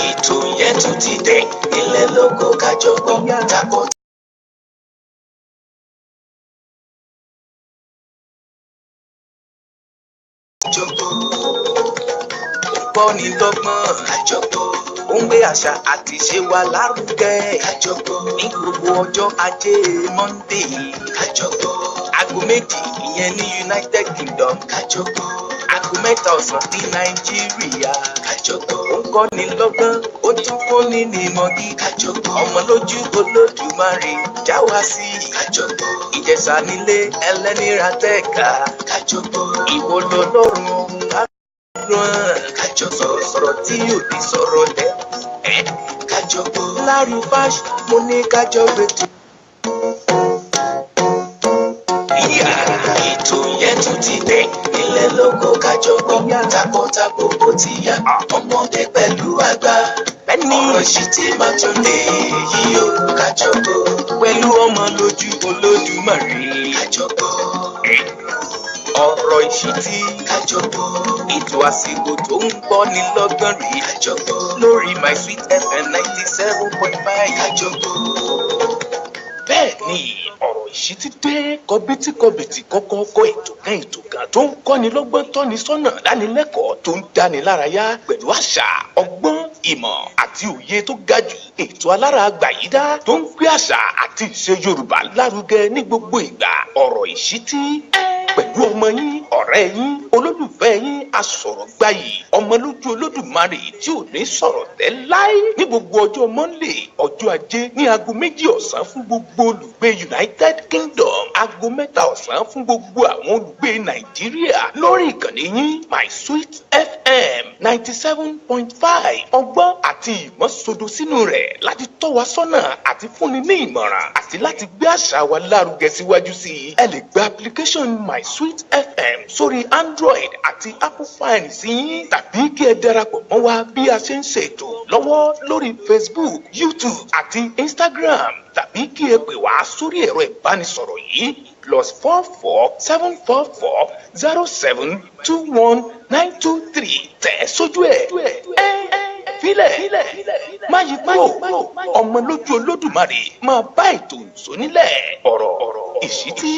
Ètò yẹn tún ti dé nílé lóko kájọ gbọ́ takọ. Kájọ gbọ́. Ó ń kọ́ni lọ́gbọ́n kájọ gbọ́. Ó ń gbé àṣà àti ìṣe wa lárugẹ kájọ gbọ́. Ní gbogbo ọjọ́ ajé Monday kájọ gbọ́. Aago 2 ìyẹn ní United Kingdom kájọ gbọ́. Aago 3 ọ̀sán ní Nàìjíríà kájọ gbọ́. Ó ń kọ́ni lọ́gbọ́n, ó tún fúnni ní ìmọ̀gí kájọ gbọ́. Ọmọ lójú Olódùmarè já wa sí kájọ gbọ́. Ìjẹ̀ṣà nílé ẹlẹ́nira tẹ́ka kájọ gbọ́. Ìwọ lọ́lọ́run ká rán kájọ sọ̀rọ̀ sọ̀rọ̀ tí yóò di sọ̀rọ̀ tẹ́ ẹ́ kájọ gbọ́. Larry Fash mo ní kájọ gbẹ̀tù. Ètò yẹn tún ti dé nílé lóko kájọ gbọ́ takọtabo bó ti yá ọmọdé pẹ̀lú àgbà. Ọ̀rọ̀ yìí tí máa tún lè yí o kájọ gbọ́. Pẹ̀lú ọmọ lójú Olódùmarè kájọ gbọ́. Ọ̀rọ̀ ìṣítí kájọ gbọ́. Ètò àsìkò tó ń kọ́ni lọ́gbọ́n rèé kájọ gbọ́. Lórí My Sweet FM 97.5 kájọ gbọ́. Bẹ́ẹ̀ ni ọ̀rọ̀ ìṣítí dé kọbítíkọbìtì kọ́kọ́kọ́ ètò kan ètò kan tó ń kọ́ni lọ́gbọ́n tọ́ni sọ́nà dánilẹ́kọ̀ọ́ tó ń dáni lárayá pẹ̀lú àṣà ọgbọ́n ìmọ̀ àti òye tó ga jù ètò alára gbàyídá tó ń gbé àṣà àti ìṣe Yorùbá lárugẹ ní gbogbo ìgbà ọ̀rọ̀ ìṣítí pẹ̀lú ọmọ yín ọ̀rẹ́ yín olólùfẹ́ yín asọ̀rọ̀gbayì ọmọ lójú Olódùmarè tí ò ní sọ̀rọ̀ tẹ́ láé ní gbogbo ọjọ́ Monday ọjọ́ ajé ní aago 2 ọ̀sán fún gbogbo olùgbé United Kingdom aago 3 ọ̀sán fún gbogbo àwọn olùgbé Nàìjíríà lórí ìkànnì yín My Sweet FM 97.5 ọgbọ́n àti ìmọ̀ sodo sínú rẹ̀ láti tọ́ wa sọ́nà àti fúnni ní ìmọ̀ràn àti láti gbé àṣà wa lárugẹ síwájú sí i. Ẹ lè gba application My Sweet FM sórí Android àti Apple phone sí yín tàbí kí ẹ darapọ̀ mọ́ wa bí a ṣe ń ṣètò lọ́wọ́ lórí Facebook, YouTube àti Instagram tàbí kí ẹ pè wá sórí ẹ̀rọ ìbánisọ̀rọ̀ yìí +44 744 0721923 tẹ̀ sójú ẹ̀ filẹ̀ má yí kúrò ọmọ lójú Olódùmarè máa bá ètò ìṣó nílẹ̀ ọ̀rọ̀ ìṣítí.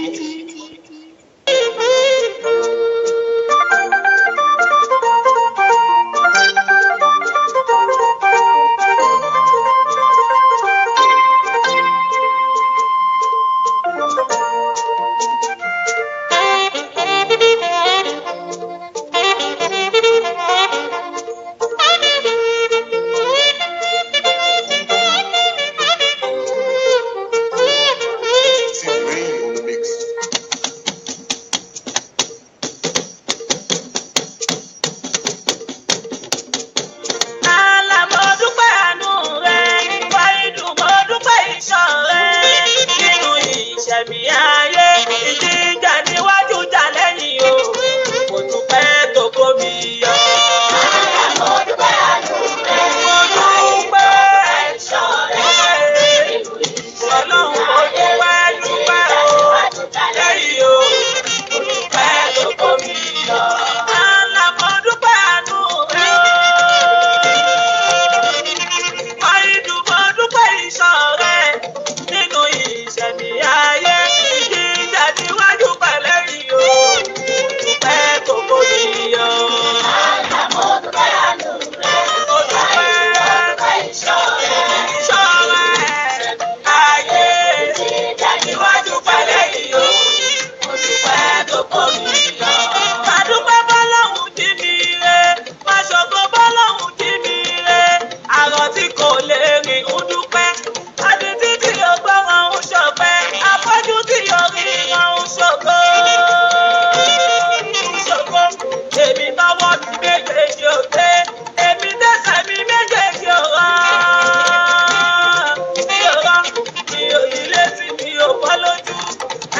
Team Rain on the mix. Àlà mo dúpẹ́ àánú rẹ̀, Wáídù mo dúpẹ́ ìṣọ́ rẹ̀. Nínú ìṣẹ̀mí ayé, ìjìjà níwájú jà lẹ́yìn o, mo dúpẹ́ tó kó mi yọ. Àlà mo dúpẹ́ àánú rẹ̀, Mo dúpẹ́ ìṣọ́ rẹ̀. Nínú ìṣẹ̀mí Ọlọ́run mo ayé, dúpẹ́ dúpẹ́ ìjìjà o, níwájú jà lẹ́yìn, lẹ́yìn o, mo dúpẹ́ tó kó mi yọ. Àlà mo dúpẹ́ àánú rẹ̀ o. Wáídù mo dúpẹ́ ìṣọ́ rẹ̀ nínú ìṣẹ̀mí ayé ìjìjà níwájú pẹ̀lẹ́rì o, dúpẹ́ tó kó mi yọ. Àlà mo dúpẹ́ àánú rẹ̀, Mo dúpẹ́ mo dúpẹ́ ìṣọ́ rẹ̀. ìṣọ́ rẹ̀ ayé Ìjìjà níwájú níwájú pẹ̀lẹ́rì o, mo dúpẹ́ tó kó mi yọ. Màdúpẹ́ bọ́lọ́hún jí mi re, Màṣọ̀gbọ́ bọ́lọ́hún jí mi re, àrọ̀ tí kò lè rìn ń dúpẹ́, adití tí yóò gbọ́ràn ń ṣọpẹ́, afọ́jú tí yóò ríran ń ṣògo. Ń ṣògo, èmi tọwọ́ mi méjèèjì ò dé, èmi tẹ̀sẹ̀ mi méjèèjì ò rán. Mi ò rán, mi ò ní létí, mi ò fọ́ lójú,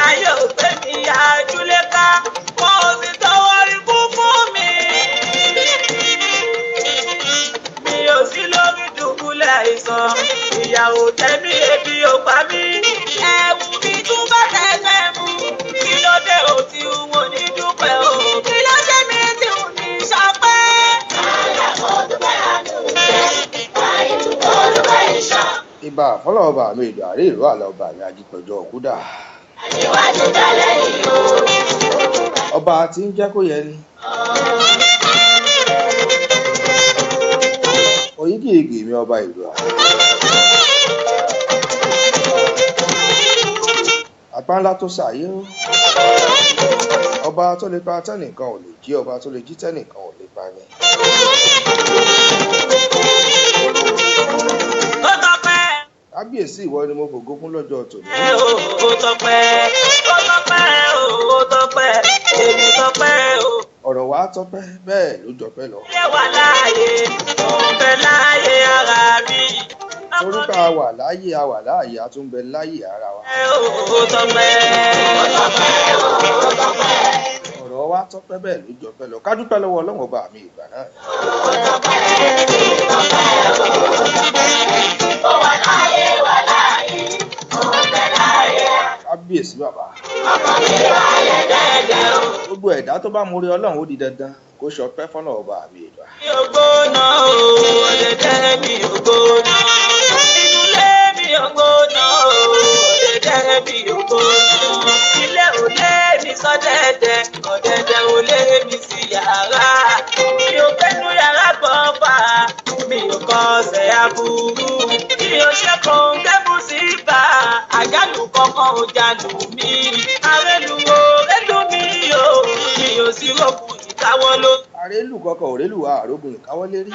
ayé ò gbé mi àjúlé ká, wọn ò sì tọwọ́ ikú fún mi. Mi ò sí lórí dùbúlẹ̀ àìsàn, ìyà ò jẹ mí, ebi ò pa mí. Ẹ̀wù mi tún bá tẹ̀lé mu, kí ló dé ò tí n ò ní dúpẹ́ o? Kí ló ṣe mí tí n ò ní ṣọpẹ́? Àlà mo dúpẹ́ àánú rẹ̀, Ìbà fọlọ́ọ̀bà mi ìlú àárẹ̀ ìlú àlọ́ọ̀bà mi ajípẹ̀jọ òkúdà. Àṣewájú jalè yìí o. Ọba tí ń jẹ́ kó yẹ ni. Oyígíigì mi ọba ìlú à. Apá ńlá tó ṣàyé o. Ọba tó lè pa tẹ́nìkan ò lè jí, ọba tó lè jí tẹ́nìkan ò lè pa ni. Ó tọpẹ́. Kábíyèsí, ìwọ ni mo fògo fún lọ́jọ́ tòní. Ó tọpẹ́, ó tọpẹ́, ó tọpẹ́, èmi tọpẹ́ o. Ọ̀rọ̀ wa tọpẹ́, bẹ́ẹ̀ ló jọpẹ́ lọ. Ṣé wà láàyè, mo ń bẹ láàyè ara mi. Torí pé a wà láàyè, a wà láàyè, a tún bẹ láàyè ara wa. Ó tọpẹ́, ó tọpẹ́, ó tọpẹ́. Ọ̀rọ̀ wa tọpẹ́, bẹ́ẹ̀ ló jọpẹ́ lọ. Ká dúpẹ́ lọ́wọ́ Ọlọ́run ọba mi ìgbà náà. Ó wà láàyè, wà láàyè, mo ń bẹ láàyè. Kábíyèsí bàbá. Ọkàn mi wálẹ̀ dẹ́dẹ́ o. Gbogbo ẹ̀dá tó bá mórí Ọlọ́run, ó di dandan kó ṣọpẹ́ fọ́nà ọba mi ìgbà. Mi ò gbóná o, ọ̀dẹ̀dẹ̀ mi ò gbóná. Inú ilé mi ò gbóná o, ọ̀dẹ̀dẹ̀ mi ò gbóná. Ilé ò lé mi sọ́dẹ̀dẹ̀, ọ̀dẹ̀dẹ̀ ò lé mi sí yàrá. Mi ò fẹ́nu yàrá gbọ́n fà, mi ò kọsẹ̀ aburú. Mi ò ṣe kòńgẹ́bù sí ibà, àjálù kankan ò jálù mi. Arẹ́lu o, rẹ́lu mi o, mi ò sí rògùn ìkáwọ́ ló. Àrélù kọkọ òrélù àrògùn ìkáwọ́lé rí.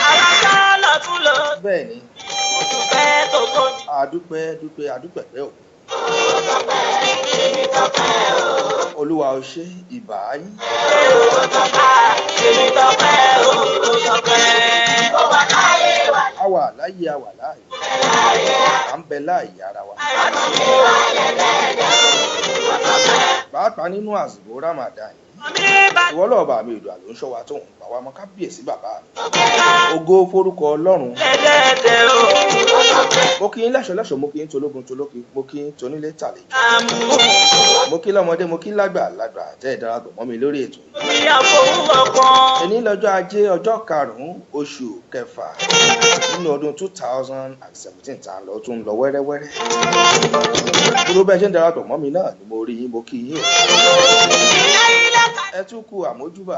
Àràká lọ́tún lọ, Bẹ́ẹ̀ ni. mo tún fẹ́ tó kọ́ mi. Àdúpẹ́ dúpẹ́ àdúpẹ̀pẹ́ òkun. Olúwa ò ṣe ìbà yín. Èmi tọpẹ́ o, tọpẹ́. Ó wà láàyè, wà A wà láyé, a wà láàyè. À ń bẹ láàyè ara wa. mi wálẹ̀ dẹ́dẹ́ o. Ó tọpẹ́. Pàápàá nínú àsìkò Ramadan yìí. Mi bá Ìwọ lọ́ọ̀bà mi ìlú àló ń ṣọ́ wa tó ń pa wá mọ́, kábíyèsí bàbá mi. Ògo forúkọ Ọlọ́run. lẹ́dẹ̀ẹ́dẹ́ o. Mo kí yín lẹ́ṣọ̀ lẹ́ṣọ̀, mo kí yín tológun tolókin, mo kí yín tonílé tàlejò. Àmú Mo kí lọ́mọdé, mo kí lágbà lágbà tẹ́ ẹ darapọ̀ mọ́ mi lórí ètò yìí. mi àfọwọ́ kan. Èní lọ́jọ́ ajé, ọjọ́ 5 oṣù kẹfà nínú ọdún 2017 tá a lọ tún ń lọ wẹ́rẹ́wẹ́rẹ́. Gbogbo bẹ́ẹ̀ ṣe ń darapọ̀ mọ́ mi náà ni mo rí yín, mo kí yín o. Ilé ilé ká. Ẹ tún kú àmójúbà.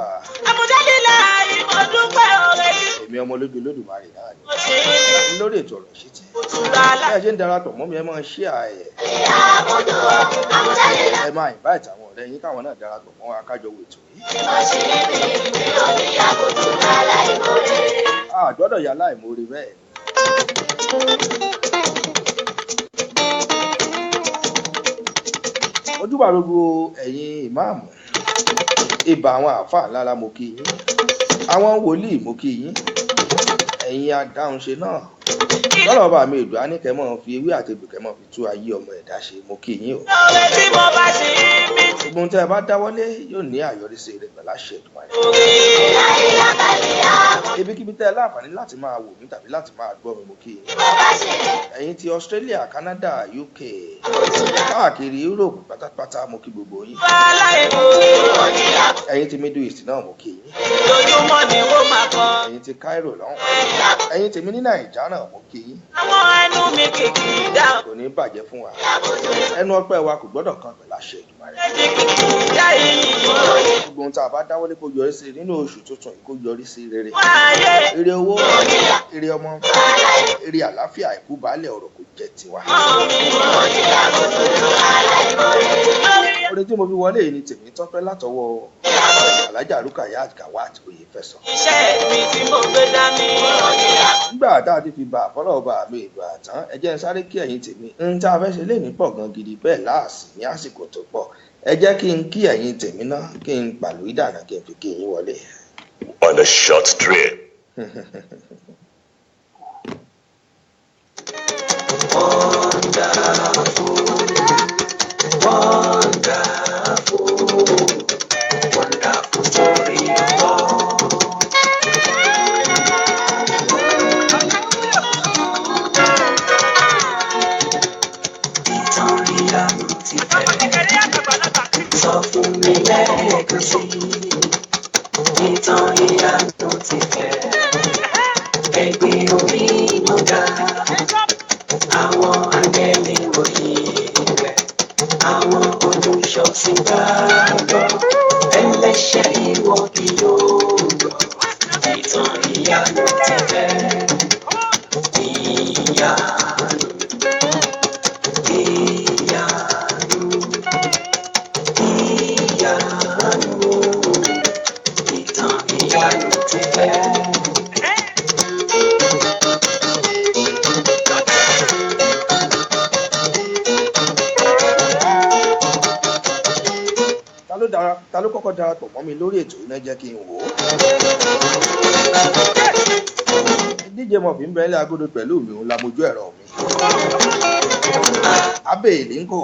Àmújáde láàyè, mo dúpẹ́ ọ̀rẹ́ tí Èmi ọmọ olójú Olódùmarè náà ni. mo ṣe é. Lórí ètò ọ̀rọ̀ ìṣítí. Mo tún ra lá. Bẹ́ẹ̀ ṣe ń darapọ̀ mọ́ mi, ẹ máa ṣí ààyè. Àmúdù o, àmújáde Ẹ máa invite àwọn ọ̀rẹ́ yín káwọn náà darapọ̀ mọ́ wa kájọ wo ètò yìí. mo ṣe mí, mi ò ní àbùkù aláìmoore. A gbọ́dọ̀ yà láìmoore bẹ́ẹ̀ ni. Ojúbà gbogbo ẹ̀yin ìmáàmù, ìbà àwọn àáfàá ńláńlá, mo kí yín. Àwọn wòlíì, mo kí yín. Ẹ̀yin adáhunṣe náà. Lọ́rọ̀ ọba mi ìlú Aníkẹ́ mọ́ fi ewé àti egbò kẹ́ mọ́ fi tú ayé ọmọ ẹ̀dá ṣe, mo kí yín o. Ọ̀rẹ́ tí mo bá ṣe mí ti Gbogbo ohun tẹ́ ẹ bá dáwọ́lé yóò ní àyọrísí rẹ̀ pẹ̀lú àṣẹ Èdùmàrè. oore. Ibikíbi tẹ́ ẹ láǹfààní láti máa wò mí tàbí láti máa gbọ́ mi, mo kí yín. Ẹ̀yin ti Australia, Canada, UK, káàkiri Europe pátápátá, mo kí gbogbo yín. Aláìmoore. Ẹ̀yin ti Middle East náà, mo kí yín. Lójúmọ́ ni wọ́n máa kọ́. Ẹ̀yin ti Cairo lọ́hùn. Ẹ̀yin tèmi ní Nàìjíríà náà, mo kí yín. Àwọn ẹnu mi kìkì dá. Kò ní bàjẹ́ fún wa. Ẹnu ọpẹ́ wa kò gbọ́dọ̀ kan pẹ̀lú àṣẹ Èdùmàrè. Méjì kìkì dá iyì. Gbogbo ohun tá a bá dáwọ́lé kó yọrí sí nínú oṣù tuntun yìí, kó yọrí sí rere. Wáyé. Ire owó, ire ọmọ, ire àlàáfíà, àìkú baálẹ̀ ọ̀rọ̀ kò jẹ́ tiwa. Orin tí mo fi wọlé yìí ni tèmi tọ́pẹ́ látọwọ́ Alhaja Rukayat Gawat Oyefeso. Iṣẹ́ mi tí mo gbé dání. Nígbà tá a ti fi bà fọlọ́ ọba mi ìgbà tán, ẹ jẹ́ n sáré kí ẹ̀yin tèmi. Ń tá a fẹ́ ṣe léèní pọ̀ gan gidi, bẹ́ẹ̀ láàsì ní àsìkò tó pọ̀. Ẹ jẹ́ kí n kí ẹ̀yin tèmi náà, kí n pàlú ìdànà, kí n fi kí yín wọlé. On a short trip. Wonderful story of God. Ìtàn ìyanu ti bẹ̀rẹ̀. Sọ fún mi lẹ́ẹ̀kan sí i. Ìtàn ìyanu ti bẹ̀rẹ̀. Ẹgbẹ́ orí mo ga. Ìtàn ìyanu ti fẹ́. Ìyanu. Ìyanu. Ìyanu. Ìtàn ìyanu ti fẹ́. Ta ló kọ́kọ́ darapọ̀ mọ́ mi lórí ètò iná jẹ́ kí n wò ó. Díje mọ̀fí ń bẹ ilé agodo pẹ̀lú mi, òun lamojú ẹ̀rọ mi. Abéèlì ń kò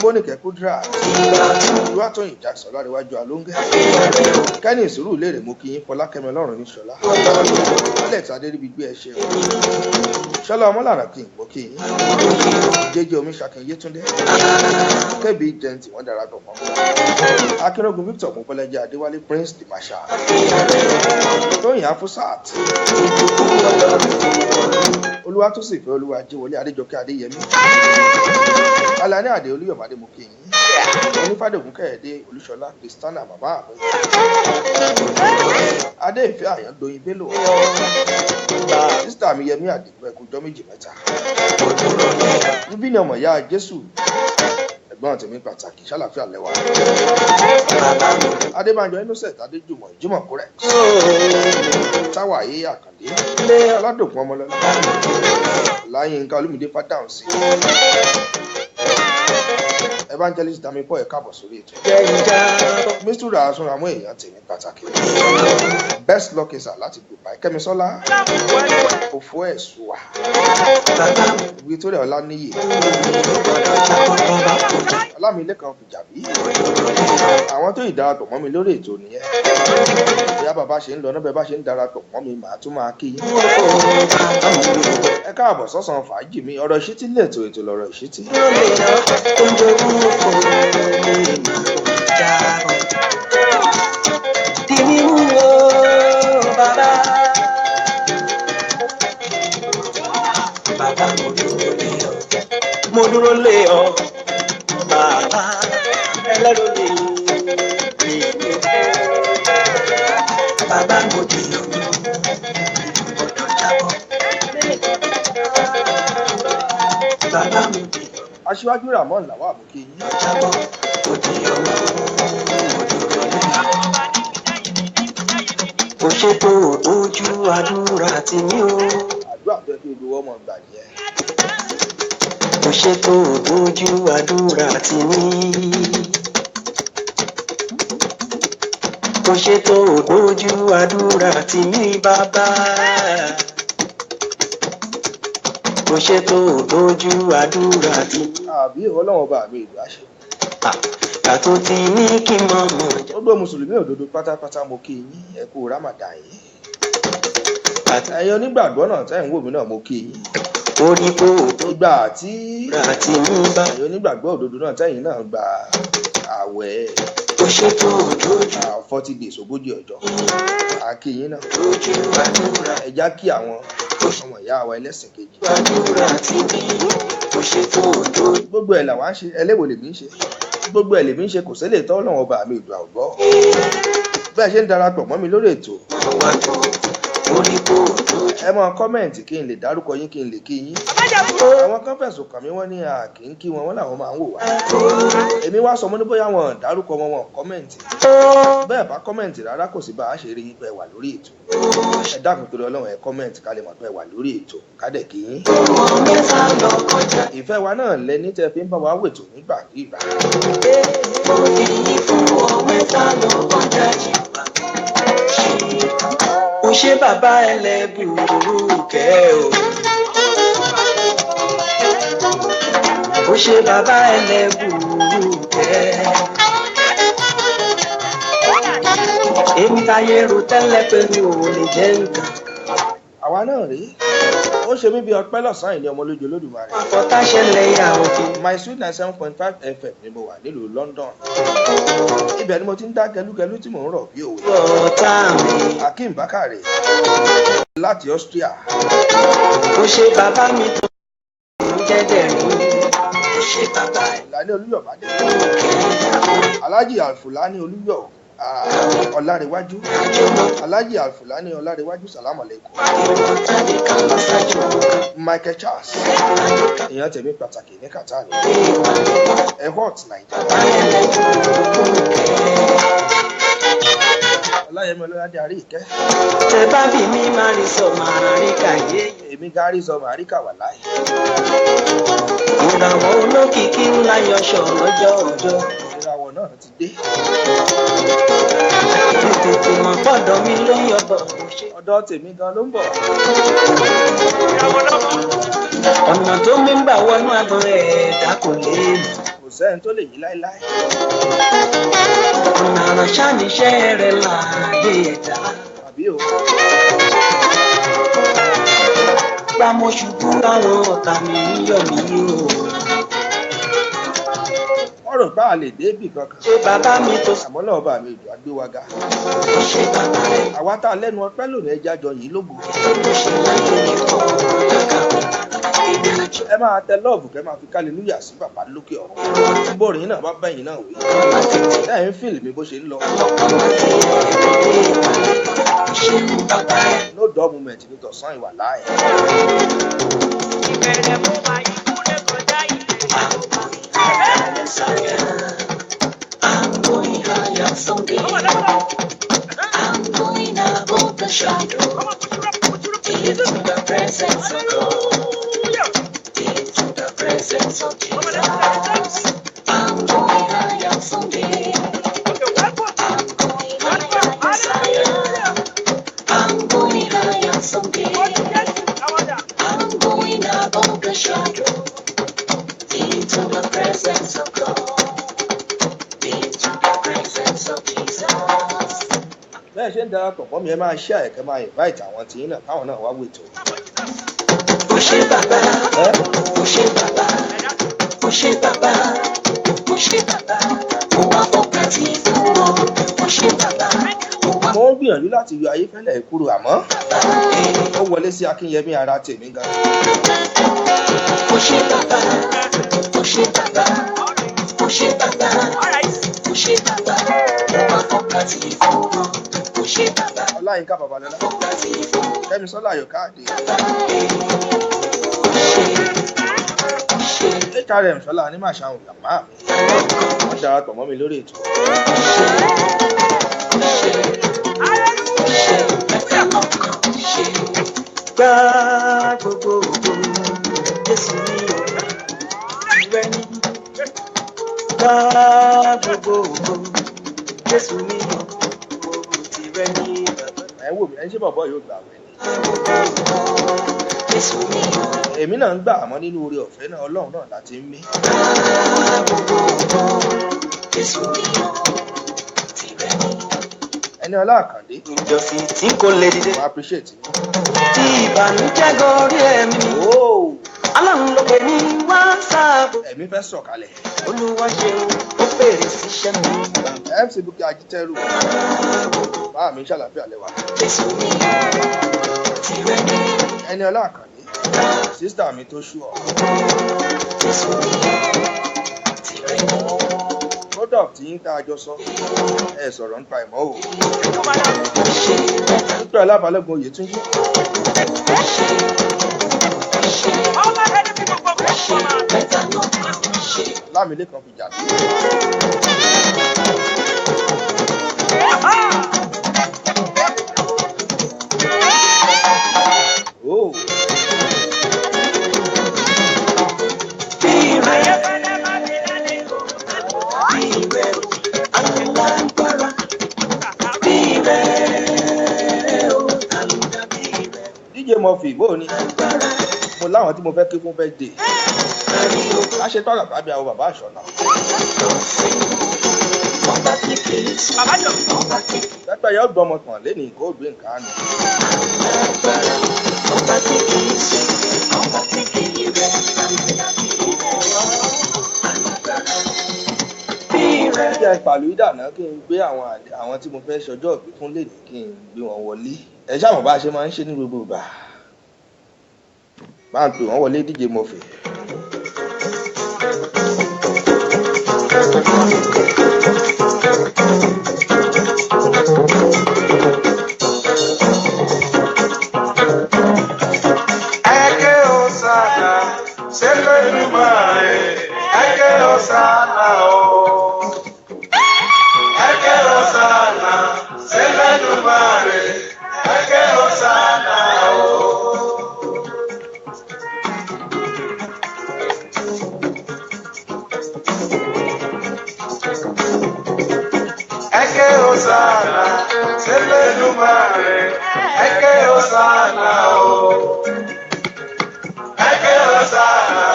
Bónìkẹ́ Kúdírà, Olúwatóyìn Jackson, Ọlárẹ̀wájú Alóńgẹ́, Kẹ́ni Ìsúrù léèrè, mú kí yín. Fọlákẹ́mi Ọlọ́run ní Ṣọlá, Alex Adéríbigbé, ẹ ṣeun. Ṣọlá Ọmọlànà, kí n mú kí yín. Jẹjẹ Omi Ṣakin, Yétúndé Kẹ́bi Jẹntì, wọ́n darapọ̀ mọ́ Akínrógun Victor Mọ́bọ́lájí, Adéwálé Prince the Marshal, Tóyìn Afusat, Olúwatósìfẹ́ Olúwa Jíwọlé, Adéjọkẹ́ Adéyẹmí, Alani Adé, Olúyọ̀mádé, mo kí yín. Onífàdògún Kẹ́hìndé, Olúṣọlá Kristiana, bàbá àmì Adé Ìfẹ́, Àyàndóyin Bello, sísítà mi Yẹmí Àdìgún, ẹkùjọ méjì mẹ́ta níbí ni ọmọ ìyá Jésù, ẹ̀gbọ́n tèmi pàtàkì, ṣàlàfíà lẹ́wà. Adébánjọ Innocent, Adéjùmọ̀ Jimoh, Kúrẹ́ Táwa Ayé, Àkàndé Ọládòkun, Ọmọlọ́lá Láyínká, Olúmídé Fádáhùnsí, Evangelist Damipo, ẹ káàbọ̀ sórí ètò. Mistura Asunramu, èèyàn tèmi pàtàkì, Best Lucky Sir láti Dubai, Kẹ́misọ́lá Òfò Ẹ̀sùwà, Victoria Ọláníyì, Ọlámilékan Fìjàbí, àwọn tó ìdarapọ̀ mọ́ mi lórí ètò nìyẹn. Bóyá bàbá ṣe ń lọ náà, bẹ́ẹ̀ bá ṣe ń darapọ̀ mọ́ mi, màá tún máa kí yín. Ẹ káàbọ̀ sọ́sàn fàájì mi. Ọ̀rọ̀ ìṣítí lètò, ètò lọ̀rọ̀ ìṣítí. Di mímú o, bàbá. Bàbá, mo dúró lé ọ. Mo dúró lé ọ. Bàbá ẹlẹ́rù mi mi. Bàbá, mo di ọmọ gbọ́dọ̀ jábọ́. Bàbá, mo di Aṣíwájú Ramon làwọn àmúkí yín. jábọ́. Mo di ọmọ, mo dúró lé ọ. Mo ṣètò ojú àdúrà tì mí o. Àdúrà tó yẹ kí gbogbo ọmọ gbà nìyẹn. Mo ṣètò ojú àdúrà tì mí. Mo ṣètò ojú àdúrà tì mí, bàbá. Mo ṣètò ojú àdúrà tì mí. Àbí Ọlọ́run ọba mi ìlú àṣẹ. Kàtó ti ní kí n mọ̀ mọ̀ jà. Gbogbo mùsùlùmí òdodo pátápátá, mo kí yín, ẹ kú Ramadan yìí. Kàtó Ẹ̀yin onígbàgbọ́ náà tẹ́ ń wò mí náà, mo kí yín. orí kò Ìgbà tí àdúrà tì mí bá. ẹ̀yin onígbàgbọ́ òdodo náà tẹ́yìn náà gba àwẹ̀ Mo ṣètò ojú 40 days, 40 ọjọ́, a kí yín náà. ojú àdúrà. Ẹ já kí àwọn ọmọ ìyá wa ẹlẹ́sìn kejì. Àdúrà tì mí. Mo ṣètò ojú. Gbogbo ẹ̀ làwa ń ṣe, ẹlẹ́wò lèmi ń ṣe, gbogbo ẹ̀ lèmi ń ṣe, kò sílè tọ́ Ọlọ́run ọba mi ìdùn àwùgbọ́. Bẹ́ẹ̀ ṣe ń darapọ̀ mọ́ mi lórí ètò, Orí kò ojú. ẹ máa comment kí n lè dárúkọ yín, kí n lè kí yín. Àwọn kan fẹ̀sùn kàn mí, wọ́n ní a kì í kí wọn, wọ́n làwọn máa ń wò wá. Èmi wá sọ, mo ní bóyá wọn dárúkọ wọn, wọn comment. Bẹ́ẹ̀ bá comment rárá, kò sí bá a ṣe rí yín pé ẹ wà lórí ètò. Ẹ dákun torí Ọlọ́run, ẹ comment ká lè mọ̀ pé ẹ wà lórí ètò, ká dẹ̀ kí yín. Ìfẹ́ wa náà lẹ ní tẹ́ fi ń bá wa wètò nígbàkigbà. Mo fi yín fún ọ mẹ́ta lọ kọjá jìbà. Mo ṣe bàbá ẹlẹ́bùrú kẹ́ o. Mo ṣe bàbá ẹlẹ́bùrú kẹ́. Èmi táyé rò tẹ́lẹ̀ pé mi ò lè jẹ́ nǹkan. Àwa náà rèé, ó ṣe mí bí ọpẹ́ lọ́sàn-án ìní ọmọ lójú Olódùmarè. Àfọ̀tá ṣẹlẹ̀ yà òkè. My Sweet 97.5 FM ni mo wà nílùú London. Ibẹ̀ ni mo ti ń dá gẹlúgẹlú tí mò ń rọ̀ bí òwe. Ọ̀tá mi. Akeem Bakare láti Austria. Mo ṣe bàbá mi tó ń jẹ́ dẹ̀rín. Mo ṣe bàbá ẹ̀. Ìlànà Olúyọ̀bádé. Alhaji Alfulani Olúyọ̀ Ọlárẹ̀wájú, Alhaji Alfulani Ọlárẹ̀wájú, salamu alaykum. Michael Charles, èèyàn tèmi pàtàkì ní Qatar ni ẹ hot Naija. Ọláyẹmí Ọlọ́ládé Àríkẹ́. Tẹ bá bí mi máa rí sọ máa rí kàyé. Èmi gárí sọ màá rí kàwá láì. Ìràwọ̀ olókìkí ńlá yọṣọ lọ́jọ́ ọjọ́. Ìràwọ̀ náà ti dé. Tètè mọ̀ pọ̀dọ̀ mi ló ń yọ̀bọ̀ kò ṣe. Ọ̀dọ̀ tèmi gan ló ń bọ̀. Ọ̀nà tó mi ń bà wọnú agbọ̀n ẹ̀ẹ́dá kò lè mọ̀. Kò sẹ́ni tó lè yí láéláé. Ọ̀nà àránṣá níṣẹ́ rẹ̀ láàyè ẹ̀dá. Àbí o. Gbà mo ṣubú láwọn ọ̀tá mi ń yọ̀ mí o. Wọ́n rò bá a lè dé ibì kankan. Ṣé bàbá mi tó sọ? Àmọ́ náà bá mi ìlú agbéwaga. Ṣé bàbá rẹ̀ Àwa tá a lẹ́nu ọpẹ́ lónìí ẹja jọ yìí lógo. tó ṣe láyé mi kọ́ lákàwé? Ìrìnàjò Ẹ máa tẹ lọ́ọ̀bù kẹ́ máa fi kálílúyà sí bàbá lókè ọ̀run. Bórin náà bá bẹ́yìn náà wí. Ẹ ń fìlì mi bó ṣe ń lọ. No dull moment ní tọ̀sán ìwà láàyè. Ìbẹ̀rẹ̀ mo máa yí kúrẹ́ kọjá ilé. I'm going higher someday. I'm going above the shadow. Into the presence of God. Into the presence of Jesus. I'm going higher someday. I'm going higher, yes I am. I'm going higher someday. I'm going above the shadow. Into the presence of God. Into the presence of Jesus. Bẹ́ẹ̀ ṣe ń darapọ̀ mọ́ mi, ẹ máa share, kẹ́ máa invite àwọn tí yín náà káwọn náà wá wètò. Ó ṣé bàbá, Ẹ́ ó ṣé bàbá, ó ṣé bàbá, ó ṣé bàbá, mo wá fọkàn tí fún ọ. Ó ṣé bàbá, mo wá Mo ń gbìyànjú láti yọ Ayéfẹ́lẹ́ kúrò, àmọ́ bàbá, ó wọlé sí Akínyẹmí ara tèmi gan. Ó ṣé bàbá, ó ṣé bàbá, ó ṣé bàbá, ó ṣé bàbá, mo wá fọkàn tí fún ọ. Ó ṣé bàbá, Ọláyínká Babalọ́lá, fọkàn tí fún ọ. Kẹ́misọ́lá Ayọ̀káàdé, Bàbá, ó ṣé, ó ṣé, HRM Ṣọlá Anímàṣàhùn yàmá mi. Wọ́n darapọ̀ mọ́ mi lórí ètò. Ó ṣé, ó ṣé. Ṣe mẹ́ta lọ́kàn ṣe. Gbá gbogbo ògo Jésù ní òun rẹ ní. Gbá gbogbo ògo Jésù ní òun tìrẹ ní bàbá. Ẹ ń wò mí, ẹ ń ṣe bọ̀bọ̀ yóò gbà wẹ̀ ni. Gbogbo ògo Jésù ní òun. Èmi náà ń gbà, àmọ́ nínú oore ọ̀fẹ́ náà Ọlọ́run náà láti ń mí. Gbá gbogbo ògo Jésù ní òun tìrẹ ní. Ẹni Ọlá Àkàndé, Ìjọsìn tí kò lè dìde mo appreciate yín. tí ìbànújẹ́ gorí ẹ̀mí. Ooo, Ọlọ́run ló pè mí wá sáàbò. ẹ̀mí fẹ́ sọ̀kalẹ̀. Olúwa ṣeun, ó fèrè síṣẹ́ mi. MC Bukky Ajitẹ́rù, báà mi ṣàlàfíà lẹ́wà. Jésù ní tìrẹ ní. Ẹni Ọlá Àkàndé, sísítà mi tó ṣú ọ. Jésù ní tìrẹ ní. Product yín tá a jọ sọ, ẹ sọ̀rọ̀ nípa ìmọ̀ o. Ó ṣe mẹ́ta, Dúpẹ́ Ọlábalógun Oyètúnjí, ó ṣe, ó ṣe, ó ṣe mẹ́ta lọ́kàn ṣe. Lámilékan fi jà sí. Ooo, Bí rẹ̀, bí rẹ̀, alágbára. Bí rẹ̀, ó ta ló dàbí rẹ̀? DJ Murphy, bó o ní? Agbára, Mo láwọn tí mo fẹ́ kí fún birthday. kárí ogun. Láṣẹ tọ́lá tàbí àwọn bàbá àṣọ̀nà. Ọba tí kìí sùn, ọba tí kìí Pẹ́pẹ́ yóò gbọ́mọ tàn lẹ́nìí kó gbé nǹkan àná. alágbára, ọba tí kìí sùn, ọba tí kìí rẹ̀, alágbára, alágbára. Bí rẹ̀, Jẹ́ pàlú ìdáná kí n gbé àwọn tí mo fẹ́ ṣọjọ́ ìbí fún lẹ́nìí kí n gbé wọn wọlé. Ẹ ṣáà mọ̀ bá a ṣe máa ń ṣe ní gbogbo ìgbà. Máa ń pè wọ́n wọlé, DJ Murphy. S'Elédùmarè, ẹ ké Hòsánà o. Ẹ ké Hòsánà, s'Elédùmarè, ẹ ké Hòsánà o. Ẹ ké Hòsánà, s'Elédùmarè, ẹ ké Hòsánà o. Ẹ ké Hòsánà,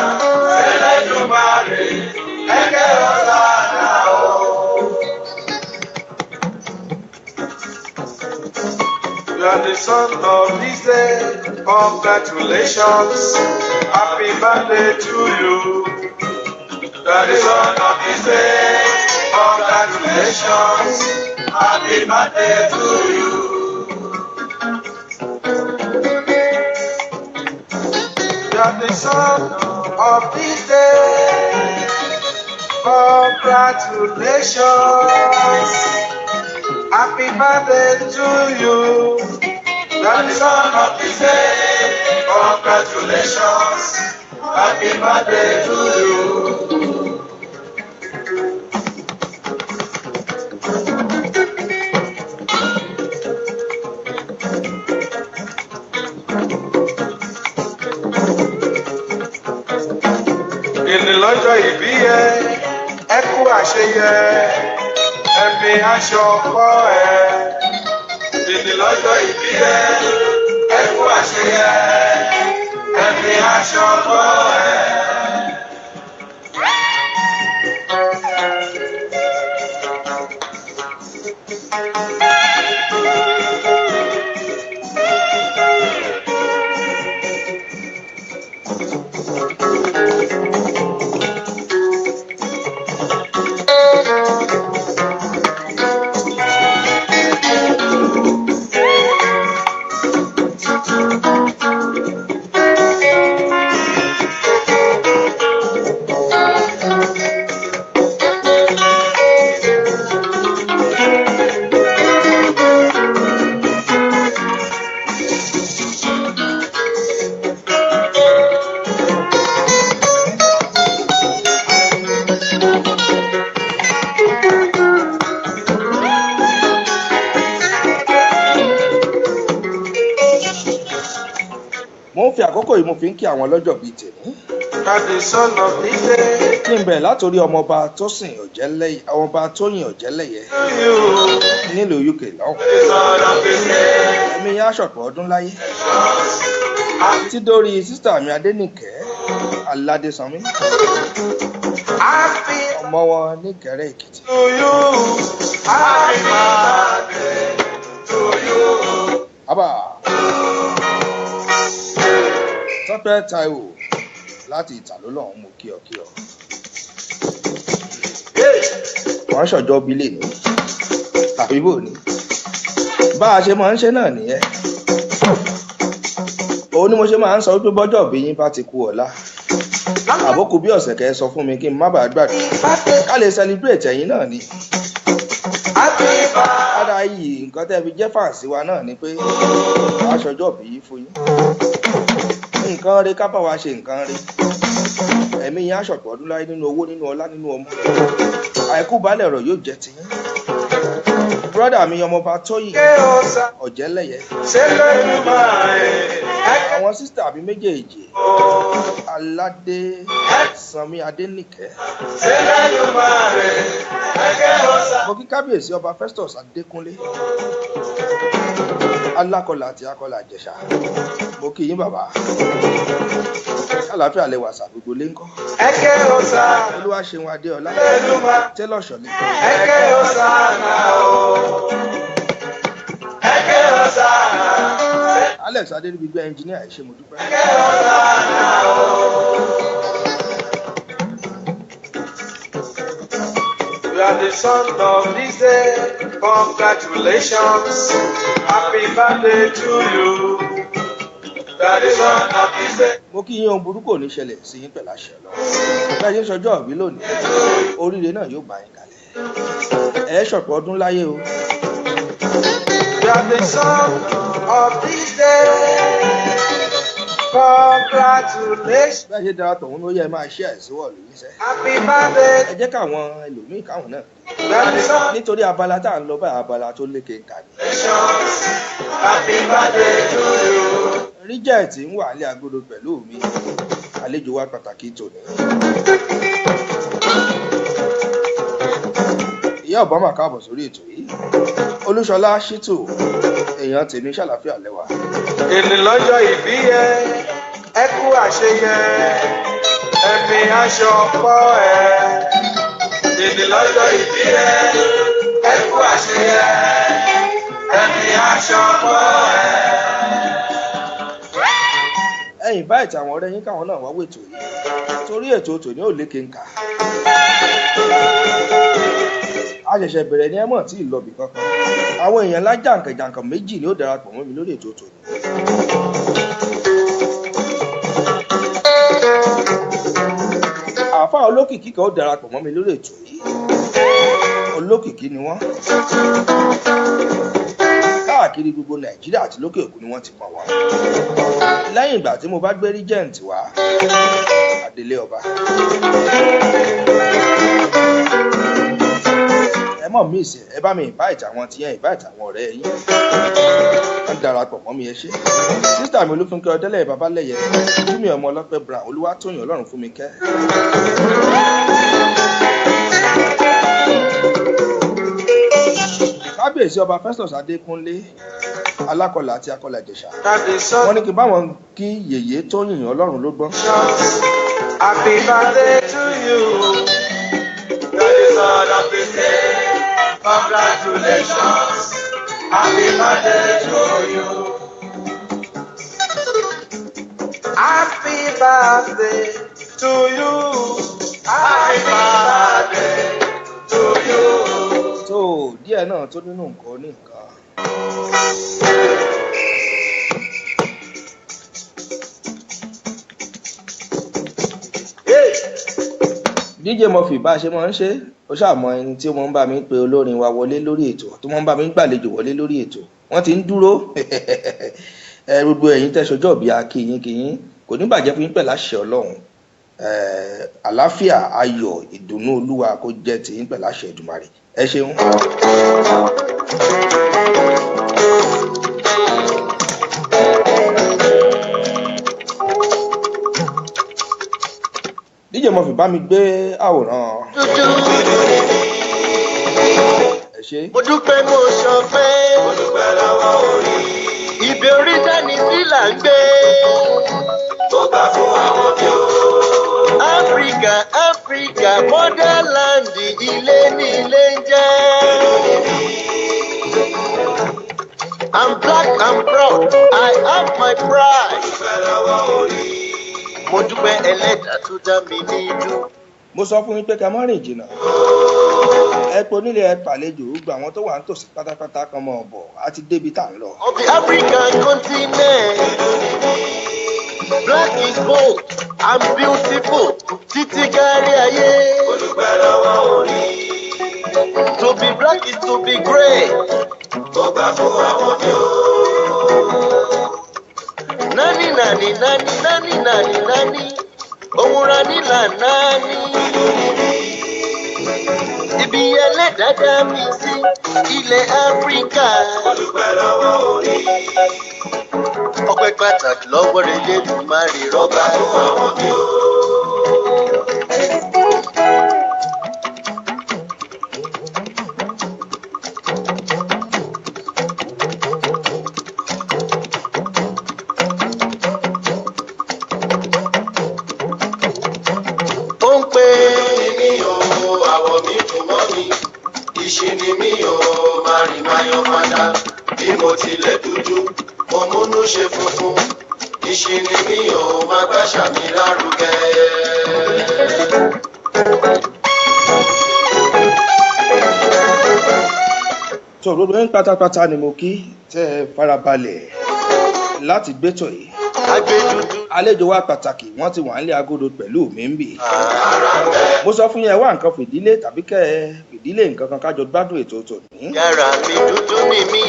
s'Elédùmarè, ẹ ké Hòsánà o. You are the son of this day. Congratulations. Happy birthday to you. You are the son of this day. Congratulations. Happy birthday to you. You are the son of this day. Congratulations. Happy birthday to you. You are the son of this day. Congratulations. Happy birthday to you. Èní lọ́jọ́ ìbí ẹ, ẹ kú àṣeyẹ, ẹ̀mí aṣọ ọkọ ẹ. Èní lọ́jọ́ ìbí ẹ, ẹ kú àṣeyẹ, ẹ̀mí aṣọ ọkọ ẹ. Mo ń fi àkókò yìí, mo fi ń kí àwọn ọlọ́jọ́ bíi tèmi. You are the son of this day. Kí n bẹ̀rẹ̀ látòrí ọmọọba Tósìn Ọ̀jẹ́lẹ́yẹ, ọmọọba Tóyìn Ọ̀jẹ́lẹ́yẹ To you. nílùú UK lọ́hùn. The son of this day. Ẹ̀mí yá ṣọ̀pọ̀ ọdún láyé. Títí dórí sísítà mi Adénìkẹ́ Aládésanmí, Happy ọmọ wọn níkẹrẹ Èkìtì. to you. Happy birthday to you. Abba Tọ́pẹ́ Táíwò láti Ìtàló lọ́hùn, mo kí ọ kí ọ. Wọ́n ṣọ̀jọ́ bí lè ní tàbí bò ní. Bá a ṣe máa ń ṣe náà nìyẹn. Òun ni mo ṣe máa ń sọ wípé bọ́jọ́ bí yín bá ti kú ọ̀la, àbókù bí ọ̀sẹ̀ kẹ́ ẹ sọ fún mi kí n má bàa gbàgbé. Ká lè celebrate ẹ̀yin náà ni. Happy birthday. Ara yìí, nǹkan tẹ́ fi jẹ́ fàǹsì wa náà ni pé aṣọjọ́ bí yín fún yín. Nǹkan re ká bá wa ṣe nǹkan re. Ẹ̀mí yín aṣọ̀pọ̀ ọdún láyé nínú owó, nínú ọlá, nínú ọmọ. Àìkú balẹ̀ ọ̀rọ̀ yóò jẹ́ tiyín. Brọ́dà mi ọmọọba Tóyìn Ẹ ké Hòsánà, Ọ̀jẹ́lẹ́yẹ. s'Elédùmarè, ẹ ké Àwọn sísítà mi méjèèjì o. Aládé Sanmi Adénìkẹ́. S'Elédùmarè, ẹ ké Hòsánà. Mo kí kábíyèsí ọba Festus Adékúnlé. Alákọlà àti akọlà Ìjẹ̀ṣà. Mo kí yín, bàbá. Àlàáfíà lẹ wà sàgbogbo lé ńkọ́? Ẹ ké Hòsánà, Olúwa ṣeun Adéọlá. Elédùmarè. Tẹ́lọ̀ Ṣọ̀lẹ́. Ẹ ké Hòsánà o. Ẹ ké Hòsánà, Alex Adéríbigbé ẹnjiníà, ẹ ṣé, mo dúpẹ́. ẹ ké Hòsánà o. You are the son of this day. Congratulations. Happy birthday to you. You are the son of this day. Mo kí yín, ohun burúkú ò ní ṣẹlẹ̀ sí yín pẹ̀lú àṣẹ Ọlọ́run. Bí a ṣe ń ṣọjọ́ ìbí lónìí, oríire náà yóò bá yín kalẹ̀. Ẹ ṣọ̀pọ̀ ọdún láyé o. You are the son of this day. Congratulations. Bẹ́ẹ̀ ṣe darapọ̀ mọ́ mi, ó yẹ máa ṣe àìsíwọ̀ lóyún sẹ́. Happy birthday. Ẹ jẹ́ káwọn ẹlòmíì káwọn náà Daddy Sọ. Nítorí abala tá à ń lọ báyìí, abala tó lékè kà ní. Happy birthday to you. Ríjẹ̀tì ń wà ní agodo pẹ̀lú mi, àlejò wa pàtàkì tòní. Ìyá Obama, káàbọ̀ sórí ètò yìí. Olúṣọlá Ṣítù, èèyàn tèmi, ṣàlàfíà lẹ́wà. Èlì lọ́jọ́ ìbí yẹ, ẹ kú àṣeyẹ, ẹ̀mí aṣọ pọ̀ ẹ̀. Èlì lọ́jọ́ ìbí yẹ, ẹ kú àṣeyẹ, ẹ̀mí aṣọ pọ̀ ẹ̀. Ẹ invite àwọn ọ̀rẹ́ yín káwọn náà wá wètò yìí, torí ètò tòní ò lékè ń kà. A ṣẹ̀ṣẹ̀ bẹ̀rẹ̀ ní ẹ̀mọ̀ tí ìlọbì kankan. Àwọn èèyàn ńlá jàǹkànjàǹkàn méjì ni ó darapọ̀ mọ́ mi lórí ètò tòní. Àáfàá olókìkí kan ó darapọ̀ mọ́ mi lórí ètò yìí. Olókìkí ni wọ́n káàkiri gbogbo Nàìjíríà àti lókè òkun ni wọ́n ti mọ̀ wọ́n. Lẹ́yìn ìgbà tí mo bá gbé Regent wá, Adelé Ọba, ẹ mọ̀ mí ìsìn, ẹ bá mi invite àwọn tí yẹn, invite àwọn ọ̀rẹ́ yín, wọ́n darapọ̀ mọ́ mi. Ẹ ṣé, sister mi Olúfúnkẹ́ Ọdẹ́lẹ̀ Babalẹ́yẹ, Júmi ọmọ Ọlọ́pẹ́ Brown, Olúwatóyìn Ọlọ́run fún mi kẹ́. Kábíyèsí Ọba Festus Adékúnlé Alákọlà àti Akọlà Ìjẹ̀ṣà, Daddy Sọ. wọ́n ní kí n bá wọn kí yèyé Tóyìn Ọlọ́run ló gbọ́n. Happy birthday to you. Daddy Sọ, happy day. Congratulations. Happy birthday to you. Happy birthday to you. Happy birthday to you. Tó díẹ̀ náà tó nínú nǹkan ní nǹkan. Hey! DJ Murphy, bá a ṣe máa ń ṣe, ó ṣàmọ ẹni tí wọ́n ń bá mi pe olórin wa wọlé lórí ètò, tó wọ́n ń bá mi gbàlejò wọlé lórí ètò, wọ́n ti ń dúró. Ẹ gbogbo ẹ̀yin tẹ́sọjọ́ bí, a kí yín, kí yín. Kò ní bàjẹ́ fún yín pẹ̀lú àṣẹ Ọlọ́run. Àlàáfíà, ayọ̀, ìdùnnú Olúwa kó jẹ́ tiyín pẹ̀lú àṣẹ Èdùmàrè. Ẹ ṣeun. DJ Murphy, bá mi gbé àwòrán. Ẹ ṣé. Mo dúpẹ́, mo ṣọpẹ́. Mo dúpẹ́ lọ́wọ́ orí. Ibi orí dání sí là ń gbé. Tó gbà fún àwọn bí o. Áfíríkà, Áfíríkà, motherland, ilé ní ilé ń jẹ́. I'm black, I'm proud, I have my pride. Dúpẹ́ lọ́wọ́ orí. Mo dúpẹ́ ẹlẹ́dàá tó dá mi ní dúdú. Mo sọ fún yín pé ká má rìn jìnnà. Ẹ pe onílé, ẹ pàlejò, gbogbo àwọn tó wà nítòsí pátápátá kan mọ̀ bọ̀, á ti débi tá à ń lọ. Of the African continent. Black is bold and beautiful títí kárí ayé. Mo dúpẹ́ lọ́wọ́ orí. To be black is to be great. Tó gbà fún àwọn bí o. Nání nání nání nání nání nání òun ra nílà nání. Ibi ẹlẹ́dàá dá mi sí, ilẹ̀ Áfíríkà. Mo dúpẹ́ lọ́wọ́ orí. Ọpẹ́ pàtàkì lọ́wọ́ rẹ̀ Elédùmarè Tó rọ́bà. gbà fún àwọn bí o. Ó ń pè Ni mí o, àwọ̀ mi dùn mọ́ mi. Ìṣì ni mí o, máa rìn máa yan padà. Bí mo tilẹ̀ dúdú, mo múnú ṣe funfun. Ìṣì ni mí o, máa gbàṣà mi lárugẹ. Tó gbogbo yín pátápátá ni mo kí tẹ́ ẹ farabalẹ̀ láti gbétò yìí. Agbe dúdú. Àlejò wa pàtàkì wọ́n ti wà nílé agodo pẹ̀lú mi ń bì. Mo sọ fún yín, ẹ wá nǹkan fìdílé tàbí kẹ́ ẹ fìdílé nǹkan kan kájọ gbádùn ètò tòní. Yàrá mi dúdú ni mí.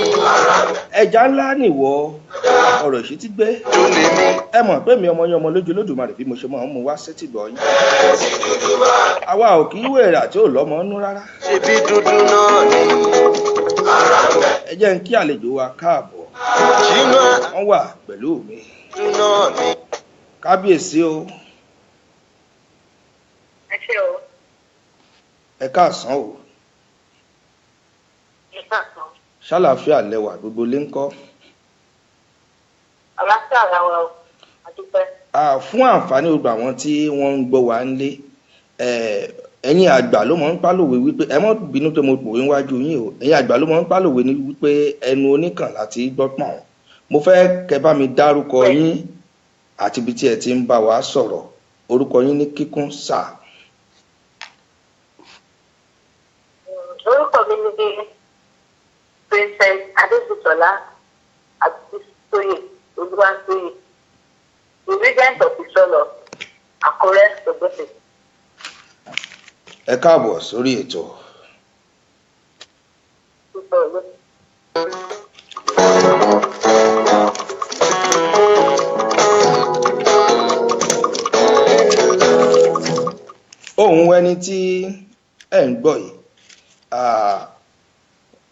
Ẹja ńlá nìwọ ọ̀rọ̀ ìṣítí gbé. Dúdú ni mí. Ẹ mọ̀ pé mi ọmọ yín, ọmọ lójú Olódùmarè, bí mo ṣe máa ń mú wá sétìgbọ̀ yín. Àwa ò kí í wèrà tí ò lọ́mọ nú rárá. Ṣebí dúdú náà ni. Ẹ jẹ́ n kí àlejò wa káàbọ̀. Ṣínà Wọ́n wà pẹ̀lú mi. dúdú náà ni. Kábíyèsí o. Ẹ ṣé o. Ẹ káàsán o. Ẹ káàsán. Ṣàlàáfíà lẹwà, gbogbo lé ń kọ́? Àlàáfíà làwa o, àdúpẹ́. Fún àǹfààní gbogbo àwọn tí wọ́n ń gbọ́ wa ńlé, ẹ̀yin àgbà ló mọ̀ ń pálòwe wípé, ẹ mọ́ bínú pé mo pòwe níwájú yín o, ẹ̀yin àgbà ló mọ̀ ń pálòwe ní wípé ẹnu oníkàn láti gbọ́ pọ̀n. Mo fẹ́ kẹ́ bá mi dárúkọ yín àti ibi tí ẹ ti ń bá wa sọ̀rọ̀, orúkọ yín ní kíkún sà. Orúkọ mi ni Princess Adébùtọ́lá Àbísóyè Olúwatóyè, the Regent of Isolo, Àkúrẹ́, Ògbóṣe. Ẹ káàbọ̀ sórí ètò. Púpọ̀ ló. Ohùn ẹni tí ẹ ń gbọ́ yìí,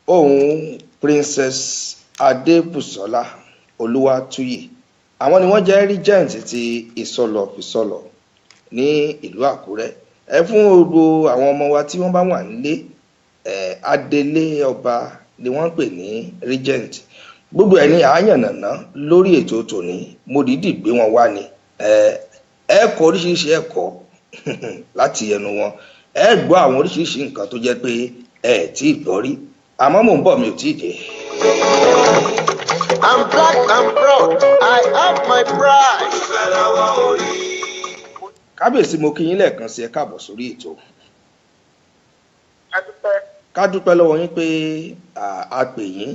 ohùn Princess Adébùsọ́lá Olúwatúyì, àwọn ni wọ́n jẹ́ regent ti Ìsọlọ̀ Ìsọlọ̀ ní ìlú Àkúrẹ́. Ẹ fún gbogbo àwọn ọmọ wa tí wọ́n bá wà nílé, adelé ọba ni wọ́n ń pè ní regent. Gbogbo ẹ̀ ní àyànnàná lórí ètò tòní. Mo dìídì gbé wọn wá ni. Ẹ kọ́ oríṣiríṣi ẹ̀kọ́ láti ẹnu wọn, ẹ gbọ́ àwọn oríṣiríṣi nǹkan tó jẹ́ pé ẹ tí ì gbọ́ rí, àmọ́ mò ń bọ̀, mi ò tí ì dé. I'm black, I'm proud, I have my pride. Kábíyèsí, mo kí yín lẹ́ẹ̀kan sí, ẹ káàbọ̀ sórí ètò. Àdúpẹ́. Ká dúpẹ́ lọ́wọ́ yín pé a pè yín,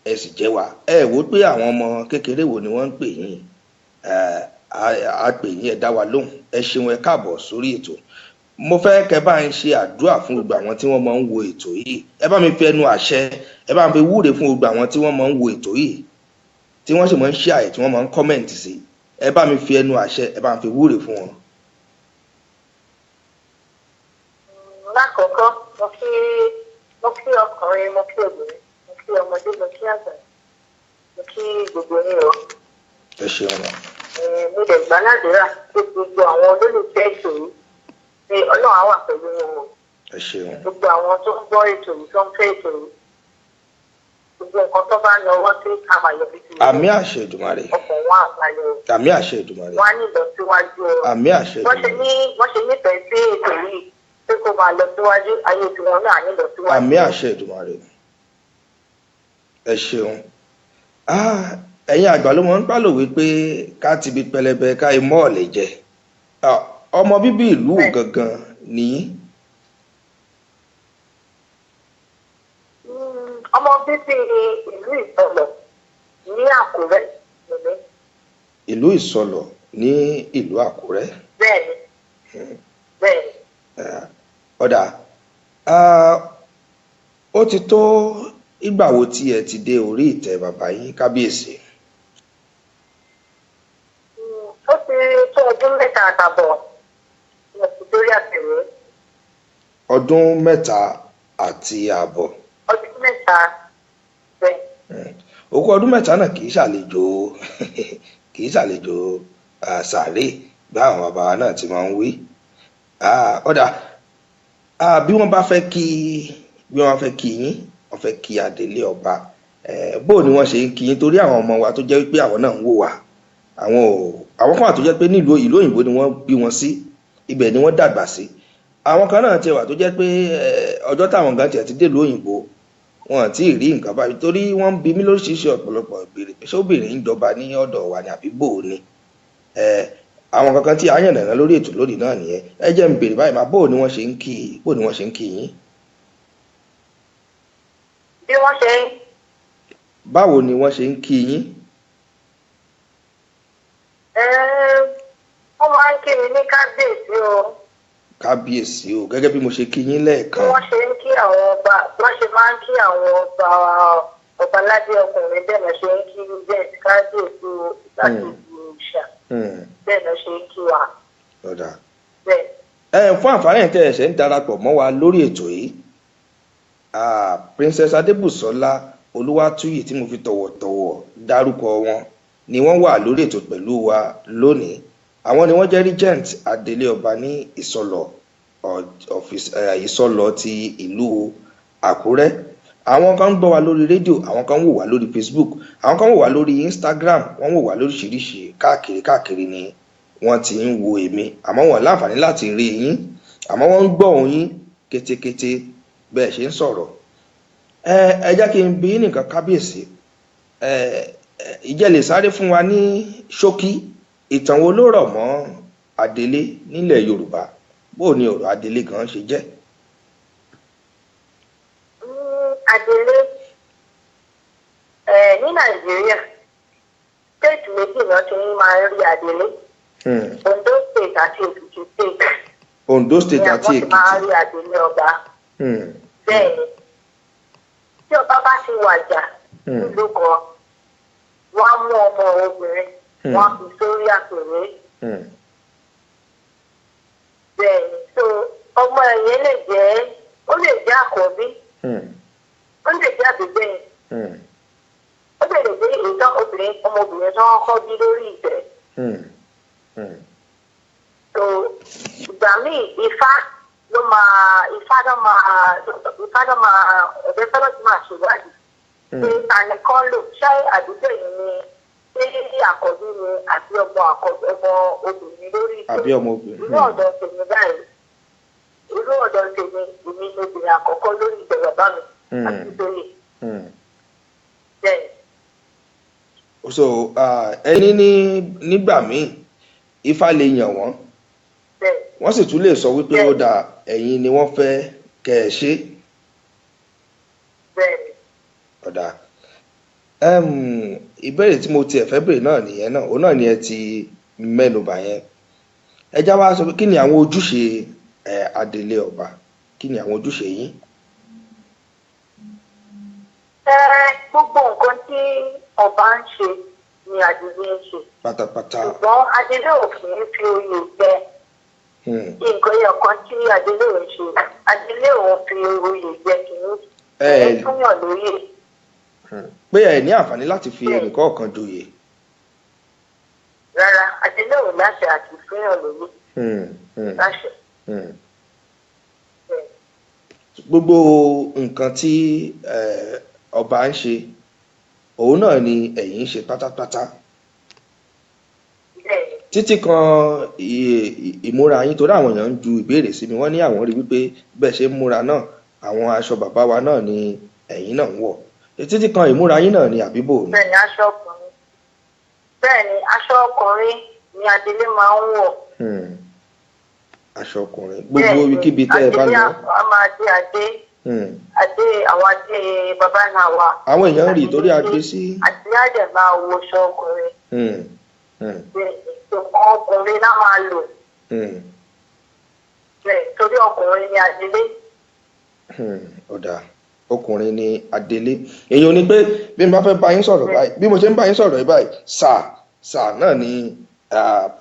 ẹ sì jẹ́ wa. Ẹ wò ó pé àwọn ọmọ kékeré wo ni wọ́n ń pè yín. A pè yín, ẹ dá wa lóhùn, ẹ ṣeun, ẹ káàbọ̀ sórí ètò. Mo fẹ́ kẹ́ bá ń ṣe àdúrà fún gbogbo àwọn tí wọ́n máa ń wo ètò yìí. Ẹ bá mi fi ẹnu àṣẹ, ẹ bá mi fi wúre fún gbogbo àwọn tí wọ́n máa ń wo ètò yìí, tí wọ́n sì máa ń ṣe àyè, tí wọ́n máa ń comment sí. Ẹ bá mi fi ẹnu àṣẹ, ẹ bá mi fi wúre fún wọn. Lákọ̀ọ́kọ́, mo kí ọkùnrin, mo kí obìnrin, mo kí ọmọdé, mo kí àgbà, mo kí gbogbo yín o. Ẹ ṣeun ma. Mo dẹ̀ gbà ládùúrà pé gbogbo àwọn olólùfẹ́ ètò yìí, pé Ọlọ́run á wà pẹ̀lú wọn o. Ẹ ṣeun. Gbogbo àwọn tó ń gbọ́ ètò yìí, tó ń fẹ́ ètò yìí, gbogbo nǹkan tó bá náwó sí, a máa yọrí sí i. Àmín, àṣẹ Èdùmàrè. Ọkàn wọn á balẹ̀ o. Àmín, àṣẹ Èdùmàrè. Wọn á ní ìlọsíwájú o. Àmín, àṣẹ Wọ́n ṣe Èdùmàrè. ní wọ́n ṣe nífẹ̀ẹ́ sí ètò yìí pé kó máa lọ síwájú, ayé tiwọn náà á ní ìlọsíwájú. Àmín, àṣẹ Èdùmàrè. Ẹ ṣeun. Ẹ̀yin àgbà ló mọ̀ ń pàlòwé pé ká ti bi pẹlẹbẹ ká imọ́ ọ̀lẹ̀ jẹ. Ọmọ bíbí ìlú wo gangan nìyí? Ọmọ bíbí ìlú Ìsọlọ̀ ní Àkúrẹ́ nìyí. Ìlú Ìsọlọ̀ ní ìlú Àkúrẹ́. Bẹ́ẹ̀ni. Ọ̀dà, ó ti tó ìgbà wo tí ẹ ti dé orí ìtẹ́ bàbá yín, kábíyèsí? Ó ti tó ọdún 3.5 mo ti dórí àpèrè. Ọdún 3.5. Ọdún 3, bẹ́ẹ̀. Òkú ọdún 3 náà kì í ṣàlejò sàárè bí àwọn bàbá wa náà ti máa ń wí. Ọ̀dà, bí wọ́n bá fẹ́ kí yín, wọ́n fẹ́ kí adelé ọba, bó ni wọ́n ṣe ń kí yín? Torí àwọn ọmọ wa tó jẹ́ wípé àwọn náà ń wò wá, àwọn ò àwọn kan wà tó jẹ́ pé nílùú ìlú òyìnbó ni wọ́n bí wọn sí, ibẹ̀ ni wọ́n dàgbà sí. Àwọn kan náà tiẹ̀ wà tó jẹ́ pé ọjọ́ táwọn gan tiẹ̀ ti dé ìlú òyìnbó, wọn àti rí nǹkan báyìí, torí wọ́n ń bi mí lóríṣiríṣi ọ̀pọ̀lọpọ̀ ìbéèrè pé ṣé obìnrin ń jọba ní ọ̀dọ̀ wa ni àbí bò ó ni. Àwọn kankan tí a yàn nàná lórí ètò lónìí náà nìyẹn. Ẹ jẹ́ ń béèrè báyìí máa, bó ni wọ́n ṣe ń kí yín? Bí wọ́n ṣe ń Báwo ni wọ́n ṣe ń kí yín? kí mi ní kábíyèsí o. Kábíyèsí o, gẹ́gẹ́ bí mo ṣe kí yín Bí lẹ́ẹ̀kan. wọ́n ṣe ń kí àwọn ọba, wọ́n ṣe máa ń kí àwọn ọba, ọba aládé ọkùnrin, bẹ́ẹ̀ náà ṣe ń kí bẹ́ẹ̀, kábíyèsí o láti ìṣà, bẹ́ẹ̀ náà ṣe ń kí wa. Ọ̀dà. Bẹ́ẹ̀. Ẹ fún àǹfààní tẹ́ ẹ ṣẹ̀ ń darapọ̀ mọ́ wa lórí ètò yìí, Princess Adébùsọ́lá Olúwatúyì tí mo fi tọ̀wọ̀tọ̀wọ̀ dárúkọ wọn ni wọ́n wà lórí ètò pẹ̀lú wa lónìí. Àwọn ni wọ́n jẹ́ regent, adelé ọba ní Ìsọlọ̀ Ìsọlọ̀ ti ìlú Àkúrẹ́. Àwọn kan ń gbọ́ wa lórí rédíò, àwọn kan ń wò wá lórí Facebook, àwọn kan ń wò wá lórí Instagram, wọ́n ń wò wá lóríṣiríṣi káàkiri káàkiri ni wọ́n ti ń wo èmi, àmọ́ wọn láǹfààní láti rí yín, àmọ́ wọ́n ń gbọ́ ohùn yín kétékété bẹ́ẹ̀ ṣe ń sọ̀rọ̀. Ẹ jẹ́ kí n bi yín nìkan, kábíyèsí. Ẹ ìjẹ́ lè sáré fún wa ní ṣókí ìtàn wo ló rọ̀ mọ́ adelé nílẹ̀ Yorùbá? Bó ni ọ̀rọ̀ adelé gan ṣe jẹ́? Adelé ní Nàìjíríà, state méjì náà ti ń máa ń rí adelé: Ondo State àti Èkìtì State. Ondo State Ni àti àwọn ti máa ń Èkìtì. rí adelé ọba. Bẹ́ẹ̀ ni, tí ọba bá ti wàjà nílùú kan, wọ́n á mú ọmọ obìnrin, wọ́n á fi sórí àpèrè. Bẹ́ẹ̀ ni, so ọmọ ẹ̀yẹn lè jẹ́, ó lè jẹ́ àkọ́bí, ó lè jẹ́ àbígbẹ̀yìn, ó lè lè jẹ́ ìtàn obìnrin, ọmọbìnrin tó ń kọ́ bí lórí ìtẹ́. So ìgbà míì, ifá ló máa ifá ló máa ẹ̀fẹ́ fẹ́lẹ́ tí máa ṣèwádìí pé ta ni kán lò, ṣé àdúgbò yìí ni, ṣé àkọ́bí ni àbí ọmọ àkọ́bí, ọmọ obìnrin lórí ìtẹ́. Àbí ọmọ obìnrin. Irú ọ̀dọ̀ tèmi báyìí, irú ọ̀dọ̀ tèmi, èmi ni obìnrin àkọ́kọ́ lórí ìtẹ́ bàbá mi àti ìtòlè. Bẹ́ẹ̀. So ẹni ní nígbà míì ifá lè yàn wọ́n, Bẹ́ẹ̀. wọ́n sì tún lè sọ wípé ó dáa, ẹ̀yin ni wọ́n fẹ́ kẹ́ ẹ ṣe. Bẹ́ẹ̀ ni. Ọ̀dà, ìbéèrè tí mo tiẹ̀ fẹ́ béèrè náà nìyẹn náà, òun náà ni ẹ ti mẹ́nubà yẹn. Ẹ já wá sọ pé kí ni àwọn ojúṣe adelé ọba? Kí ni àwọn ojúṣe yín? Gbogbo nǹkan tí ọba ń ṣe ni adelé ń ṣe. Pátápátá. Ṣùgbọ́n adelé ò kì í fi oyè jẹ. Nǹkan ẹyọ kan tí adelé ò ń ṣe, adelé ò ń fi oyè jẹ, kì í fúnyàn lóyè. Pé ẹ ní àǹfààní láti fi ẹnìkọ̀ọ̀kan joyè. Rárá, adelé ò láṣẹ àti fúnyàn lóyè láṣẹ. Bẹ́ẹ̀. Gbogbo nǹkan tí ọba ń ṣe, òun náà ni ẹ̀yin ń ṣe pátápátá. Bẹ́ẹ̀ ni. Títí kan ìmúra yín, torí àwọn èèyàn ń ju ìbéèrè sí mi, wọ́n ní àwọn rí wípé bẹ́ẹ̀ ṣe ń múra náà, àwọn aṣọ bàbá wa náà ni ẹ̀yin náà ń wọ̀. Títí kan ìmúra yín náà ni, àbíbò ni? Bẹ́ẹ̀ ni, aṣọ ọkùnrin, bẹ́ẹ̀ ni, aṣọ ọkùnrin ni adelé máa ń wọ̀. Aṣọ ọkùnrin, gbogbo ibikíbi tẹ́ ẹ bá Adelé lọ. a máa dé adé, adé, àwọn adé bàbá náà wà. Àwọn èèyàn ń rí ìtorí adé sí. Adé á dẹ̀ máa wọṣọ ọkùnrin. Bẹ́ẹ̀ ni, nǹkan ọkùnrin náà máa lò. Bẹ́ẹ̀, torí ọkùnrin ni adelé. Ọ̀dà, ọkùnrin ni adelé. Èèyàn ní pé bí n bá fẹ́ bá yín sọ̀rọ̀ báyìí, bí mo ṣe ń bá yín sọ̀rọ̀ yìí báyìí, sà sà náà ni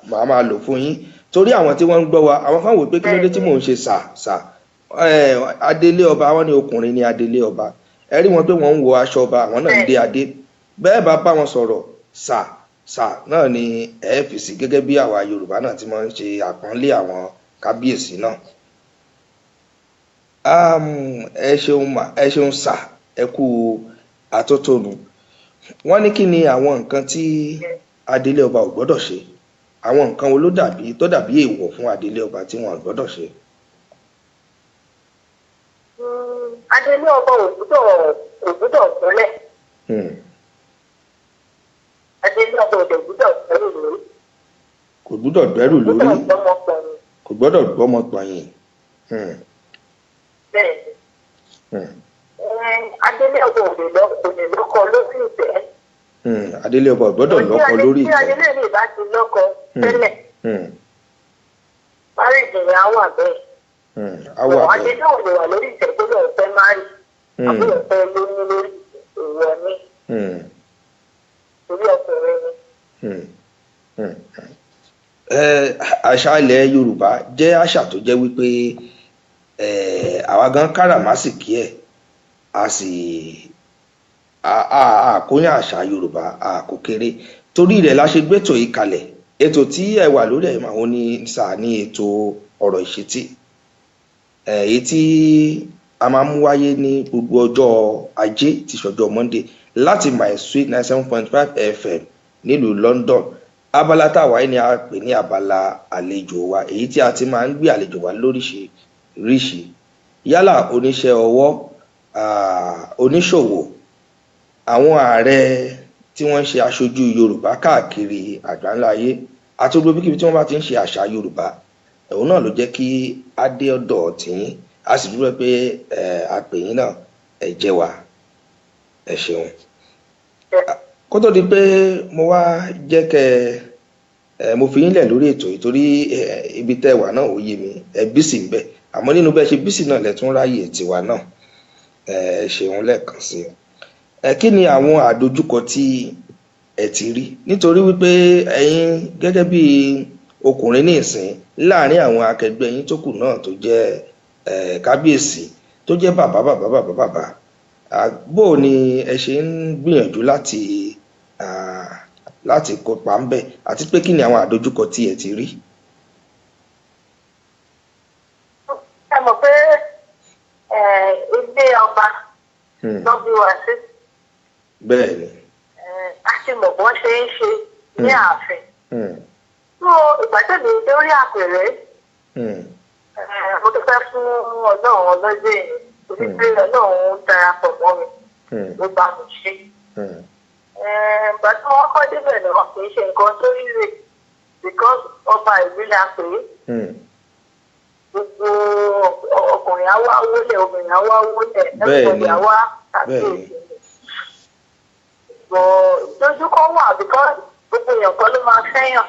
màá máa lò fún yín, torí àwọn tí wọ́n ń gbọ́ wa, àwọn kan wò pé kí ló dé tí mò ń ṣe sà sà. Adelé ọba, wọn ní ọkùnrin ni adelé ọba. Ẹ rí wọn pé wọ́n ń wọ aṣọ ọba, àwọn náà ń dé adé. Bẹ́ẹ̀ bá bá wọn sọ̀rọ̀, sà sà náà ni ẹ fi sí, gẹ́gẹ́ bí àwa Yorùbá náà ti máa ń ṣe àpọ́nlé àwọn kábíyèsí náà. Ẹ ṣeun mà, ẹ ṣeun sà, ẹ kú àtótónu. Wọ́n ní kí ni àwọn nǹkan tí adelé ọba ò gbọ́dọ̀ ṣe? Àwọn nǹkan wo ló dàbí tó dàbí èèwọ̀ fún adelé ọba tí wọn ò gbọ́dọ̀ ṣe? Adelé ọba ò gbúdọ̀ kúnlẹ̀. Adelé ọba ò dẹ̀ gbúdọ̀ gbẹ́rù lórí. Kò gbúdọ̀ gbẹ́rù lórí. Gbúdọ̀ gbọ́mọ pẹ̀lú. Kò gbọ́dọ̀ gbọ́mọ pọ̀nyìn. Bẹ́ẹ̀ ni. Adelé ọba ò lè lọ́kọ lórí ìtẹ́. Adelé ọba ò gbọ́dọ̀ lọ́kọ lórí Tí ìtẹ́. adelé mi bá ti lọ́kọ tẹ́lẹ̀, Marriage yẹn á wà bẹ́ẹ̀. Á wà Wọ́n á bẹ́ẹ̀. ti náà lè wà lórí ìtẹ́ tó lọ́ọ́ fẹ́ marry. Àbúrò fẹ́ lóyún lórí ìwọ ní torí ọkùnrin ni. Àṣà ilẹ̀ Yorùbá jẹ́ àṣà tó jẹ́ wípé àwa gan káràmásìkí ẹ̀, a sì a kóyán àṣà Yorùbá a kò kéré. Torí rẹ̀ la ṣe gbétò yìí kalẹ̀. Ètò tí ẹ wà lórí ẹ̀ máa ń ní sáà ní ètò ọ̀rọ̀ ìṣítí, èyí tí a máa ń mú wáyé ní gbogbo ọjọ́ Ajé tí ṣọjọ́ Monday láti My Sweet 97.5 FM nílùú London. Abala tá a wáyé ni a pè ní abala àlejò wa, èyí tí a ti máa ń gbé àlejò wa lóríṣiríṣi, yálà oníṣẹ́ ọwọ́, oníṣòwò, àwọn ààrẹ tí wọ́n ń ṣe aṣojú Yorùbá káàkiri àgbáńlá ayé àti gbogbo ibikíbi tí wọ́n bá ti ń ṣe àṣà Yorùbá. Òun náà ló jẹ́ kí á dé ọ̀dọ̀ tìyín. A sì dúpẹ́ pé a pè yín náà, ẹ jẹ́ wa. Ẹ ṣeun. Kó tó di pé mo wá jẹ́ kẹ́ ẹ mo fi yín lẹ̀ lórí ètò yìí, torí ibi tẹ́ wà náà ò yé mi, ẹ busy ń bẹ̀, àmọ́ nínú bẹ́ẹ̀ ṣe busy náà lẹ tún ráyè tiwa náà. Ẹ ṣeun lẹ́ẹ̀kan sí ẹ. Kí ni àwọn àdojúkọ tí ẹ ti rí, nítorí wípé ẹ̀yin gẹ́gẹ́ bí ọkùnrin ní ìsìn láàrin àwọn akẹgbẹ́ yín tó kù náà tó jẹ́ kábíyèsí, tó jẹ́ bàbá bàbá bàbá bàbá, bó o ni ẹ ṣe ń gbìyànjú láti kópa ń bẹ̀, àti pé kí ni àwọn àdojúkọ tí ẹ ti rí? Ẹ mọ̀ pé ilé ọba ló bí wa sí. Bẹ́ẹ̀ ni. A ti mọ̀ bọ́n ṣe ń ṣe ní ààfin. Tó ìgbà tẹ̀lé lórí àpèrè, mo dúpẹ́ fún Ọlọ́run ọlọ́jọ́ èyí torí pé Ọlọ́run darapọ̀ mọ́ mi, ló bá mi ṣe. Ìgbà tí wọ́n kọ́ débẹ̀ náà, kì í ṣe nǹkan tó rí rè, because ọba ìlú la pè é. Gbogbo ọkùnrin á wá wólẹ̀, obìnrin á wá wólẹ̀, everybody á wá kábíyèsí. Bọ̀ dojúkọ wà, because gbogbo èèyàn kan ló máa fẹ́yàn.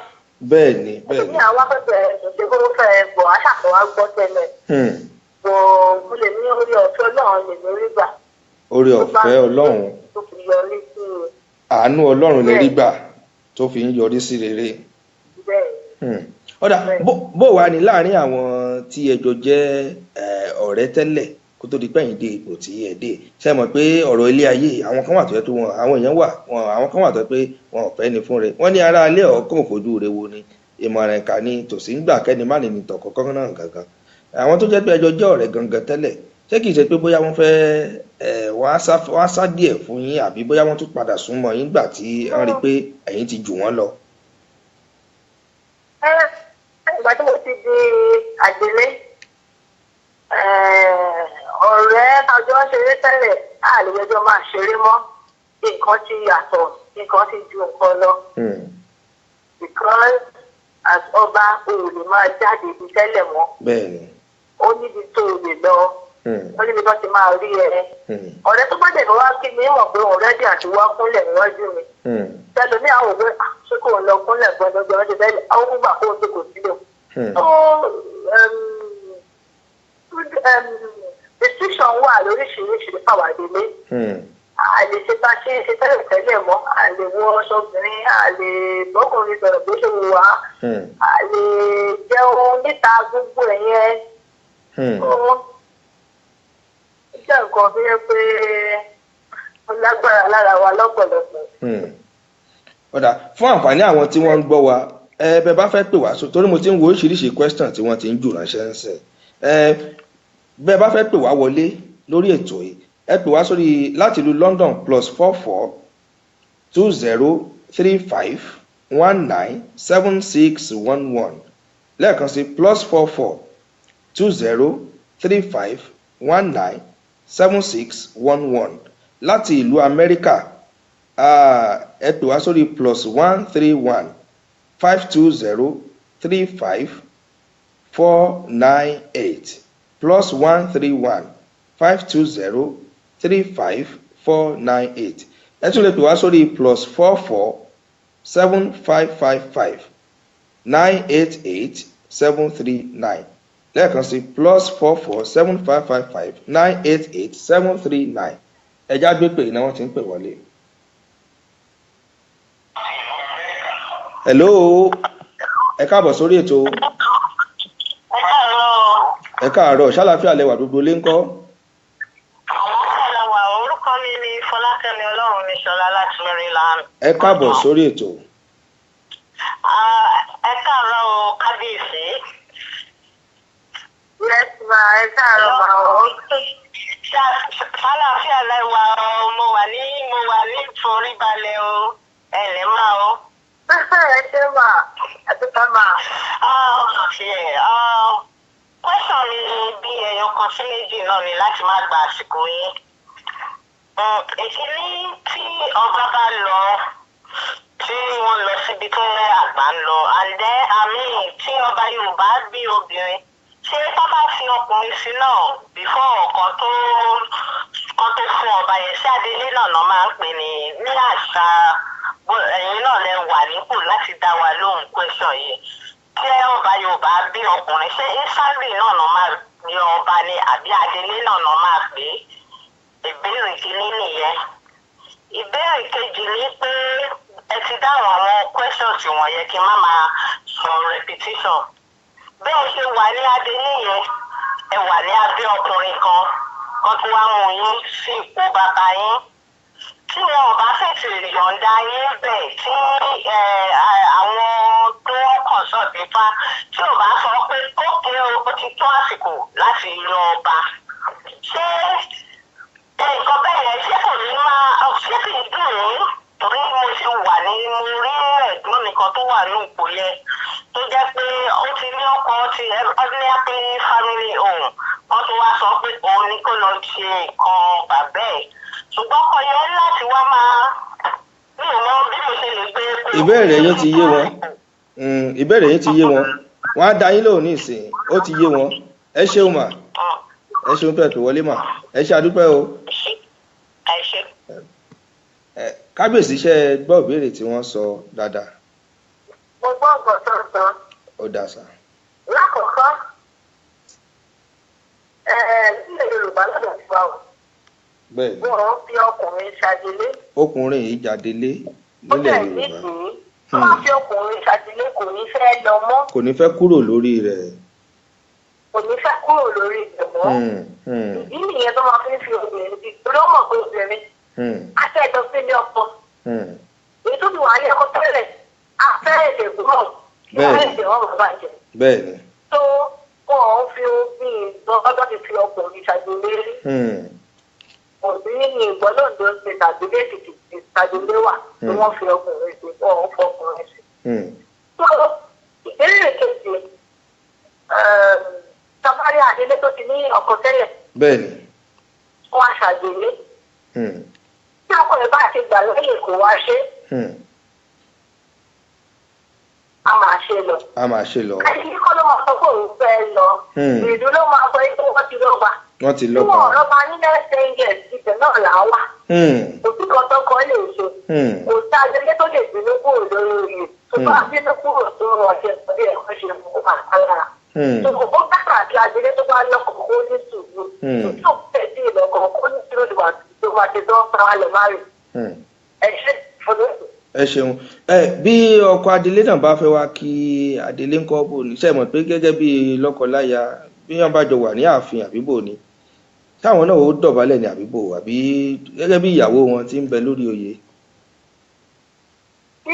bẹ́ẹ̀ ni bẹ́ẹ̀ ni Ní àwa pẹ̀pẹ̀ ṣe kó fẹ́ bọ̀ á ṣàkóso gbọ́ tẹ́lẹ̀. Bọ̀ mo lè ní orí ọ̀fẹ́ Ọlọ́run lè lórí gbà. Orí ọ̀fẹ́ Ọlọ́run. Tó fi yọrí sí i. Àánú Ọlọ́run lè rí gbà tó fi ń yọrí sí rere. Bẹ́ẹ̀. Ọ̀dà, bó wà ní láàrin àwọn tí ẹ jọ jẹ́ ọ̀rẹ́ tẹ́lẹ̀ kó tó di pẹ́yìn dé ipò tí ẹ dé, ṣe mọ̀ pé ọ̀rọ̀ ilé ayé, àwọn kan wà tó yẹ tó wọn, àwọn èèyàn wà wọn, àwọn kan wà tó yẹ pé wọn ò fẹ́ ni fún rẹ. Wọ́n ní ará ilé ọ̀ọ́kàn òfojú rẹ wo ni ìmọ̀ràn ìkà ni tòsí ń gbà kẹ́ni má ní ní tọ̀kọ̀kọ́ náà gangan. Àwọn tó jẹ́ pé ẹjọ́ jẹ́ ọ̀rẹ́ gangan tẹ́lẹ̀, ṣé kìí ṣe pé bóyá wọ́n fẹ́ wọ́n á sá díẹ̀ fún yín, àbí bóyá wọ́n tún padà súnmọ́ yín gbà tí wọ́n rí i pé ẹ̀yin ti jù wọ́n lọ? Ìgbà tí mo ti di àdélé, ọ̀rẹ́ àjọ ṣeré tẹ́lẹ̀, àlejò máa ṣeré mọ́. Nǹkan ti yàtọ̀, nǹkan ti ju nǹkan lọ. Because as ọba, o ò lè máa jáde ibi tẹ́lẹ̀ mọ́. Bẹ́ẹ̀ni. Ó níbi tó o lè lọ, ó níbi tó ti máa rí ẹ. Ọ̀rẹ́ tó bá dẹ̀ wá kí mi mọ̀ pé òun ready àti wá kúnlẹ̀ níwájú mi. Tẹlomi àwọn òwe, ṣé kò ń lọ kúnlẹ̀ gbọdọgbọdọ ṣe fẹ́ àwọn gbà kó o tó kò sílẹ̀. So restriction wà lóríṣiríṣi fáwọn àdélé. A lè ṣe bá ṣe ń ṣe tẹ́lẹ̀ tẹ́lẹ̀ mọ́, a lè wọ aṣọ obìnrin, a lè bọ́kùnrin sọ̀rọ̀ bó ṣe wù wá, a lè jẹun níta, gbogbo ẹ̀ yẹn. Ó jẹ́ nǹkan tó yẹ pé ó lágbára lára wa lọ́pọ̀lọpọ̀. Ọ̀dà, fún àǹfààní àwọn tí wọ́n ń gbọ́ wa, ẹ bẹ bá fẹ́ pè wá, torí mo ti ń wo oríṣiríṣi question tí wọ́n ti ń jù ránṣẹ́ ń sìn, ẹ bẹ́ẹ̀ bá fẹ́ pè wá wọlé lórí ètò yìí, ẹ pè wá sórí láti ìlú London, +44 20 3519 7611. Lẹ́ẹ̀kan sí, +44 20 3519 7611. Láti ìlú Amẹ́ríkà, ẹ pè wá sórí +1 315 203 5498, +1 315 203 5498. Ẹ tún lè pè wá sórí +44 7555 988. 739. Lẹ́ẹ̀kan sí, +44 7555 988739. Ẹja gbé pè iná, wọ́n ti ń pè wọlé. Hello, ẹ káàbọ̀ sórí ètò. Ẹ káàárọ̀. Ẹ káàárọ̀, ṣàlàáfíà lẹwà, gbogbo lé ń kọ́? Àwọn wà, orúkọ mi ni Fọlákẹ́mi Ọlọ́run ní Ṣọlá láti Maryland. Ẹ káàbọ̀ sórí ètò. Ah, ẹ káàárọ̀ o, kábíyèsí. Yes, ma, ẹ káàárọ̀ ma o. Ṣàlàáfíà lẹwà o, mo wà ní ìforíbalẹ̀ o, ẹ lè máa o. Ẹ ṣé ma, ẹ dúpẹ́ ma. Ah, yeah, ah, question mi ni bí ẹyọ kan sí méjì náà ni láti má gba àsìkò yín. Èkíní, tí ọba bá lọ, tí wọ́n lọ síbi tó ń àgbà ń lọ, and then, I mean, tí ọba Yorùbá bí obìnrin, ṣé tó bá fi ọkùnrin sí náà before kan tó fún ọba yẹn sí adélé náà náà máa ń pè ní àṣà ẹ̀yin náà lẹ wà nípò láti dá wa lóhùn question yìí. Tí ọba Yorùbá bí ọkùnrin, ṣé instantly náà náà máa yan ọba ni àbí adélé náà náà máa pè é? Ìbéèrè kìíní nìyẹn. Ìbéèrè kejì ni pé ẹ ti dáhùn àwọn questions tí wọ́n yẹ kí n má máa sọ repetition. Bẹ́ẹ̀ ṣe wà ní adélé yẹn, ẹ wà ní abẹ́ ọkùnrin kan kan tó wá mú yín sí ipò bàbá yín. Tí wọn ò bá fètè yọ̀ǹda yín bẹ̀, tí àwọn tó ń kàn sọ̀dí fá tí ò bá sọ pé ókè o, ó ti tó àsìkò láti yan ọba, ṣé nǹkan bẹ́ẹ̀ yẹn, ṣé kò ní máa, ṣé kì í dùn yín? Torí mo ṣe wà ní, mo rí ẹ̀gbọ́n mi kan tó wà ní ipò yẹn, tó jẹ́ pé ó ti ní ọkọ, ti ní happy family home, wọ́n tún wá sọ pé òun ní kó lọ ṣe nǹkan bàbá ẹ̀, ṣùgbọ́n ọkọ yẹn láti wá máa, mi ò mọ bí mo ṣe lè gbé. Ìbéèrè yín ti yé wọn. Ìbéèrè yín ti yé wọn, wọn á dá yín lóhùn ní ìsìn, ó ti yé wọn. Ẹ ṣeun mà, ẹ ṣeun tó ẹ pè wọlé mà, ẹ ṣe, àdúpẹ́ o. Ẹ ṣe. Ẹ kábíyèsí, ṣe é gbọ́ ìbéèrè tí wọ́n sọ dáadáa? Mo gbọ́ nǹkan tó ń sọ. Ó dà sá. Lákọ̀ọ́kọ́, nílẹ̀ Yorùbá lọ́dọ̀ tiwa o, Bẹ́ẹ̀ ni. wọ́n fi ọkùnrin ṣàdélé. Ọkùnrin yìí jáde lé Ó nílẹ̀ dẹ̀ Yorùbá. nídìí. Tó bá fi ọkùnrin ṣàdélé, kò ní fẹ́ lọ mọ́. Kò ní fẹ́ kúrò lórí rẹ̀. Kò ní fẹ́ kúrò lórí rẹ̀ mọ́. Ìdí nìyẹn tó máa fi ń fi obìnrin bí, torí ó mọ̀ pé obìnrin á fẹ́ lọ sílé ọkọ. Èyí tó ti wà ní ẹ̀kọ́ tẹ́lẹ̀, á fẹ́ èdè gbọ́. Bẹ́ẹ̀ni. Èdè wọn bàbá jẹ. Bẹ́ẹ̀ ni. Tó wọ́n fi obìnrin lọ́dọ̀ ti fi ọkùnrin ṣàdélé rí. Òbí ní ìgbọ́lóńdó ṣe tàbí lẹ́kìtì tàbí wà tí wọ́n fi ọkùnrin sí, wọ́n ń fọkùnrin sí. Tó ìbéèrè kejì, safari adélé tó ti ní ọkọ tẹ́lẹ̀, Bẹ́ẹ̀ ni. wọ́n á ṣàgbélé. Tí ọkọ rẹ̀ bá ti gbà lóye kò wá ṣe, a máa ṣe lọ. A máa ṣe lọ. Àti kọ́ ló máa sọ pé òun fẹ́ lọ. Ìlú ló máa sọ pé wọ́n ti lọ́ba. Wọ́n ti Tí lọ́ba. wọ́n lọ́ba ní next 10 years, ibẹ̀ náà là á wà. Kò sí kan tó kọ́ lè ṣe. Kò sí adélé tó lè bínú kúrò lórí oyè. Tó bá bínú kúrò tó rọ̀ ṣe bí ẹ̀kọ́ ṣe fún àkàlára. Tó ó bàtà àti adélé tó bá lọ́kọ̀ kó ní sùúrù. Tó fẹ́ sí ìlọ́kọ̀ kó ní sùúrù tó máa ṣe tó ń pa á lọ má rè. Ẹ ṣe fọdún. Ẹ ṣeun. Ẹ bí ọkọ adelé náà bá fẹ́ wá kí adelé ńkọ́, bò ní ṣe mọ̀ pé gẹ́gẹ́ bí lọ́kọláya, bí wọ́n bá jọ wà ní ààfin àbíbò ni táwọn náà ó dọ̀bálẹ̀ ní àbíbò, àbí gẹ́gẹ́ bí ìyàwó wọn ti ń bẹ lórí oyè? Tí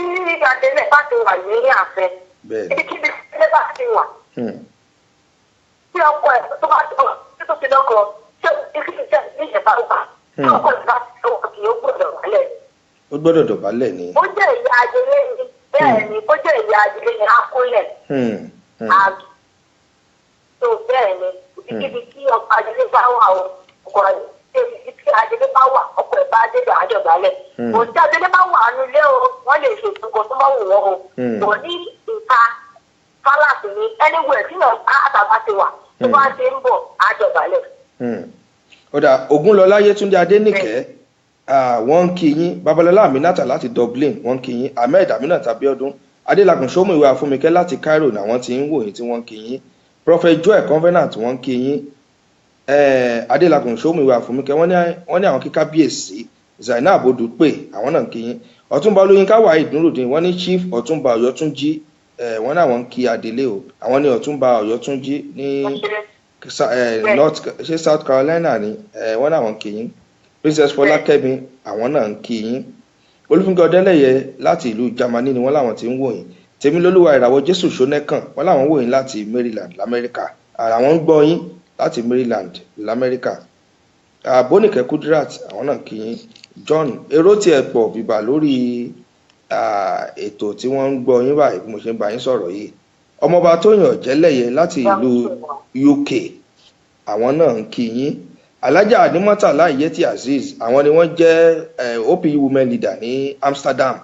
adélé bá ti wà ní ààfin, Bẹ́ẹ̀ ni. ibikíbi tí adélé bá ti wà, tí ọkọ ẹ̀ tó bá tó ti lọ́kọ, tí ibikíbi tí ìṣẹ̀ bá wà, tí ọkọ ẹ̀ bá ti lọ́kọ, kì í gbọ́dọ̀ wálẹ̀. Ó gbọ́dọ̀ dọ̀bálẹ̀ ni. Ó jẹ́ ìyá adélé ni, bẹ́ẹ̀ ni, ó jẹ́ ìyá adélé ni, á kúnlẹ̀. Tó bẹ́ẹ̀ ni, ibikíbi tí ọkọ adélé bá wà o, ọkọ ibi tí adélé bá wà, ọkọ ẹ̀ bá débẹ̀, á dọ̀bálẹ̀. Kò sí adélé bá wà nílé o, wọ́n lè ṣe nǹkan tó bá wù wọ́n o. Kò ní ìta palace ní anywhere tí yàn bá àtàbà ti wà, tó bá ṣe ń bọ̀, á dọ̀bálẹ̀. Ó dà, Ògúnlọlá Yétúndé Adénìkẹ́, wọ́n ń kí yín. Babalọlá Aminata láti Dublin, wọ́n ń kí yín. Ahmed Aminata Abiodun. Adélakùn Ṣómùwé Afúnmikẹ́ láti Cairo làwọn ti ń wò yín tí wọ́n ń kí yín. Prophet Joel Covenant wọ́n ń kí yín. Adélakùn Ṣómùwé Afúnmikẹ́, wọ́n ní àwọn kí kábíyèsí. Zainab Odùpè, àwọn náà ń kí yín. Ọ̀túnba Olóyinka Waheed Nurudeen, wọ́n ní Chief Ọ̀túnba Ọ̀yọ́túnjí, wọ́n ní àwọn ń kí Adélé o. Àwọn ní Ọ̀túnba Ọ̀yọ́túnjí ní North, ṣé South Carolina ni. Wọ́n ní àwọn ń kí yín. Princess Fọlákẹ́mi, àwọn náà ń kí yín. Olúfúnkẹ́ Ọdẹ́lẹ́yẹ láti ìlú Germany ni wọ́n láwọn ti ń wò yín. Tèmilolúwa Ìràwọ̀ Jésù Ṣónẹ́kàn, wọ́n láwọn wò yín láti Maryland lamẹ́ríkà. Àwọn ń gbọ́ yín láti Maryland lamẹ́ríkà. Bónìkẹ́ Kudirat, àwọn náà kí yín. John èrò tiẹ̀ pọ̀ bìbà lórí ètò tí wọ́n ń gbọ́ yín báyìí bí mo ṣe ń bá yín sọ̀rọ̀ yìí. Ọmọọba Tóyìn Ọ̀jẹ́lẹ̀yẹ láti ìlú UK, àwọn náà ń kí yín. Alájà Ànímọ́tàlá Ìyẹ́tì Azeez, àwọn ni wọ́n jẹ́ OPU women leader ní Amsterdam,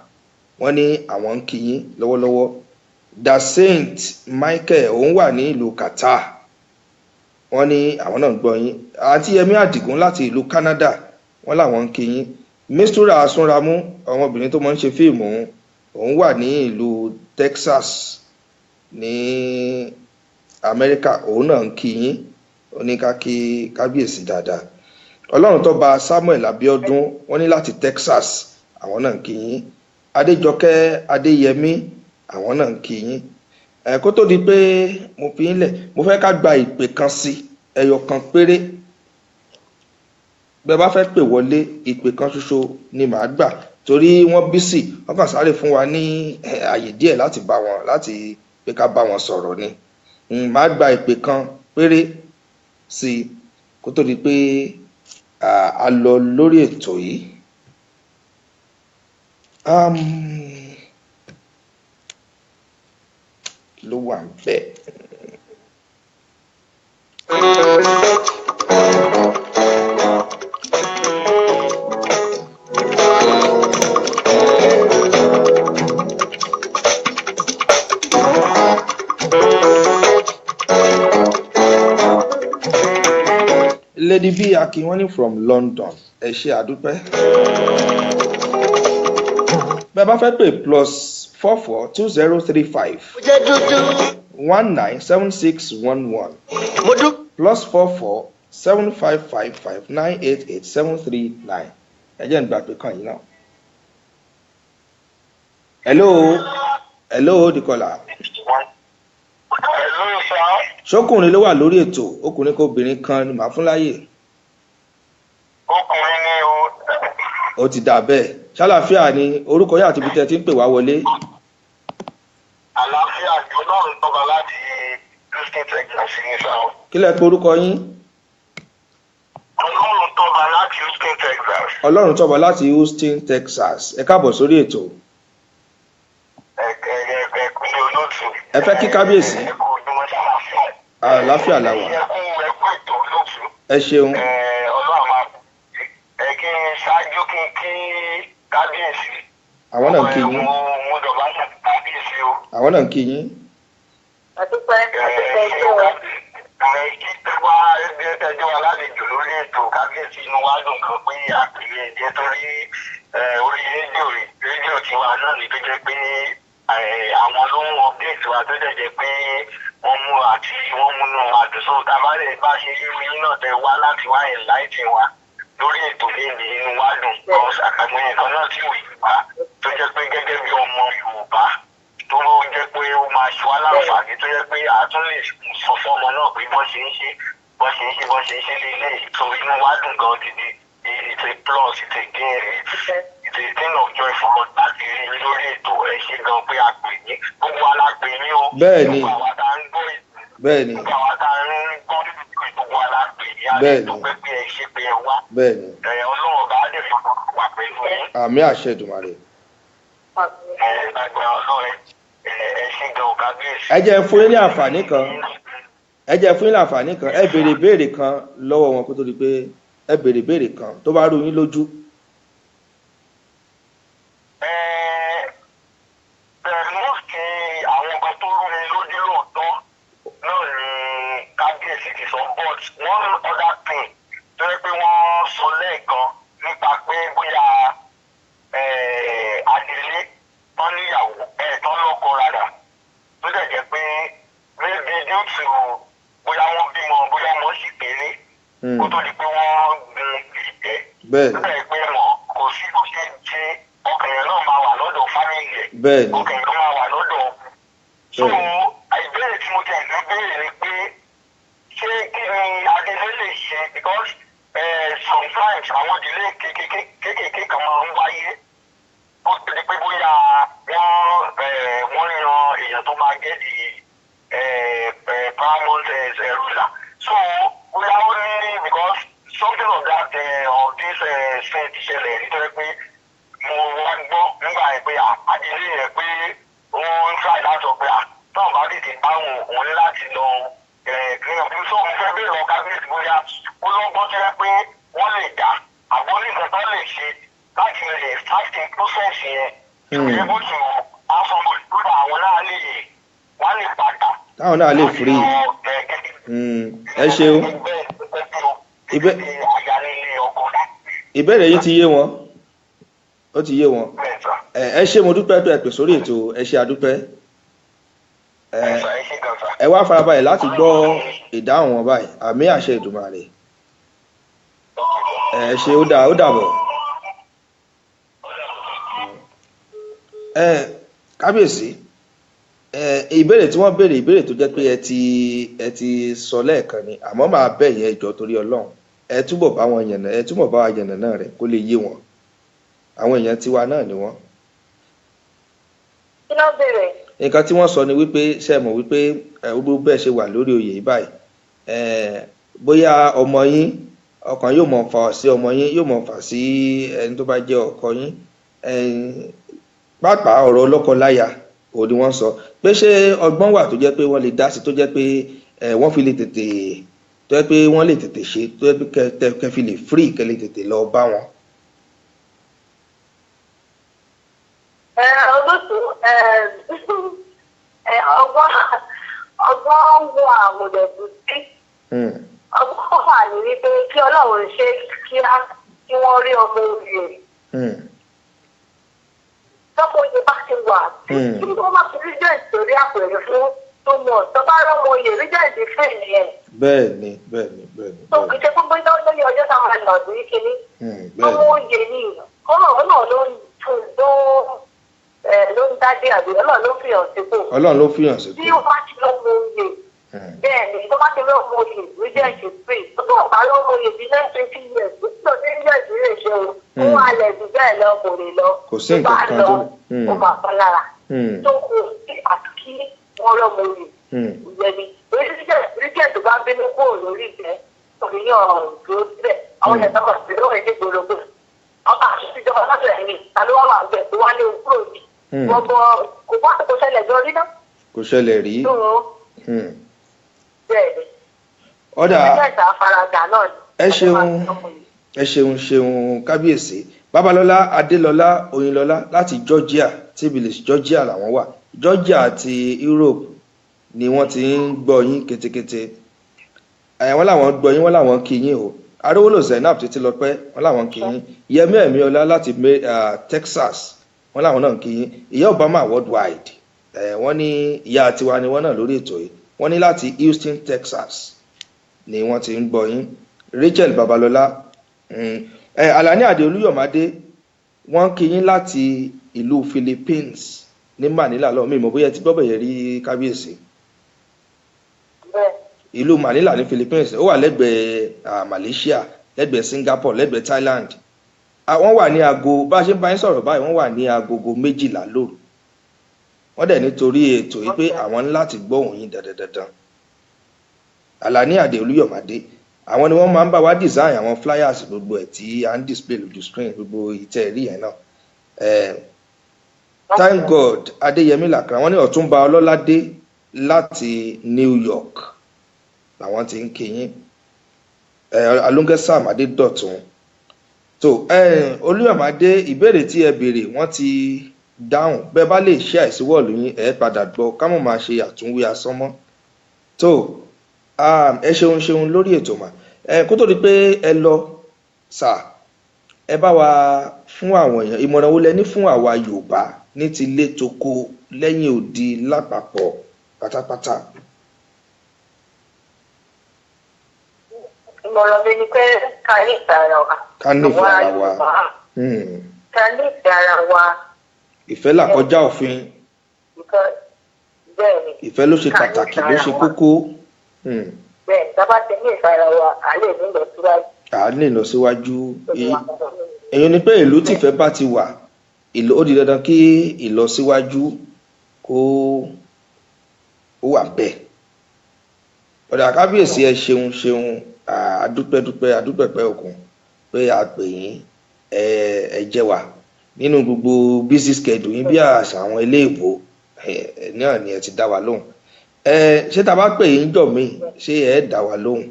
wọ́n ní àwọn ń kí yín lọ́wọ́lọ́wọ́. Da Saint Michael, òun wà ní ìlú Qatar, wọ́n ní àwọn náà ń gbọ́ yín. Àǹtí Yẹmí Àdìgún láti ìlú Canada, wọ́n làwọn ń kí yín. Mistura Asunramu, ọmọbìnrin tó máa ń ṣe fíìmù, òun wà ní ìlú Texas ní Amẹ́ríkà, òun náà ń kí yín. Ó ní ká kí kábíyèsí dáadáa. Ọlọ́run tó bá Samuel Abiodun, wọ́n ní láti Texas, àwọn náà ń kí yín. Adéjọkẹ́ Adéyẹmí, àwọn náà ń kí yín. Kó tó di pé mo fi yín lẹ̀, mo fẹ́ ká gba ìpè kan sí, ẹyọ kan péré. Bẹ́ẹ̀ bá fẹ́ pè wọlé, ìpè kan ṣoṣo ni màá gbà, torí wọ́n bísì, wọ́n kàn sáré fún wa ní àyè díẹ̀ láti bá wọn, láti pé ká bá wọn sọ̀rọ̀ ni. Màá gba ìpè kan péré sí i kó tó di pé a lọ lórí ètò yìí. Ló wà ń bẹ̀. Lady B Akinwani from London, ẹ ṣé àdúpẹ́. Bẹ́ẹ̀ bá fẹ́ pè +44 2035 Mo jẹ́ dúdú. 197611 Mo dú. +44 7555 988 739. Ẹ jẹ́ n gbà pé kàn yín náà. Hello, hello, Dikola. Hello, sir. Ṣókùnrin ló wà lórí ètò, ọkùnrin kó obìnrin kan ni màá fún láyè. Ọkùnrin ni o. Ó ti dà bẹ́ẹ̀. Ṣàlàáfíà ni orúkọ yóò àti ibi tẹ́ ẹ ti ń pè wá wọlé. Àlàáfíà ni. Ọlọ́run tọ́ba láti Houston, Texas ní sá. Kí lẹ pe orúkọ yín? Ọlọ́run tọ́ba láti Houston, Texas. Ọlọ́run tọ́ba láti Houston, Texas. Ẹ káàbọ̀ sórí ètò. Ẹ kúlé olóòtú. Ẹ fẹ́ kí kábíyèsí? Ẹ kú ojúmọ́, ṣàlàáfíà. Àlàáfíà la wà. Ẹ kú ètò, olóòtú. Ẹ ṣeun. Ọlọ́run máa ẹ kí n ṣáájú kí n kí kábíyèsí. Àwọn náà ń kí yín. Mo dọ̀bálẹ̀ fún kábíyèsí o. Àwọn náà ń kí yín. Àdúpẹ́, àdúpẹ́ tó o. Wá ẹjọ́ alálejò lórí ètò, kábíyèsí, inú wa dùn kan pé àpèlé ẹ̀jẹ̀ torí orí rédíò tiwa náà ni tó jẹ́ pé àwọn ló ń update wa, tó dẹ̀ jẹ́ pé wọ́n mú àti wọ́n múnú wa dùn. So tá a bá lè bá ṣe irú yín náà tẹ wá láti wá enlighten wa lórí ètò léde, inú wa dùn kan ṣàkàmọ́ nǹkan náà tí ò yí wa, tó jẹ́ pé gẹ́gẹ́ bí ọmọ Yorùbá tó jẹ́ pé ó máa ṣe wá láǹfààní, tó jẹ́ pé a tún lè sọ fọ́mọ náà pé bọ́n ṣe ń ṣe, bọ́n ṣe ń ṣe, bọ́n ṣe ń ṣe lélẹ̀. So inú wa dùn gan gidi. It's a plus, it's a gain, it's a thing of joy for us láti rí i lórí ètò. Ẹ ṣe gan pé a pè ní gbogbo wa la pè ní o. Bẹ́ẹ̀ni. Gbogbo àwa tá ń gbọ́ ètò, Bẹ́ẹ̀ni. gbogbo àwa tá ń gbọ́ ètò, gbogbo wa la pè ní a lè Bẹ́ẹ̀ni. dúpẹ́ pé ẹ ṣe pé ẹ wá. Bẹ́ẹ̀ni. Ẹ Ọlọ́run ọba á lè fi wà pẹ̀lú yín. Àmì àṣẹ Èdùmàrè. Ẹ lágbára Ọlọ́run. Ẹ ṣe gan o, kábíyèsí. Ẹ jẹ́ fún yín ní àǹfààní kan. Ẹ jẹ́ fún yín ní àǹfààní kan. Ẹ béèrè ìbéèrè kan lọ́wọ́ wọn kó tó di pé ẹ béèrè ìbéèrè kan tó bá rú yín lójú. Most àwọn nǹkan tó rú mi lójú lóòótọ́ náà ni kábíyèsí ti sọ, but one other thing tó yẹ pé wọ́n sọ lẹ́ẹ̀kan nípa pé bóyá adelé tán níyàwó ẹ̀ tán lọ́kọ. Kó tó di pé wọ́n gun ìtẹ́. Bẹ́ẹ̀ni. Bẹ́ẹ̀ pé mọ̀ kò sí bó ṣe ṣe, ọkàn yẹn náà máa wà lọ́dọ̀ family ẹ̀. Ọkàn yẹn máa wà lọ́dọ̀. So ìbéèrè tí mo ti ẹ̀gbẹ́ béèrè ni pé ṣé kí ni adélé lè ṣe, because sometimes àwọn ìdílé kéékèèké kan máa ń wáyé ó ti di pé bóyá wọ́n yan èèyàn tó máa gẹ́ di paramount ruler. So bóyá ó ní, because something of that of this thing ti ṣẹlẹ̀ nítorí pé mo wá gbọ́ nígbà yẹn pé àdílé yẹn pé ó ń try láti sọ pé táwọn bá tètè bá òun, òun ní láti lọ kíyàn fún. So mo fẹ́ bèèrè lọ kábíyèsí bóyá ó lọ́gbọ́n tó yẹ pé wọ́n lè dá àbọ̀ ní nǹkan tó lè ṣe láti lè start the process yẹn to be able to have somebody tó dà àwọn náà lè wọ́n lè padà. Táwọn náà lè free. Ẹ ṣeun. Ìbéèrè yìí ti yé wọn, ó ti yé wọn. Ẹ ṣé, mo dúpẹ́ pé ẹ pè sórí ètò. Ẹ ṣé, àdúpẹ́. Ẹ wá farabalẹ̀ láti gbọ́ ìdáhùn wọn báyìí. Àmì àṣẹ Èdùmàrè. Ẹ ṣé, ó dà, ó dàbọ̀. Ẹ kábíyèsí, ẹ ìbéèrè tí wọ́n béèrè, ìbéèrè tó jẹ́ pé ẹ ti sọ lẹ́ẹ̀kan ni, àmọ́ màá bẹ̀ yẹn ìjọ torí Ọlọ́run, ẹ túbọ̀ bá wọn yànnà, ẹ túbọ̀ bá wa yànnà náà rẹ̀ kó lè yé wọn. Àwọn èèyàn tiwa náà ni wọ́n. Kí ló béèrè? Nǹkan tí wọ́n sọ ni wípé, ṣe mọ̀ wípé ẹ gbogbo bẹ́ẹ̀ ṣe wà lórí oyè yìí báyìí, ẹ bóyá ọmọ yín, ọkàn yóò mọ̀ fà sí ọmọ yín, yóò mọ̀ fà sí ẹni tó bá jẹ́ ọkọ yín, ẹ pàápàá ọ̀rọ̀ ọlọ́kọ-láya òun ni wọ́n sọ pé ṣé ọgbọ́n wà tó jẹ́ pé wọ́n lè dá sí, tó jẹ́ pé ẹ wọ́n fi lè tètè, tó jẹ́ pé wọ́n lè tètè ṣe, tó jẹ́ pé kẹ fi lè free, kẹ lè tètè lọ bá wọn. Ẹ olóòtú, ẹ ọgbọ́n wà mọ̀lẹ́bí sí. Ọgbọ́n wà ní wípé kí Ọlọ́run ṣe kíá kí wọ́n rí ọmọ oyè. Tọ́pọ̀ oyè bá ti wà, tí wọ́n bá fi regent sórí àpèrè fún tó mọ̀, tó bá rọ́mọ oyè, regent fún ìyẹn. bẹ́ẹ̀ni bẹ́ẹ̀ni bẹ́ẹ̀ni Tó kì í ṣe pé bóyá lórí ọjọ́ táwọn àlọ́ àbí kíní. Ọmọ oyè ni Ọlọ́run náà ló ń tún ló ń dádé, àbí Ọlọ́run ló fi hàn sípò. Ọlọ́run ló fi hàn sípò. Tí ó bá ti lọ́mọ oyè, bẹ́ẹ̀ ni, tó bá ti lọ́mọ oyè, regent free. Tó bá lọ́mọ oyè bí next 20 years, tó ti regent lè ṣe o, ó wà lẹ̀ jù bẹ́ẹ̀ lọ, kò lè lọ. Kò sí nǹkan kan tó ó máa pa lára. Tó kò sí àti kí wọ́n lọ́mọ oyè. Ìyẹn ni regent tó bá bínú kúrò lórí ìtẹ́, òmìnira tó síbẹ̀, àwọn ìyàtọ̀ kan sí lórí ìgboro pé ọba àṣìṣe láti ẹ̀yìn ta ló wà wà bẹ̀ tó wá lé kúrò ní. Gbogbo kò bá kò ṣẹlẹ̀ jọ rí náà. Kò ṣẹlẹ̀ rí. Bẹ́ẹ̀ ni. Ọ̀dà. Ìgbésẹ̀ àfaradà náà ni. Ẹ ṣeun, ẹ ṣeun ṣeun, kábíyèsí. Babalọlá Adélọlá Oyinlọlá láti Georgia, Tbilisi, Georgia làwọn wà. Georgia àti Europe ni wọ́n ti ń gbọ́ yín ketekete. Wọ́n làwọn gbọ́ yín, wọ́n làwọn kí yín o. Arówólò Zainab títí lọpẹ́, wọ́n làwọn kí yín. Yẹmí Ẹ̀míọlá láti Texas, wọ́n làwọn náà kí yín. Ìyá Obama worldwide, wọ́n ní ìyá tiwa ni wọ́n náà lórí ètò yìí. Wọ́n ní láti Houston, Texas ni wọ́n ti ń gbọ́ yín. Rachel Babalọlá, Alani Ade Olúyọ̀mádé, wọ́n kí yín láti ìlú Philippines ní Manila lọ́wọ́. Mi mọ̀ bóyá ẹ ti gbọ́ bẹ̀yẹ̀ rí, kábíyèsí. Ìlú Manila ní Philippines, ó wà lẹ́gbẹ̀ẹ́ Malaysia, lẹ́gbẹ̀ẹ́ Singapore, lẹ́gbẹ̀ẹ́ Thailand. Wọ́n wà ní aago bá a ṣe ń bá yín sọ̀rọ̀ báyìí, wọ́n wà ní agogo 12 lóru. Wọ́n dẹ̀ nítorí ètò yìí pé àwọn ń láti gbọ́ òun yín dandandandan. Alani Ade Olúyọ̀mádé, àwọn ni wọ́n máa ń bá wa design àwọn flyers gbogbo ẹ̀ tí à ń display lójú screen, gbogbo ìtẹ́ rí yẹn náà. Thank God Adéyẹmí Làkàrà, wọ́n ní Ọ̀túnba Ọlọ́ládé láti New York làwọn ti ń kí yín. Alóńgẹ́ Sam Adédọ̀tun tó Olúyọ̀mádé, ìbéèrè tí ẹ béèrè, wọ́n ti dáhùn. Bẹ́ẹ̀ bá lè ṣe àìsíwọ̀lù yín, ẹ padà gbọ́ ká mọ̀ máa ṣe àtúnwí asán mọ́ tó. Ẹ ṣeun ṣeun lórí ètò mà. Ẹ kó tó di pé ẹ lọ sà, ẹ bá wa fún àwọn èèyàn, ìmọ̀ràn wo lẹ ní fún àwa Yorùbá ní ti lé toko lẹ́yìn odi lápapọ̀ pátápátá? Ìmọ̀ràn mi ni pé ká nífẹ̀ẹ́ ara wa. Ká nífẹ̀ẹ́ ara wa. Àwa Yorùbá, ká nífẹ̀ẹ́ ara wa. Ìfẹ́ là kọjá òfin. Ìfẹ́ bẹ́ẹ̀ ni. Ìfẹ́ ló ṣe Ká pàtàkì, nífẹ̀ẹ́ ló ara ṣe wa. kókó. Bẹ́ẹ̀ ni, tá bá ti nífẹ̀ẹ́ ara wa, à lè ní ìlọsíwájú. À á lè lọ síwájú. Èyí ni pé ìlú tìfẹ́ bá ti wà, ó di dandan kí ìlọsíwájú kó ó wà bẹ́ẹ̀. Ọ̀dà kábíyèsí, ẹ ṣeun ṣeun, àdúpẹ́dúpẹ́ àdúpẹ́pẹ́ òkun pé a pè yín, ẹ jẹ́ wa nínú gbogbo busy schedule yín bí àṣà àwọn iléèbó náà ni ẹ ti dá wa lóhùn. Ṣé tá a bá pè yín jọ̀ míì, ṣé ẹ dá wa lóhùn?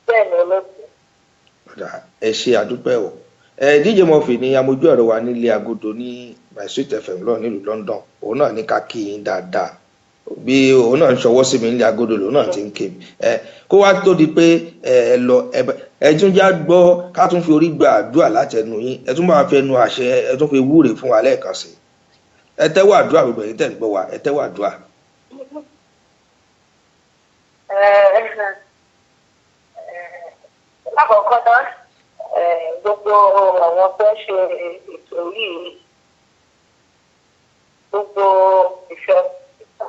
Bẹ́ẹ̀ ni, olóòtú. Ọ̀dà, ẹ ṣe, àdúpẹ́ o. DJ Murphy ni amójú ẹ̀rọ wa nílé agodo ní My Sweet FM lọ nílùú London. Òun náà ní ká kí yín dáadáa, bí òun náà ń ṣọwọ́ sí mi nílé agodo lòun náà ti ń ké mi. Kó wá tó di pé ẹ lọ, ẹ tún já gbọ́ ká tún fi orí gba àdúrà láti ẹnu yín. Ẹ tún máa fi ẹnu àṣẹ, ẹ tún fi wúre fún wa lẹ́ẹ̀kan sí i. Ẹ tẹ́wọ́ àdúrà, gbogbo ẹ̀yin tẹ̀ ń gbọ́ wa, ẹ tẹ́wọ́ àdúrà. Lákọ̀ọ́kọ́ náà, gbogbo àwọn tó ń ṣe ètò yìí, gbogbo ìfẹ́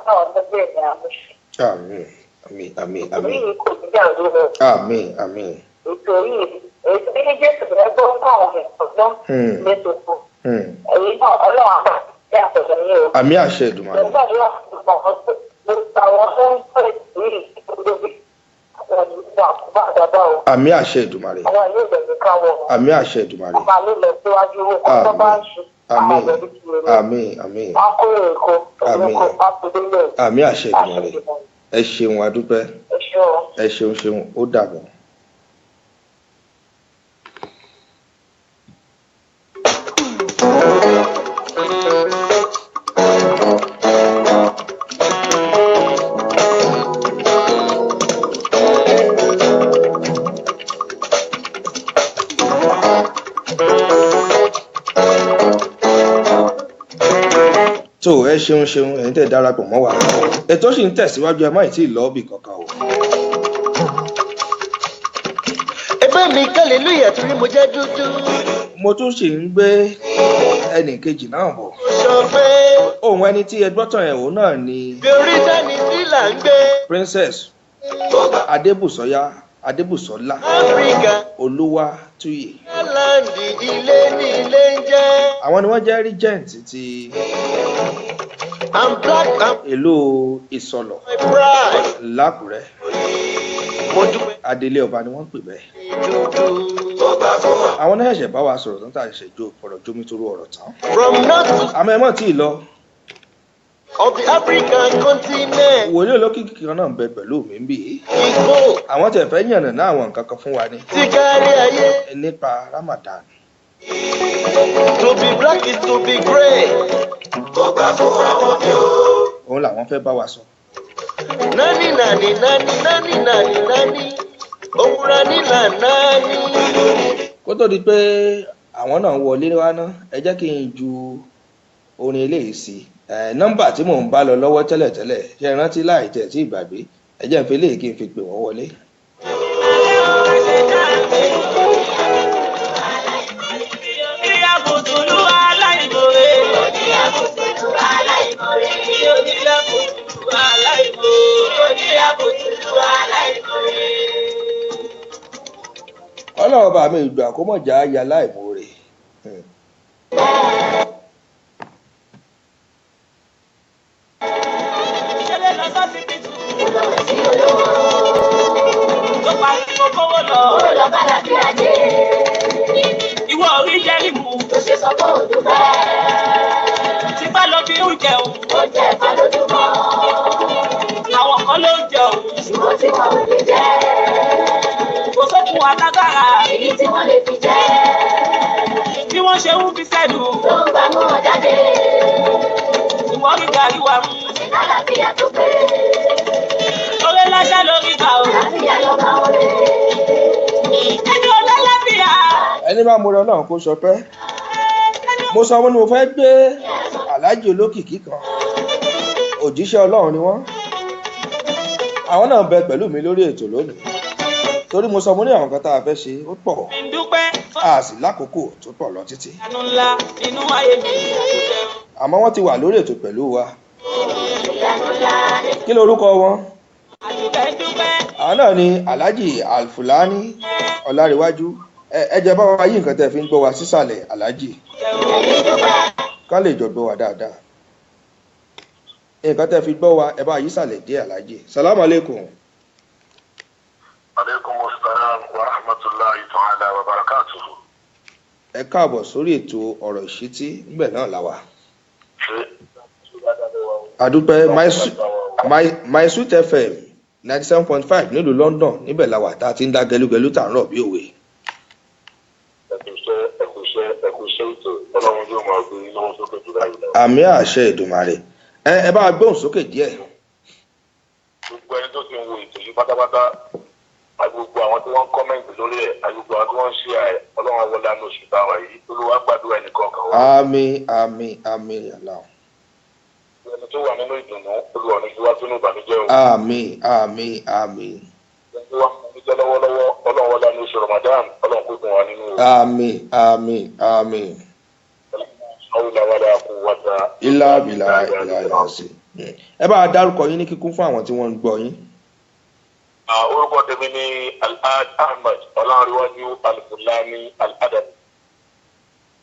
náà lọ́gbẹ̀ẹ́ ní àmúṣe. Àmín, àmín, àmín. Ètò Àmín. yìí kò ní dàrú o. Àmín, àmín. Ètò yìí Jésù rẹ̀ gbọ́ ń kọ́ àwọn ọ̀gbọ́n lẹ́tọ̀ọ̀tọ̀. Ẹ̀yin náà, Ọlọ́run àgbà ní àtọ̀dọ̀ yín o. Àmín, àṣẹ Èdùmàrè. Mo gbàdúrà fún gbogbo àwọn tó ń pè ní ìgbòho àwọn ìlú àkóbá àdàbà o. Àmín, àṣẹ Èdùmàrè. Àwọn yóò bẹ̀rẹ̀ káwọ́. Àmín, àṣẹ Èdùmàrè. Ọba ló lọ síwájú owó kan tó bá ń ṣe. Àmín, àmín, àmín. Wọn kó èrò Àmín. kó pápẹ́délẹ̀. Àmín, àṣẹ Èdùmàrè. Ẹ ṣeun, adúpẹ́. Ẹ ṣé o. Ẹ ṣeun ṣeun, ó dàbọ̀. Tó, ẹ ṣeun ṣeun, ẹ̀yin tẹ́ darapọ̀ mọ́ wa. Ètò sì ń tẹ̀síwájú, ẹ má ì tí ì lọ ibì kankan o. Ẹgbẹ́ mi kálẹ̀lúyà torí mo jẹ́ dúdú. Mo tún sì ń gbé ẹnì kejì náà bọ̀. Mo sọ pé Ohun ẹni tí ẹ gbọ́ tán yẹn, òun náà ni bí orí dání sí là ń gbé. Princess Adébùsọ́yá Adébùsọ́lá Áfíríkà Olúwatúyè. láǹdì, ilé ní ilé ń jẹ́. Àwọn ni wọ́n jẹ́ regent ti I'm black, I'm ìlú Ìsọlọ̀ my pride. l'Ákùrẹ́. Mo dúpẹ́ Adelé ọba ni wọ́n ń pè bẹ́ẹ̀. dúdú. Àwọn náà ṣẹ̀ṣẹ̀ bá wa sọ̀rọ̀ tán, tá a ṣẹ̀ṣẹ̀ jó ọ̀rọ̀ jómitóró ọ̀rọ̀ tán. From north to Àmọ́ ẹ mọ̀ tí ì lọ. of the African continent. Wòlíì olókìkí kan náà ń bẹ pẹ̀lú mi ń bì í. Ìgbò Àwọn tẹ̀ fẹ́ yànnà náà àwọn nǹkan kan fún wa ni ti kárí ayé. nípa Ramadan. To be black is to be grey. Òun làwọn fẹ́ bá wa sọ. Nání nání nání nání nání nání. Òwúrọ̀ nílà nání. Kó tó di pé àwọn náà wọlé wá ná, ẹ jẹ́ kí n ju orin eléyìí sí ẹ. Nọ́mbà tí mò ń bá lọ lọ́wọ́ tẹ́lẹ̀tẹ́lẹ̀, ṣe é rántí láì tẹ̀ tí ìgbàgbé? Ẹ jẹ́ n fi eléyìí kí n fi pè wọ́n wọlé. Ìyàbùtùlù aláìmoore. Oníyàbùtùlù aláìmoore. Oníyàbùtùlù aláìmoore. Oníyàbùtùlù aláìmoore. Ọlọ́run bá mi ìgbà kó mọ̀ já ya láìmoore. Ṣẹlẹ̀ lọ sọ́sibítù. Tó pariwo kówó lọ. Ìwọ orí jẹ́rìí mu. Tipá ló fi ń jẹun. Àwọn kan ló ń jẹun. Kò sókun alágbára. Èyí tí wọ́n lè fi jẹ́ Bí wọ́n ṣe ń fi sẹ́nu. tó ń gbà mú wọn jáde. Ìwọ rí gàrí wa mú. Àlàáfíà tó pé, Orí lọ́ṣẹ́ lórí gbà o. àlàáfíà lọ́ba oore. Ẹni ọlọ́láfíà. Ẹni bá mo rọ náà kó sọ pé mo sọ wọn ni mo fẹ́ gbé aláàjì olókìkí kan, òjíṣẹ́ Ọlọ́run ni wọ́n. Àwọn náà bẹ pẹ̀lú mi lórí ètò lónìí. Torí mo sọ mo ní àwọn kan tá a fẹ́ ṣe ó pọ̀, Mi ń dúpẹ́ fún a sì lákòókò tó pọ̀ lọ títí. ìyanu ńlá nínú ayé mi àdùkẹ́ o. Àmọ́ wọ́n ti wà lórí ètò pẹ̀lú wa. Kí lorúkọ wọn? Àdùkẹ́ ń dúpẹ́. Àwọn náà ni Alhaji Alfulani Ọlárẹ̀wájú. Ẹ jẹ́ bá wa yí nǹkan tẹ́ fi ń gbọ́ wa sísàlẹ̀, Alhaji, ká lè jọ gbọ́ wa dáadáa. Nǹkan tẹ́ fi gbọ́ wa, ẹ bá yí sàlẹ̀ díẹ̀, Alhaji. Salamu aleykum. Aleykum salaam wa rahmatulahi ta'ala wa barakatuhu. Ẹ káàbọ̀ sórí ètò ọ̀rọ̀ ìṣítí, níbẹ̀ náà la wà. Ṣé Àdúpẹ́. My Sweet FM 97.5 nílùú London, níbẹ̀ la wà tá a ti ń dá gẹlúgẹlú tá à ń rọ̀ bí òwe. Ẹkùṣẹ́, ẹkùṣẹ́, ẹkùṣẹ́ ètò. Ọlọ́run yóò máa gbé iná sókè jù báyìí lọ. Àmì àṣẹ Èdùmàrè. Ẹ bá a gbóhùn sókè díẹ̀. Gbogbo ẹni tó ti ń wo ètò yìí pátápátá, àti gbogbo àwọn tí wọ́n ń comment lórí ẹ̀, àti gbogbo àwọn tí wọ́n ń ṣe ẹ̀, Ọlọ́run àwọlé àánú oṣù táwa yìí, Olúwa gbàdúrà ẹnìkan kan wá. Àmín, àmín, àmín Allah. Ẹni tó wà nínú ìdùnnú, Olúwa ní fi wá sínú ìbànújẹ́ o. Àmín, àmín, àmín. Ẹni tó wà nínú ìbànújẹ́ lọ́wọ́lọ́wọ́, Ọlọ́run wọlé àánú oṣù Ramadan, Ọlọ́run kó dùn wá nínú o. Àmín, àmín, àmín. Hawla wala quwwata ilá bìlà ìlà ìlà sí. Ẹ bá a dárúkọ yín ní kíkún fún àwọn tí wọ́n ń gbọ́ yín. Orúkọ tèmi ni Alhaj Ahmed Ọlárẹ̀wájú Alfulani Al-Adabi.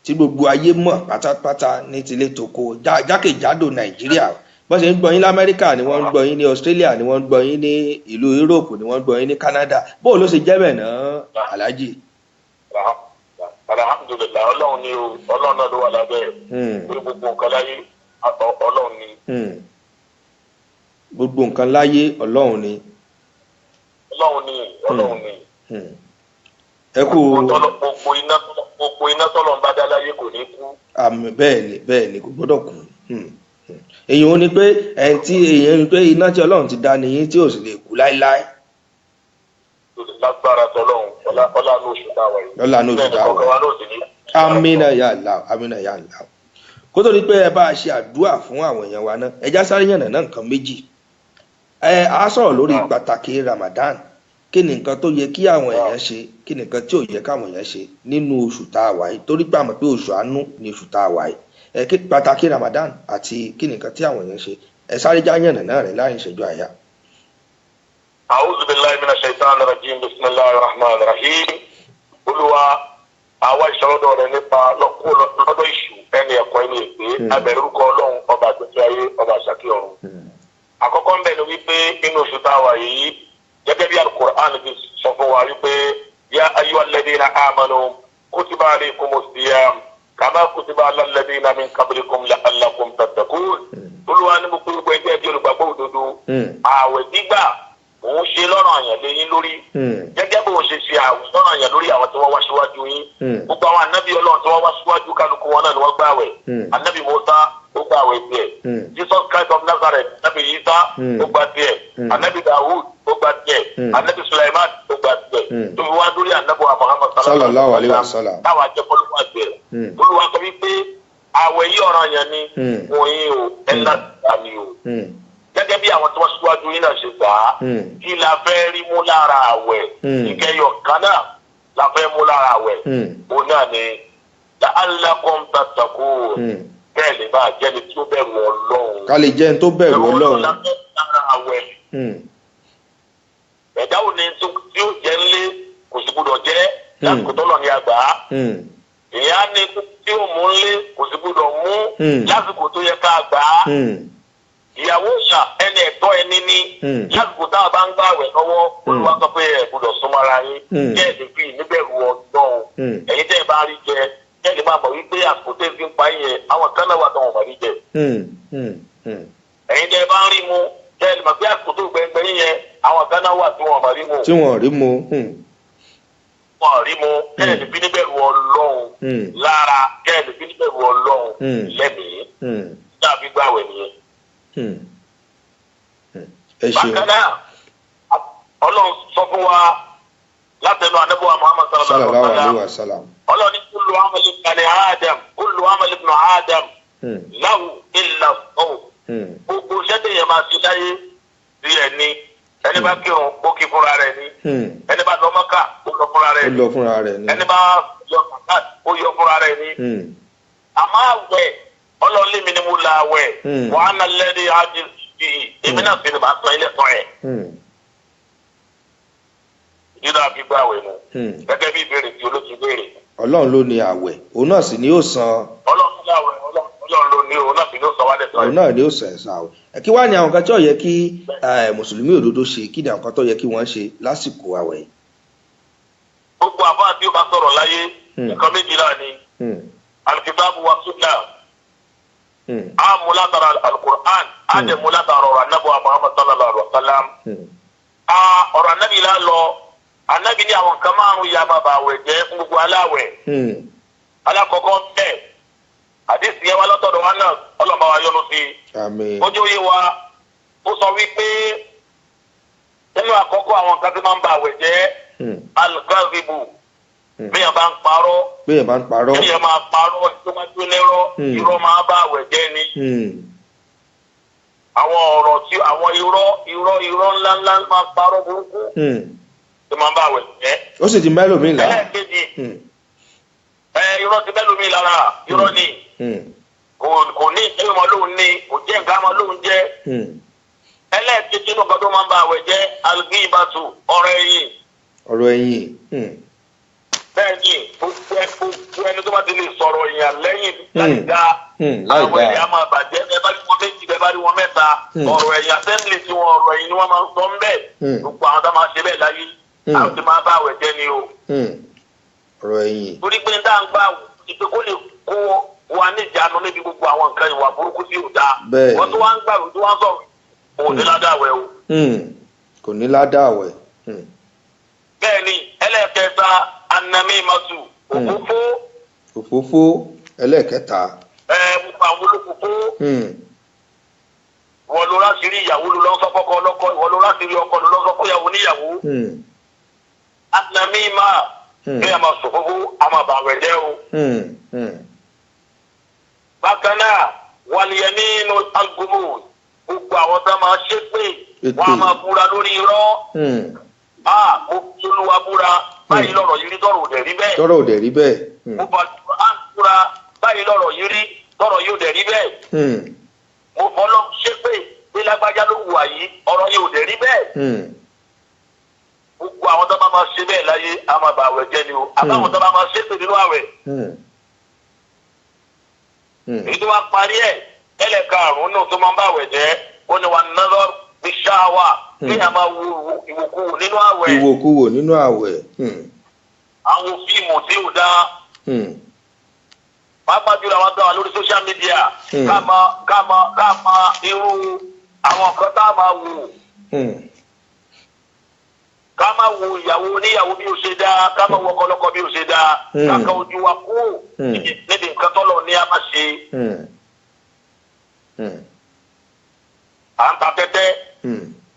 Tí gbogbo ayé mọ̀ pátápátá ní tilé toko, jákèjádò Nàìjíríà. Bọ́n ṣe ń gbọ́ yín lamẹ́ríkà ni wọ́n ń gbọ́ yín ní Australia, ni wọ́n ń gbọ́ yín ní ìlú Europe, ni wọ́n ń gbọ́ yín ní Canada. Bóò ló ṣe jẹ́ bẹ́ẹ̀ náà, Alhaji? Alhamdulilayi, Ọlọ́run ni o, Ọlọ́run náà ló wà lábẹ́ ẹ̀. Orí gbogbo nǹkan láyé, Ọlọ́run ni. Gbogbo nǹkan láyé, Ọlọ́run ni. Ọlọ́run ni, Ọlọ́run ni. Ẹ kú. Gbogbo iná tọ́lọ̀ ń bá dá láyé kò ní kú. Àmì, bẹ́ẹ̀ ni, bẹ́ẹ̀ ni, kò gbọ́dọ̀ kú. Èyí ò ní pé ẹni tí èyí ní pé iná tí Ọlọ́run ti dá nìyí tí ò sì lè kú láéláé. Lágbára tọ́lọ́run, ọlá ní oṣù táwa yìí. Lọ́la ní oṣù táwa yìí. Yìí. Amina ya Allah, amina ya Allah. Kó tó di pé ẹ bá a ṣe àdúrà fún àwọn èèyàn wa náà, ẹ já sáré yànnà náà nǹkan méjì. Ẹ á sọ̀rọ̀ lórí pàtàkì Ramadan. Kí ni nǹkan tó yẹ kí àwọn èèyàn ṣe, kí ni nǹkan tí ò yẹ káwọn èèyàn ṣe nínú oṣù tá a wà yìí, torí pé a mọ̀ pé oṣù àánú ni oṣù tá a wà yìí. Ẹ kí pàtàkì Ramadan àti kí ni nǹkan tí àwọn èèyàn ṣe. Ẹ sáré já yànnà náà rẹ̀ láàrin ìṣẹ́jú àyà. A'udhu billahi minash shaitani rajim, bismillahir rahmanir rahim. Olúwa, àwa ìṣòro rẹ̀ nípa lọ́dọ̀ ìṣù ẹni ẹ̀kọ́ ẹni èpè, abẹ̀rẹ̀ orúkọ Ọlọ́run ọba àgbẹ̀tẹ̀ ayé, ọba àṣàkí ọ̀run. Àkọ́kọ́ ń bẹ̀ ni wípé inú oṣù tá a wà yìí, gẹ́gẹ́ bí Al-Qur'an ti sọ fún wa wípé ya ayyuhal ladhina amanu kutiba alaykumus siyam kama kutiba alal ladhina min qablikum la'allakum tattaqun. Olúwa ní gbogbo ẹgbẹ́ ẹbí olùgbàgbọ́ òdodo, ààwẹ̀ gbígbà òun ṣe lọ́rọ̀ àyàn lé yín lórí gẹ́gẹ́ bó ṣe ṣe àwẹ̀ lọ́rọ̀ àyàn lórí àwọn tí wọ́n wá síwájú yín. Gbogbo àwọn anábì Ọlọ́run tí wọ́n wá síwájú, kálukú wọn náà ni wọ́n gbààwẹ̀. Anábì Musa ó gbààwẹ̀ tiẹ̀, Jesus Christ of Nazareth, anábì Isa ó gbà tiẹ̀, anábì Dawud ó gbà tiẹ̀, anábì Sulaiman ó gbà tiẹ̀, tó fi wá lórí anábì wa Muhammad sallallahu alayhi wa sallam. Táwa jẹ́ fọlọ́wọ́ àgbẹ̀. Olúwa sọ wípé àwẹ̀ yìí ọ̀ràn yẹn ni wọ́n yín o, ẹ̀ láti gbà mí o, gẹ́gẹ́ bí àwọn tí wọ́n síwájú yín náà ṣe gbà á. Kí la fẹ́ rí mú lára àwẹ̀? Ìkẹyọ̀ kan náà la fẹ́ mú lára àwẹ̀, òun náà ni la'allakum tattaqun, bẹ́ẹ̀ lè máa jẹ́ni tí ó bẹ̀rù Ọlọ́run. Ká lè jẹ́ ẹni tó bẹ̀rù Ọlọ́run. La fẹ́ mú lára àwẹ̀. Ẹ̀dá ò ní tí ó jẹ́ ńlé kò sì gbúdọ̀ jẹ́ lásìkò tọ́lọ̀ ní àgbà. Ìyá ní tí ó mú ńlé kò sì gbúdọ̀ mú lásìkò tó yẹ ká gbà á. Ìyàwó ìyà ẹni ẹ̀tọ́ ẹni ní lásìkò tá a bá ń gbààwẹ̀ lọ́wọ́, Olúwa sọ pé ẹ gbọ́dọ̀ súnmọ́ ara yín, kẹ́ ẹ lè fi níbẹ̀rù Ọlọ́run. Ẹ̀yin tẹ́ ẹ bá rí jẹ, kẹ́ ẹ lè máa mọ̀ wípé àsìkò tẹ́ fi ń pa yín yẹn, àwọn kan náà wà tó wọn mọ̀ rí jẹ. Ẹ̀yin tẹ́ ẹ bá ń rí mu, kẹ́ ẹ lè mọ̀ pé àsìkò tó gbẹngbẹ́ yín yẹn, àwọn kan náà wà tó wọn mọ̀ rí mu. Tí wọn rí mu. Wọn rí mu, kẹ́ ẹ lè fi níbẹ̀rù Ọlọ́run lára, kẹ́ ẹ lè fi níbẹ̀rù Ọlọ́run lẹ́mìí. Tàbí gbààwẹ̀ nìyẹn. Ẹ ṣeun. Bákan náà, Ọlọ́run sọ fún wa látẹnu anábọ̀wá Muhammad sallallahu alayhi wa sallam. Ọlọ́run ní kullu amali ibn Adam, kullu amali ibn Adam lahu illa as-sawm. Gbogbo iṣẹ́ tẹ̀yẹ̀ máa ṣe láyé sí ẹ̀ ní. Ẹni bá kírun ó kí fúnra rẹ̀ ní. Ẹni bá lọ Mọ́kà, ó lọ fúnra Ó rẹ̀ ni. lọ fúnra rẹ̀ ni. Ẹni bá yọ zakat, ó yọ fúnra rẹ̀ ni. Àmọ́ àwẹ̀, Ọlọ́run lèmi ni mo la àwẹ̀. Wàá nà lẹ́ni ájú sí i, èmi náà sì ni màá san ilé san ẹ̀. Nínú àbígbà àwẹ̀ nu, gẹ́gẹ́ bí ìbéèrè tí olóòtú béèrè. Ọlọ́run ló ní àwẹ̀, òun náà sì ni yóò san. Ọlọ́run láwẹ̀, Ọlọ́run ló ní, òun náà sì ló sọ wá lẹ́sọ̀ Òun ẹ̀. náà ni yóò san ẹ̀san àwẹ̀. Kí wá ní àwọn kan tí ó yẹ kí mùsùlùmí òdodo ṣe? Kí ni àwọn kan tó yẹ kí wọ́n ṣe lásìkò àwẹ̀ yìí? Gbogbo àbá tí ó bá sọ̀rọ̀ láyé, nǹkan méjìlá ni: alikitaabu wa sunna. A mú látara alukur'an, a dẹ̀ mú látara ọ̀rọ̀ anabi wa Muhammad sallallahu alaihi wa sallam. A ọ̀rọ̀ anabi la lọ, anabi ní àwọn nǹkan márùn ya máa bà àwẹ̀ jẹ́ fún gbogbo aláwẹ̀. Alákọ̀ọ́kọ́ bẹ́ẹ̀, àdìsí yẹn wá lọ́tọ̀dọ̀ wa náà, ọlọ́mọ wa yọ́nú sí i. Àmín. Ó jẹ́ òye wa, ó sọ wípé nínú àkọ́kọ́ àwọn nǹkan tí máa ń ba àwẹ̀ jẹ́, algazibu, bí yẹn bá ń parọ́. Béèyàn bá ń parọ́. Bí yẹn máa parọ́ tó máa tó lẹ́rọ́, irọ́ máa bá àwẹ̀ jẹ́ ni. Àwọn ọ̀rọ̀ tí àwọn irọ́ irọ́ irọ́ ńláńlá máa ń parọ́ burúkú tó máa ń bá àwẹ̀ jẹ́. Ó sì ti mẹ́lòmíì là. Ẹlẹ́ẹ̀kejì, ẹ irọ́ ti mẹ́lòmíì lára, irọ́ ni. Kò ní ìṣe ọmọ lóun ní, kò jẹ́ nǹkan ọmọ lóun jẹ́. Ẹlẹ́ẹ̀kejì nínú nǹkan tó máa ń ba àwẹ̀ jẹ́, algibatu, ọ̀rọ̀ ẹ̀yìn. Ọ̀rọ̀ ẹ̀yìn. Bẹ́ẹ̀ ni, gbogbo ẹni tó bá ti lè sọ̀rọ̀ èèyàn lẹ́yìn láì dá, Láì àwọn dáa. ẹ̀yà máa bàjẹ́. Ẹ bá rí wọn méjì, bẹ́ẹ̀ bá rí wọn mẹ́ta, ọ̀rọ̀ ẹ̀yìn assembly tí wọn, ọ̀rọ̀ ẹ̀yìn ni wọ́n máa ń sọ ń bẹ̀. Gbogbo àwọn tó máa ṣe bẹ́ẹ̀ láyé, àwọn tó máa bá àwẹ̀ jẹ́ ni o. Ọ̀rọ̀ ẹ̀yìn. Torí pé tá à ń gbà ìpè kó lè kó wa níjànú níbi gbogbo àwọn nǹkan ìwà burúkú tí ò dáa. Wọ́n tó wá ń gbà tó wá ń sọ̀rọ̀, òun ní ládàá àwẹ̀ o. Kò ní ládàá àwẹ̀. Bẹ́ẹ̀ ni, ẹlẹ́ẹ̀kẹta, anamímọ́tù, òfófó. Òfófó ẹlẹ́ẹ̀kẹta. Ẹ gbogbo àwọn olófófó, wọ́n ló láṣìírí ìyàwó ló lọ́ sọ fọ́kọ ọlọ́kọ, ìwọ ló láṣìírí ọkọ ló lọ́ sọ fọ́yàwó níyàwó. Anamímà, bí a máa sòfófó, a máa bàwẹ̀ jẹ́ o. Bákan náà, wàlíyẹmínú alugbo, gbogbo àwọn tó máa ṣépè, wọ́n á máa búra lórí irọ́. A mo fi Olúwa búra, báyìí lọ̀rọ̀ yìí rí, tọ̀rọ̀ ò dẹ̀ rí bẹ́ẹ̀. Tọ́rọ̀ ò dẹ̀ rí bẹ́ẹ̀. Mo bá a búra, báyìí lọ̀rọ̀ yìí rí, tọ̀rọ̀ yìí ò dẹ̀ rí bẹ́ẹ̀. Mo fọlọ́ ṣépè pé lágbájá ló wà yìí, ọ̀rọ̀ yìí ò dẹ̀ rí bẹ́ẹ̀. Gbogbo àwọn tó bá máa ṣe bẹ́ẹ̀ láyé, a máa bà àwẹ̀ jẹ́ ni o, àbáwọn tó bá máa ṣépè nínú àwẹ̀. Èyí tó wá parí ẹ̀, ẹlẹ́karùn-ún náà tó máa ń bá àwẹ̀ jẹ́, ó ní wà nọ́dọ̀ bí ṣáwà, kí a máa wo ìwòkuwò nínú àwẹ̀. Ìwòkuwò nínú àwẹ̀. Àwọn fíìmù tí ò dáa, pàápàá jùlọ àwọn tó wà lórí social media, ká máa irú àwọn nǹkan tá a máa wò, ká máa wo ìyàwó oníyàwó bí ó ṣe dáa, ká máa wo ọkọlọkọ bí ó ṣe dáa, ká ka ojú wa kú níbi nǹkan tọ́lọ̀ ní a máa ṣe. À ń ta tẹ́tẹ́.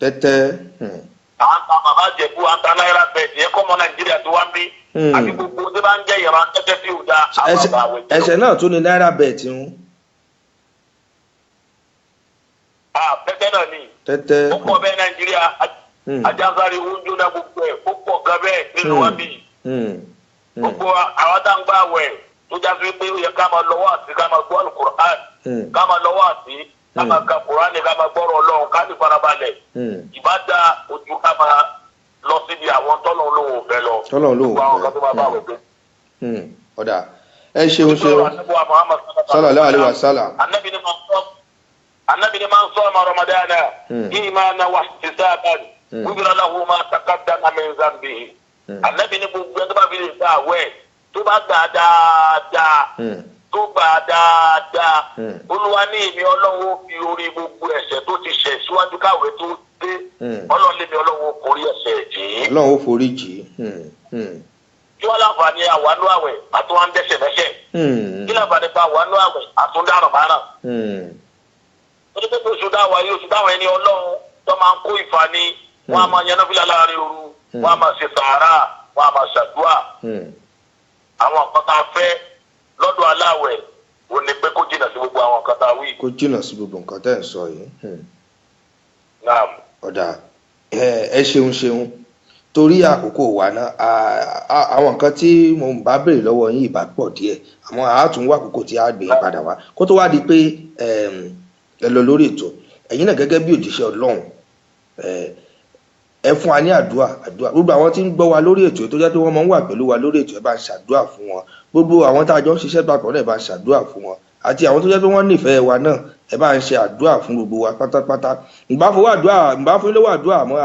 Tẹ́tẹ́. À ń ta bàbá jẹ̀bú, à ń ta náírà bẹ́ẹ̀ ẹ̀ kọ́ ọmọ Nàìjíríà tó wá ń bí, àti gbogbo tí bá ń jẹ́ ìran tẹ́tẹ́ tí ò dáa, á máa bá àwẹ̀ jẹ́. Ẹsẹ̀ náà tún ní náírà bẹ́ẹ̀ tí ń. Tẹ́tẹ́ náà ni. Tẹ́tẹ́. Ó pọ̀ bẹ́ẹ̀ Nàìjíríà, ajansari owó jóná, gbogbo ẹ̀ ó pọ̀ gan bẹ́ẹ̀ nínú wa bí. Gbogbo àwọn tá ń gbà wẹ̀ tó já sí pé ó yẹ ká máa lọ́wọ́ àti ká máa gbọ́ alukur'an, ká máa lọ́wọ́ àti ká máa ka kur'an, ká máa gbọ́rọ̀ Ọlọ́run, ká ní farabalẹ̀, ìbá da ojú ká máa lọ síbi àwọn tọ́lọ̀ lóhùn òfẹ́ lọ. Tọ́lọ̀ lóhùn. Gbogbo àwọn kan tó máa bá wẹ̀ jẹ́. Ọ̀dà, ẹ ṣeun ṣeun, sallallahu alaihi wasallam. Anabi ni man sọma Ramadana imana wa ihtisaban gufira lahu ma taqaddama min zambihi. Anabi ni gbogbo ẹni tó bá fi lè gba àwẹ̀, tó bá gbà dáadáa, tó gbà dáadáa, Olúwa ní èmi Ọlọ́run ó fi orí gbogbo ẹ̀ṣẹ̀ tó ti ṣẹ̀ síwájú káwé tó dé, Ọlọ́run lèmi Ọlọ́run ó forí ẹ̀ṣẹ̀ jì í. Ọlọ́run ó forí jì í. Kí wọ́n láǹfààní àwánú àwẹ̀ àti wọn ń dẹ́ṣẹ̀ mẹ́ṣẹ̀? Kí láǹfààní pa àwánú àwẹ̀ àtúndàrọ̀ márùn? Torí pé oṣù dáwà yìí, oṣù dáwà ẹni Ọlọ́run tó máa ń kó ìfani, wọn a máa yan náfìlà láàrin òru, wọn a máa ṣe sàárà, wọn a máa ṣàdúà. Àwọn nǹkan tá a fẹ́ lọ́dọ̀ aláwẹ̀ ò ní pé kó jìnnà sí gbogbo àwọn nǹkan tá a wí. Kó jìnnà sí gbogbo nǹkan tẹ́ ẹ̀ ń sọ yìí. Naam. Ọ̀dà, ẹ ṣeun ṣeun. Torí àkókò wa náà, àwọn nǹkan tí mo ń bá béèrè lọ́wọ́ yín ìbá pọ̀ díẹ̀, àmọ́ a tún wá àkókò tí a gbé yín padà wá kó tó wá di pé ẹ lọ lórí ètò. Ẹ̀yin náà gẹ́gẹ́ bí òjíṣẹ́ Ọlọ́run, ẹ fún wa ní àdúrà. Gbogbo àwọn tí ń gbọ́ wa lórí ètò tó jẹ́ pé wọ́n máa ń wà pẹ̀lú wa lórí ètò, ẹ bá ń ṣàdúrà fún wọn. Gbogbo àwọn tá a jọ ń ṣiṣẹ́ papọ̀ náà, ẹ bá ń ṣàdúrà fún wọn, àti àwọn tó jẹ́ pé wọ́n nífẹ̀ẹ́ wa náà, ẹ bá ń ṣe àdúrà fún gbogbo wa pátápátá. Ǹbá fowó àdúrà, ǹbá fún lówó àdúrà, àmọ́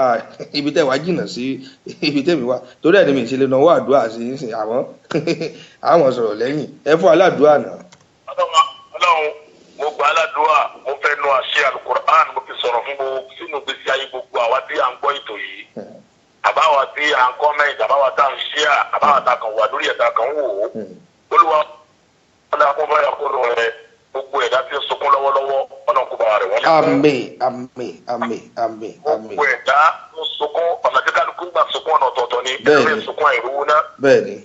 ibi tẹ́ wá jìnnà sí ibi tẹ́mi wá, torí ẹ̀ ní mi ṣe lè náwó àdúrà sí í sìn, àmọ́ àwọn sọ̀rọ̀ lẹ́yìn. Ẹ fún aládùúrà náà. Ọlọ́run, mo gbà aládùúrà, mo fẹ́ nu àṣẹ alukur'an, mo fi sọ̀rọ̀ fún gbogbo sínú gbèsè ayé gbogbo àwa tí à ń gbọ́ ètò yìí, àbáwa tí à ń kọ́mẹ̀ntì, àbáwa tá à ń ṣíà, àbáwa tá a kàn wà lórí ẹ̀dá kan wò ó. Olúwa, ọ̀nà kó bá yà kó lọ rẹ, gbogbo ẹ̀dá tí ń sunkún lọ́wọ́lọ́wọ́, ọ̀nà kó bá rẹ̀ wọ́n lẹ́kọ̀ọ́. Àmín, àmín, àmín, àmín, àmín. Gbogbo ẹ̀dá ń sunkún, ọ̀nà tí kálukú gbà sunkún ọ̀nà ọ̀tọ̀ọ̀tọ̀ ni. Ẹlòmíì sunkún àìrówó ná. Bẹ́ẹ̀ni.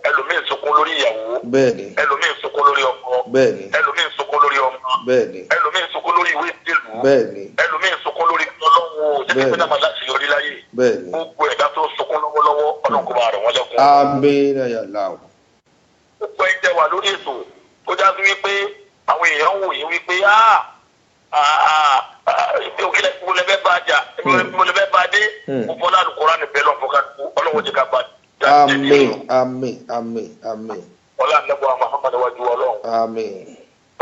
Ẹlòmíì sunkún lórí ìyàwó. Bẹ́ẹ̀ni. Ẹlòmíì sunkún lórí ọkọ. Bẹ́ẹ̀ni. Ẹlòmíì sunkún lórí ọmọ. Bẹ́ẹ̀ni. Ẹlòmíì sunkún lórí ìwé ìdèlú. Bẹ́ẹ̀ni. Ẹlòmíì sunkún lórí ọlọ́wọ́ jẹ́kí pé náà máa láti yọrí láyé. Bẹ́ẹ̀ni. Gbogbo ẹ̀dá tó sunkún lọ́wọ́lọ́wọ́, ọlọ́run kó bá rẹ̀ wọ́n lẹ́kún. Àmín ya Allah. Gbogbo ẹ̀ jẹ́ wà lórí ètò tó já sí wípé àwọn èèyàn wò yín wípé mo lè fẹ́ bá a jà, mo lè fẹ́ bá a dé, mo fọlá Al-Qur'an bẹ́ẹ̀ lọ́n fọ́ ká ọlọ́wọ́ jẹ́ ká bá a. Àmín, àmín, àmín, àmín. Ọlá ànábọ̀ Muhammad wájú Ọlọ́run. Àmín.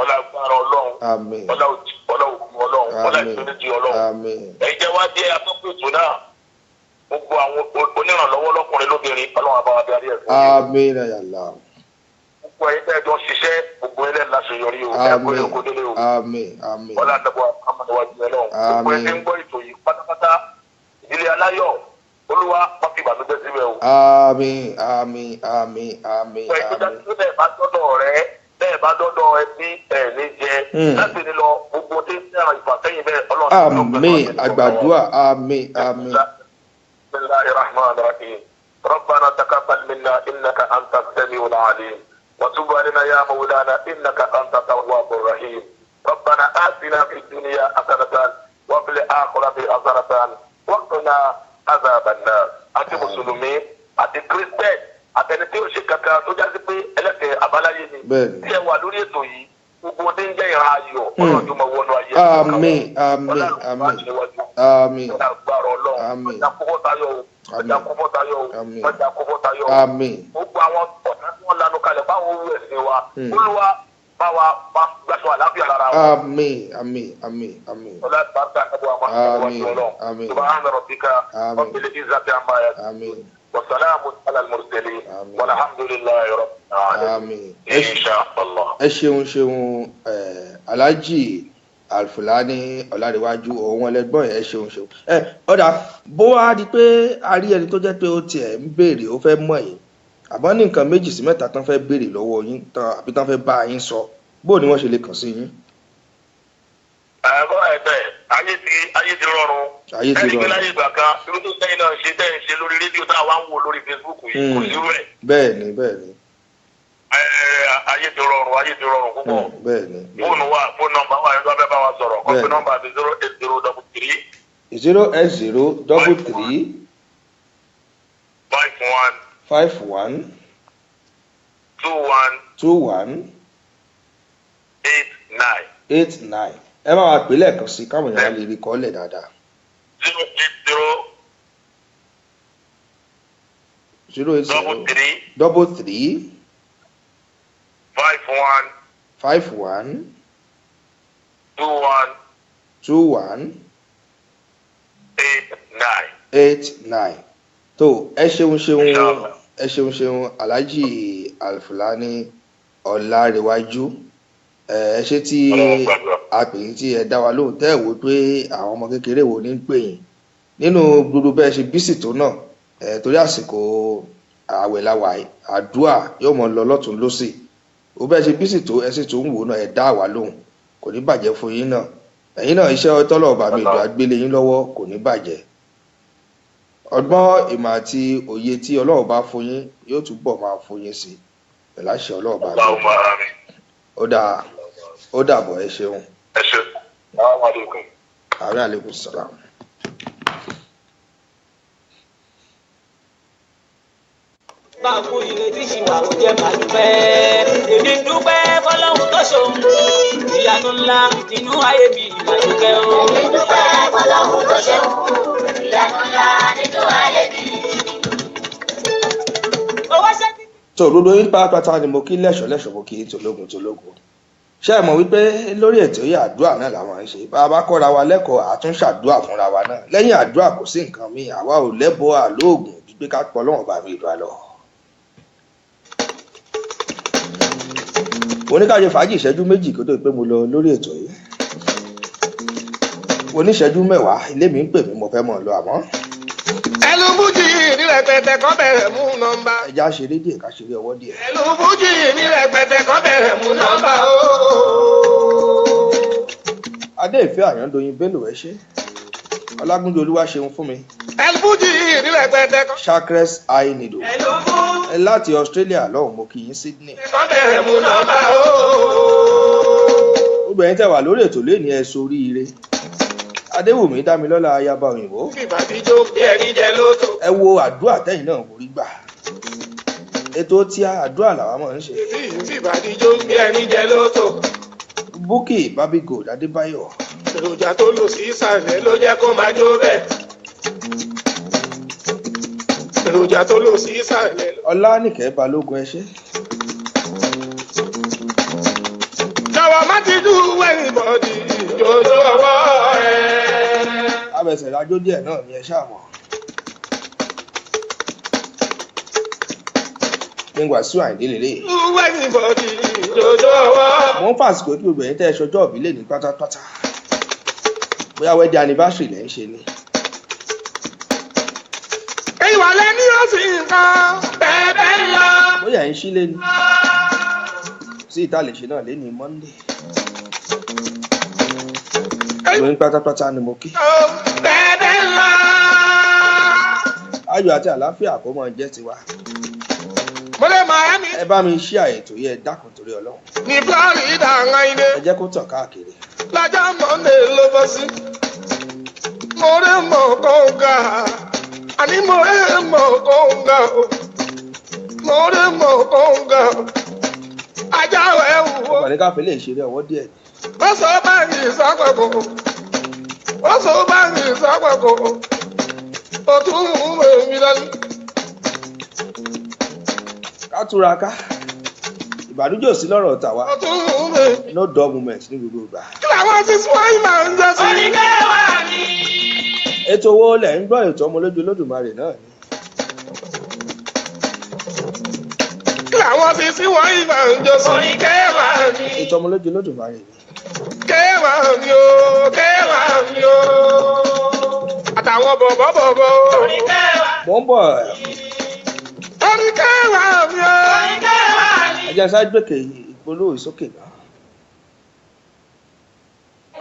Ọlá agbára Ọlọ́run. Àmín. Ọlá òkun Ọlọ́run. Ọlá ìtúnìjì Ọlọ́run. Àmín. Ẹ̀yin jẹ́ wá jẹ́ atọ́kùn ètò náà. Gbogbo àwọn onírànlọ́wọ́ lọ́kùnrin lóbìnrin, Ọlọ́run àbáwá darí ẹ̀ fún yín. Àmín ya Allah. Gbogbo ẹ̀yin tẹ́ ẹ jọ ṣiṣẹ́, gbogbo ẹ̀ lẹ́nu láṣeyọrí o. Ẹ kó yẹ kó délé o. Àmín, àmín. Ọlá ànábọ̀ Muhammad wájú Ọlọ́run. Gbogbo ẹ̀ tí ń gbọ́ ètò yìí pátápátá, ìdílé aláyọ̀, Olúwa wọ́n fi ìbànújẹ́ síbẹ̀ o. Àmín, àmín, àmín, àmín, àmín. Bẹ́ẹ̀ bá dọ́dọ̀ rẹ, bẹ́ẹ̀ bá dọ́dọ̀ ẹbí ẹ̀ ní jẹ. Láti ní lọ gbogbo tí ń sẹ́ràn ìfàsẹ́yìn bẹ́ẹ̀ Ọlọ́run. Àmín, àgbàdua, àmín, àmín. Bismillahir Rahmanir Rahim. Rabbana taqabbal minna innaka anta as-sami'ul 'alim. Wa tub 'alayna ya mawlana innaka anta at-tawwabur rahim. Rabbana atina fid dunya hasanatan wa fil akhirati hasanatan wa qina azabanna. Àti mùsùlùmí àti kírísítẹ́nì àtẹni tí ó ṣe kankan tó jásí pé ẹlẹ́sìn àbáláyé ni tí ẹ wà lórí ètò yìí, gbogbo tí ń jẹ́ ìran ayọ̀ Ọlọ́run tó máa wọnú ayé. Àmín, àmín, àmín, àmín. Ọlọ́run agbára Ọlọ́run, ọjà kókó tayọ o, ọjà kókó tayọ o, ọjà kókó tayọ o. Àmín. Gbogbo àwọn ọ̀tá tí wọ́n lanu kalẹ̀ báwo wú ẹ̀sìn wa, Olúwa bá wa gbàṣọ àlàáfíà lára wa. Àmín, àmín, àmín, àmín. Ọlọ́run bá ń bá Àmín, àmín. Subhana rabbika rabbil izzati amma yasifun. Wa salamun ala al-mursalin. Walhamdulillahi rabbil alamin. Insha Allah. Ẹ ṣeun ṣeun, Alhaji Alfulani Ọlárẹ̀wájú, òun ẹlẹgbọ́n, ẹ ṣeun ṣeun. Ẹ ọ̀dà bó wá di pé a rí ẹni tó jẹ́ pé ó tiẹ̀ ń béèrè, ó fẹ́ mọ̀ yín, àmọ́ ní nǹkan méjì sí mẹ́ta tán fẹ́ béèrè lọ́wọ́ yín tán àbí tán fẹ́ bá yín sọ, bó ni wọ́n ṣe lè kàn sí yín? Ẹ̀kọ́ ẹ̀bẹ̀ ayé ti rọrùn. Ayé ti rọrùn. Ẹni pé láyé ìgbà kan, irú tó sẹ́yìn náà ṣe tẹ́ ń ṣe lórí rédíò tá a wá ń wò lórí Facebook yìí, kò sí rẹ̀. Bẹ́ẹ̀ni, bẹ́ẹ̀ni. Ayé ti rọrùn, ayé ti rọrùn púpọ̀. Bẹ́ẹ̀ni. Fóònù wa, fóònù nọ́mbà wa, ẹni tó fẹ́ bá wa sọ̀rọ̀, kọ́pì nọ́mbà mi 08033. 08033. 51. 51. 21. 21. 89. 89. Ẹ máa wá pè lẹ́ẹ̀kan sí káwọn èèyàn lè rí kọ́lẹ̀ dáadáa. 080. 080. 33. 33. 51. 51. 21. 21. 89. 89. Tó ẹ ṣeun ṣeun, ẹ ṣeun ṣeun, Alhaji Alfulani Ọlárẹ̀wájú, ẹ ṣe tí a pè yín tí ẹ dá wa lóhùn, tẹ́ ẹ̀ wò pé àwọn ọmọ kékeré wo ní ń pè yín nínú gbogbo bẹ́ẹ̀ ṣe bísì tó náà, torí àsìkò ààwẹ̀ la wà, àdúà yóò mọ lọ lọ́tún lọ́sì. Ó bẹ́ẹ̀ ṣe bísì tó, ẹ sì tún ń wò náà, ẹ dá wa lóhùn, kò ní bàjẹ́ fún yín náà. Ẹ̀yin náà iṣẹ́ tọ́lọ̀ ọba mi ìdò àgbélé yín lọ́wọ́ kò ní bàjẹ́. Ọgbọ́n ìmọ̀ àti òye tí Ọlọ́run bá fún yín yóò túbọ̀ máa fún yín sí pẹ̀lú àṣẹ Ọlọ́run bá mi. Ó dàbọ̀, ẹ ṣeun. Ẹ ṣe. Assalamu alaikum. Àmín, alaikum salam. Bá a kú ìrètí ṣì wà ó jẹ́ máa dúpẹ́. Èmi ń dúpẹ́ fọlọ́hún tó ṣòun. Ìyanu ńlá nínú ayé mi ìmàdúpẹ́ o. Èmi dúpẹ́ fọlọ́hún tó ṣeun, ìyanu ńlá nínú ayé mi. Owó ṣẹ́ kí. Tó gbogbo yín pátápátá ni mo kí lẹ́ṣọ̀ lẹ́ṣọ̀, mo kí tòlógun tòlógun. Ṣé ẹ mọ̀ wípé lórí ètò yìí, àdúrà náà làwọn ń ṣe. Bá a bá kọ́ra wa lẹ́kọ̀ọ́, àtúnṣàdúrà fúnra wa náà. Lẹ́yìn àdúrà, kò sí nǹkan míì. Àwa ò lẹ́bọ àlóògùn ju pé ká pọ̀ lọ́wọ́n bá mi ìlú àlọ́. Oníkàjẹ fàájì ìṣẹ́jú 2 kó tó di pé mo lọ lórí ètò yìí. Oníṣẹ́jú 10, ilé mi ń pè mí, mo fẹ́ mọ̀ lọ, àmọ́ Ẹlúbújì ní rẹpẹtẹ kọ́ bẹ̀rẹ̀ mú nọ́mbà. Ẹja ṣeré díẹ̀, ká ṣeré ọwọ́ díẹ̀. Ẹlúbújì ní rẹpẹtẹ kọ́ bẹ̀rẹ̀ mú nọ́mbà ooo. Adé Ìfẹ́ Àyàndóyin Bello, ẹ ṣé. Ọlágúnjú Olúwa ṣeun fún mi. Ẹlúbújì ní rẹpẹtẹ kọ́ Chakres Eye Needle ẹ láti Australia lọ́hùn, mo kí yín, Sydney. bẹ̀rẹ̀ mú nọ́mbà ooo. Gbogbo ẹ̀yin tẹ́ wà lórí ètò lẹ́ni, ẹ soríire. Adéwùmí Dámilọ́lá, ayaba òyìnbó. Ìbàdíjọ́ bí ẹni jẹ lóto. Ẹ wo àdúrà tẹ́yìn náà forí gbà. Ètò tí a àdúrà làwa máa ń ṣe. Ìbàdíjọ́ bí ẹni jẹ lóto. Búkì Bábí Gold Adébáyọ̀. Èròjà tó lò sí ìsàlẹ̀ ló jẹ́ kó máa jó bẹ́ẹ̀. Èròjà tó lò sí ìsàlẹ̀. Ọlánìkẹ́ Balógun, ẹ ṣé. Jọ̀wọ́ má ti dú anybody jòjò ọwọ́ ẹ̀. Abẹsẹ̀ rájò díẹ̀ náà ni, ẹ ṣáà mọ̀. Ní Wàsíù Àyìndé lélẹ̀. Dú anybody jòjò ọwọ́. Mo ń fàsìkò kí gbogbo ẹ̀yin tẹ́ ẹ ṣọjọ́ ìbí lè ní pátápátá. Bóyá wedding anniversary lẹ́ ń ṣe ni. Ìwà lẹ́ni ó sì nǹkan bẹ́ẹ̀ lọ. Bóyá ẹ̀ ń sílé ni. Sí ìta lè ṣe náà léni Monday. Gbogbo yín pátápátá ni mo kí. Bẹ́ẹ̀ lọ. Ayọ̀ àti àlàáfíà kó máa jẹ́ tiwa. Mo lè máa mi Ẹ bá mi ṣí àètò yẹ, ẹ dákun torí Ọlọ́run. ní Florida ń ilé. Ẹ jẹ́ kó tàn káàkiri. Lọ́jọ́ Monday ló bọ́ sí. Mo rí mọ̀ kóńgà. Àní mo rí mọ̀ kóńgà o. Mo rí mọ̀ kóńgà o. Ajá ẹ̀ wò. Ọkàn ní káfí lè ṣeré ọwọ́ díẹ̀. Ó sọ báyìí sápapọ̀. Ó sọ báyìí sápapọ̀. Ó tún mú mi lọ́nà. Ká túra ká. Ìbànújẹ́ ò sí lọ́rọ̀ tàwa. Ó tún mú mi. No dull moment ní gbogbo ìgbà. Kí làwọn ti sún wáyé máa ń jẹ́ sí? Oníkẹ́wà mi. Ètò owó lẹ̀ ń gbọ́, ètò ọmọ lójú Olódùmarè náà ni. Kí làwọn ti sí wáyé máa ń jẹ́ sí? Oníkẹ́wà mi. Ètò ọmọ lójú Olódùmarè ni. Kẹwàá mi o, kẹwàá mi o. Àtàwọn bọ̀bọ̀ bọ̀bọ̀ o. Oníkẹ́wà. Mo ń bọ̀. Orí kẹwàá mi o. Oníkẹ́wà mi. Ẹ jẹ́ sáré gbèkè ìpolówó ìsókè náà.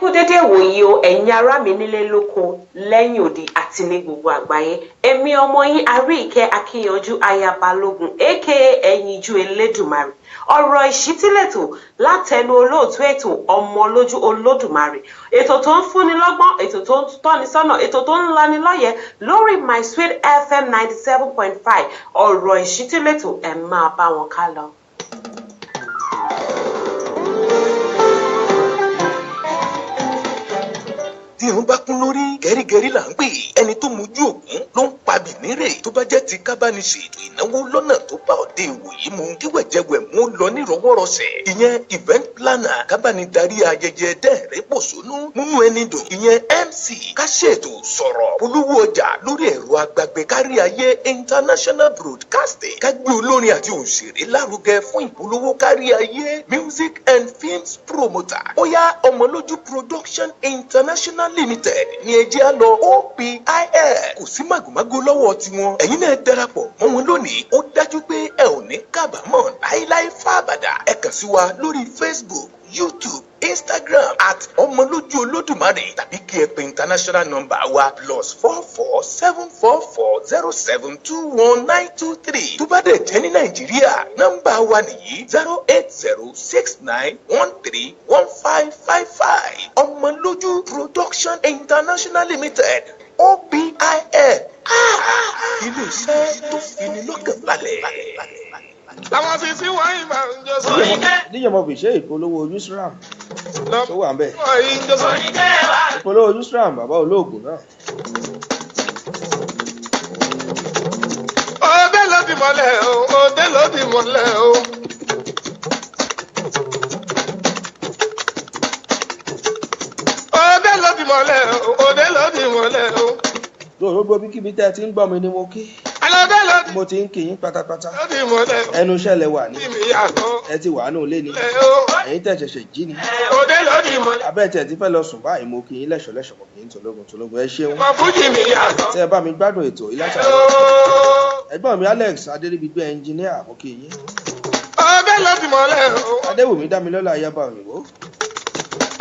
Kú dédé wòyí o, ẹ̀yin ará mi nílé, lóko, lẹ́yìn odi àti ní gbogbo àgbáyé. Èmi ọmọ yín Àríìkẹ́ Akíyanjú aya Balógun, aka Ẹyinjú Elédùmarè. Ọ̀rọ̀ ìṣítílẹ̀tò látẹnu olóòtú ètò Ọmọlójú Olódùmarè, ètò tó ń fúnni lọ́gbọ́n, ètò tó ń tọ́ni sọ́nà, ètò tó ń lani lọ́yẹ̀ lórí My Sweet FM 97.5. Ọ̀rọ̀ ìṣítílẹ̀tò, ẹ̀ máa bá wọn ká lọ. Tí irun bá kún lórí, gẹ́rígẹ́rí là ń pè é. Ẹni tó mojú ògún ló ń pa bìnírè. Tó bá jẹ́ ti kábániṣe ètò ìnáwó lọ́nà tó bá òde ìwòyí mu, kí wẹ̀jẹwẹ̀ mú lọ nírọwọ́rọsẹ̀, ìyẹn event planner, kábánidarí ayẹyẹ dẹ́rẹ́ pòṣónú múnú ẹni dùn, ìyẹn MC, ká ṣètò sọ̀rọ̀ polówó ọjà lórí ẹ̀rọ agbàgbé kárí ayé, international broadcasting, ká gbé olórin àti òṣèré lárugẹ fún ìpolówó kárí ayé, music and films promoter. Ó yá, Ọmọlójú Production International Limited ní ẹjẹ́ á lọ. OPIL, kò sí màgòmágó lọ́wọ́ tiwọn. Ẹ̀yin náà darapọ̀ mọ́ wọn lónìí, ó dájú pé ẹ ò ní kábàámọ̀ láíláí fábàdà. Ẹ kàn sí wa lórí Facebook, YouTube, Instagram @ọmọlójú olódùmarè, tàbí kí ẹ pè international number wa +447440721923. Tó bá dẹ̀ jẹ́ ní Nàìjíríà, nọ́mbà wa nìyí: 08069131555. Ọmọlójú Production International Limited, OPIL. Ilé iṣẹ́ tó fini lọ́kàn balẹ̀. Làwọn sisi wọ̀nyí máa ń jó sórí. Díje mo fi ṣe ìpolówó Yusram tó wà ń bẹ̀. Wọ̀nyí ń jó sórí. Ìpolówó Yusram bàbá olóògùn náà. Òde ló di mọ́lẹ̀ o, òde ló di mọ́lẹ̀ o. Òde ló di mọ́lẹ̀ o, òde ló di mọ́lẹ̀ o. Gbogbo bíkíbi tẹ́ ẹ ti ń gbọ́ mi ni mo kí. Alọ́dẹ ló di Mo ti ń kí yín pátápátá. ló di mọ́lẹ̀ o. Ẹnu iṣẹ́ lẹ wà ní. Kí mi yàtọ̀ Ẹ ti wà nù ilé ni. lẹ̀ o. Ẹ̀yin tẹ̀ ṣẹ̀ṣẹ̀ jí ni. Òde ló di mọ́lẹ̀. Abẹ́ tẹ̀ ti fẹ́ lọ sùn báyìí mo kí yín lẹ́ṣọ̀lẹ́ṣọ̀ mo kí yín tológun tológun. Ẹ ṣeun. Ọmọ fújì mi yàtọ̀ Tẹ́ ẹ bá mi gbádùn ètò yìí látàárọ̀. o. Ẹ̀gbọ́n mi Alex Adéríbigbé ẹnjiníà mo kí yín. Òde ló di mọ́lẹ̀ o. Adéwùmí Dámilọ́lá Ayaba Òyìnbó.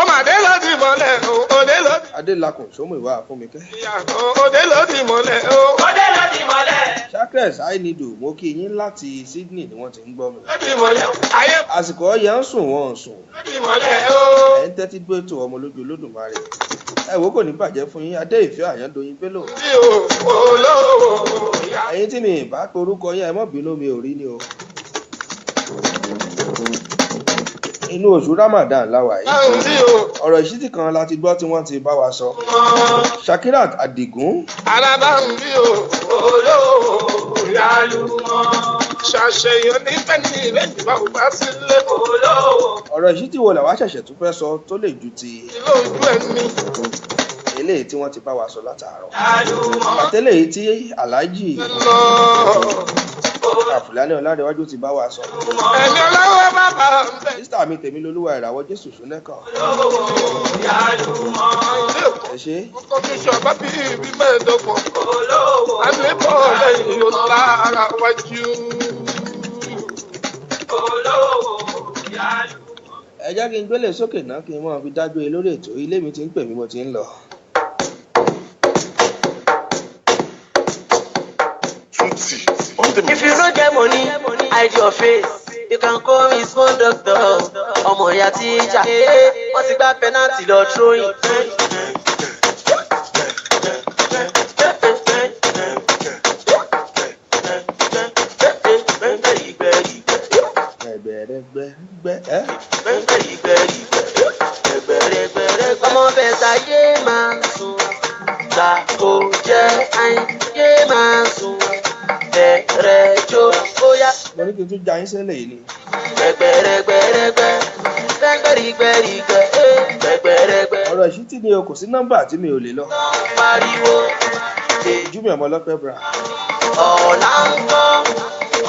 Ọmọdé ló di mọ́lẹ̀ o. Òde ló di Adélakùn Sómùìwá Fúnmikẹ́. yàtọ̀. Òde ló di mọ́lẹ̀ o. Òde ló di mọ́lẹ̀. Chakres Ainido mo kí yín láti Sydney ni wọ́n ti ń gbọ́ mi. Ló di mọ́lẹ̀ o. Ayé Àsìkò ọyẹ ń sùn wọ́n ń sùn. ló di mọ́lẹ̀ o. Ẹ̀ ń tẹ́tí gbé ètò ọmọ lójú Olódùmarè. Ẹ wò ó kò ní bàjẹ́ fún yín Adé Ìfẹ́ Àyàndóyin Bello. Bí o olówó ìyá. Ẹ̀yin tí mi ì bá porúkọ yín ẹ mọ́ bínú mi ò rí ni o. Inú oṣù Ramadan la wà yìí. Báwo sí o? Ọ̀rọ̀ ìṣítí kan la ti gbọ́ tí wọ́n ti bá wa sọ. Shakirat Adigun Araba ń bí o olówó ìyá lùmọ̀. Ṣàṣeyàn ní fẹ́ni ìrẹ́jì bá ò bá sílé. Olówó ọ̀rọ̀ ìṣítí wo làwa ṣẹ̀ṣẹ̀ tún fẹ́ sọ tó lè ju ti ìlójú ẹni. eléyìí tí wọ́n ti bá wa sọ látàárọ̀. Àlùmọ́. Àtẹ́lẹ̀ tí Alhaji Lọ. Àfùlání Ọlárẹ̀wájú ti bá wa sọ. Ẹni ọlọ́wọ́ bàbá ń bẹ̀. Sísítà mi tèmi lolúwa ìràwọ̀ Jésù Ṣónẹ́kàn. Olówó ìyá lùmọ̀. Ẹ ṣé. Ọkọ̀ mi ṣọ̀bá bí ibi mẹ́ẹ̀ẹ́dọ́gbọ̀n. Olówó Àlébọ̀ lẹ́yìn lára wájú. olówó ìyá lùmọ̀. Ẹ jẹ́ kí n gbélé sókè náà kí n mọ̀ fi dágbére lórí ètò ilé mi ti ń pè mí mo ti ń lọ. If you no get money, hide your face. You can call me small doctor. Ọmọ ìyá tíjà, wọ́n ti gbá penalty lọ throwing. Ẹgbẹ̀rẹ̀gbẹ̀ ẹ́. Ọmọ bẹ̀ta yé máa sùn, gbà kó jẹ́ àyìn yé máa sùn, bẹ̀rẹ̀ jó bóyá. Mo ní kí n tún ja yín sẹ́lẹ̀ yìí ni. Gbẹ̀gbẹ̀rẹ̀gbẹ̀rẹ̀gbẹ̀, gbẹ̀gbẹ̀rìgbẹ̀rìgbẹ̀, gbẹ̀gbẹ̀rẹ̀gbẹ̀. Ọ̀rọ̀ ìṣítí ni o kò sí nọ́mbà tí mi ò lè lọ. Pariwo Júmi ọmọ ọlọ́pẹ́ bra. ọ̀la ń kọ́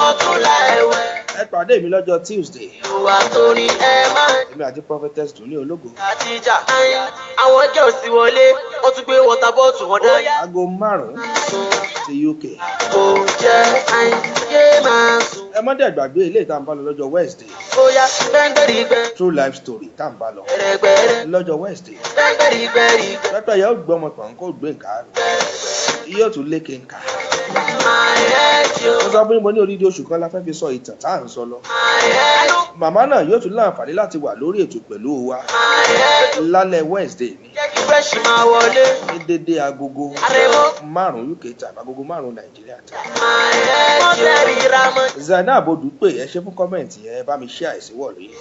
ọ̀túnla ẹ̀wẹ̀. Ẹ pàdé mi lọ́jọ́ Tuesday. Ìwà torí ẹ máa ń Èmi àti Prophetess Dùn ní Ológo. àtijọ́. Àwọn ẹgbẹ́ òsì wọlé, wọ́n tún gbé wọ́tà bọ́ọ̀tù wọn dá. Aago 5 ti UK. Kò jẹ́ àyè máa sùn. Ẹ má dẹ̀ gbàgbé ilé ìta ń bá lọ lọ́jọ́ Wednesday. Bóyá gbẹ́ngbẹ́rìgbẹ́ True life story tá ń bá lọ gbẹ̀rẹ̀gbẹ̀rẹ̀ lọ́jọ́ Wednesday. gbẹ́ngbẹ́rìgbẹ́rìgbẹ́. Pẹ́pẹ́ yóò gbọ́ ọmọ pọ̀n kó gbé nǹkan rẹ̀. Yóò tún lékè nǹkan. My head yo, Mo sọ fún yín mo ní odidi oṣù kan la fẹ́ fi sọ ìtàn tá à ń sọ lọ. my head, Màmá náà yóò tún láǹfààní láti wà lórí ètò pẹ̀lú wa my head. lálẹ́ Wednesday ni Jẹ́ kí fresh máa wọlé. ní dédé agogo Aremo. 5 UK time agogo 5 Nàìjíríà time. My head yo. Wọ́n tẹ̀rí ra mọ́. Zainab Odùpè ẹ ṣe fún kọ́mẹ̀ntì yẹn ẹ bá mi ṣe àìsíwọ̀lú yìí.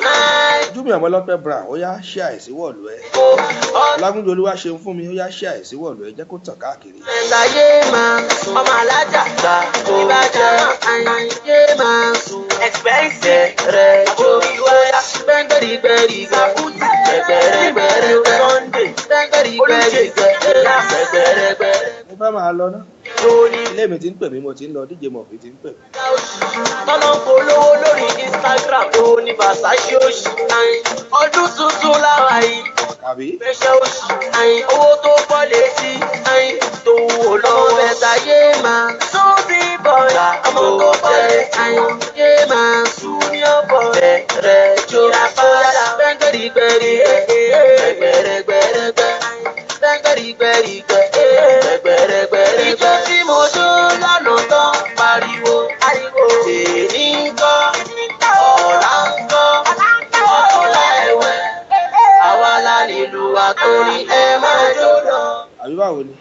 Nine Júmi ọmọlọ́pẹ́ Brown ó yá ṣe àìsíwọ̀lú ẹ. four ọ̀tún. Lágúnjọ Olúwa ṣeun fún mi ó yá ṣe àìsíwọ̀lú ẹ jẹ́ kó tàn káàkiri. Ẹ̀láyé máa sùn. Ọmọ alájà gbà kó jẹ́ àyè máa sùn. Expensive. Bẹ̀rẹ̀ jó bóyá gbẹ́ngbẹ́rìgbẹ́rìgbẹ́ gbẹ̀gbẹ̀rẹ̀gbẹ̀rẹ̀gbẹ́ Sunday. gbẹ́ngbẹ́rìgbẹ́rìgbẹ́ gbẹ̀gbẹ̀rẹ̀gbẹ̀rẹ̀. Mo fẹ́ máa lọ ná. Lórí Ilé mi ti ń pè mí mo ti ń lọ díje mọ̀fí ti ń pè mí. tọ́nà ń polówó lórí Instagram tó ní Versace òṣì. Ọdún tuntun láwa yìí. Àbí? Fẹsẹ̀ òṣì. Owó tó pọ̀ létí. Tó wò lọ́wọ́. Ọmọ bẹ̀ta yé máa sún bí bọ̀dà. Ọmọ tó pọ̀ létí. Yé máa sún ní ọ̀bọ̀. Bẹ̀rẹ̀ jó. Ìràpadà. Gbẹ́ngbẹ́rìgbẹ́rì. Gbẹ̀gbẹ̀rẹ̀gbẹ̀rẹ̀gbẹ̀. Gbẹ́ngbẹ́rìgbẹ́rìgbẹ́. Gbẹ̀gbẹ̀rẹ̀gbẹ̀rẹ̀gbẹ̀. Ìjọ tí mo jó lánàá tán pariwo. Ariwo. Èmi ń kọ́. Ọ̀la ń kọ́. Ọ̀túnla ẹ̀wẹ̀. Àwa la nílùú àtòrí ẹ máa jó lọ. Àbí báwo ni?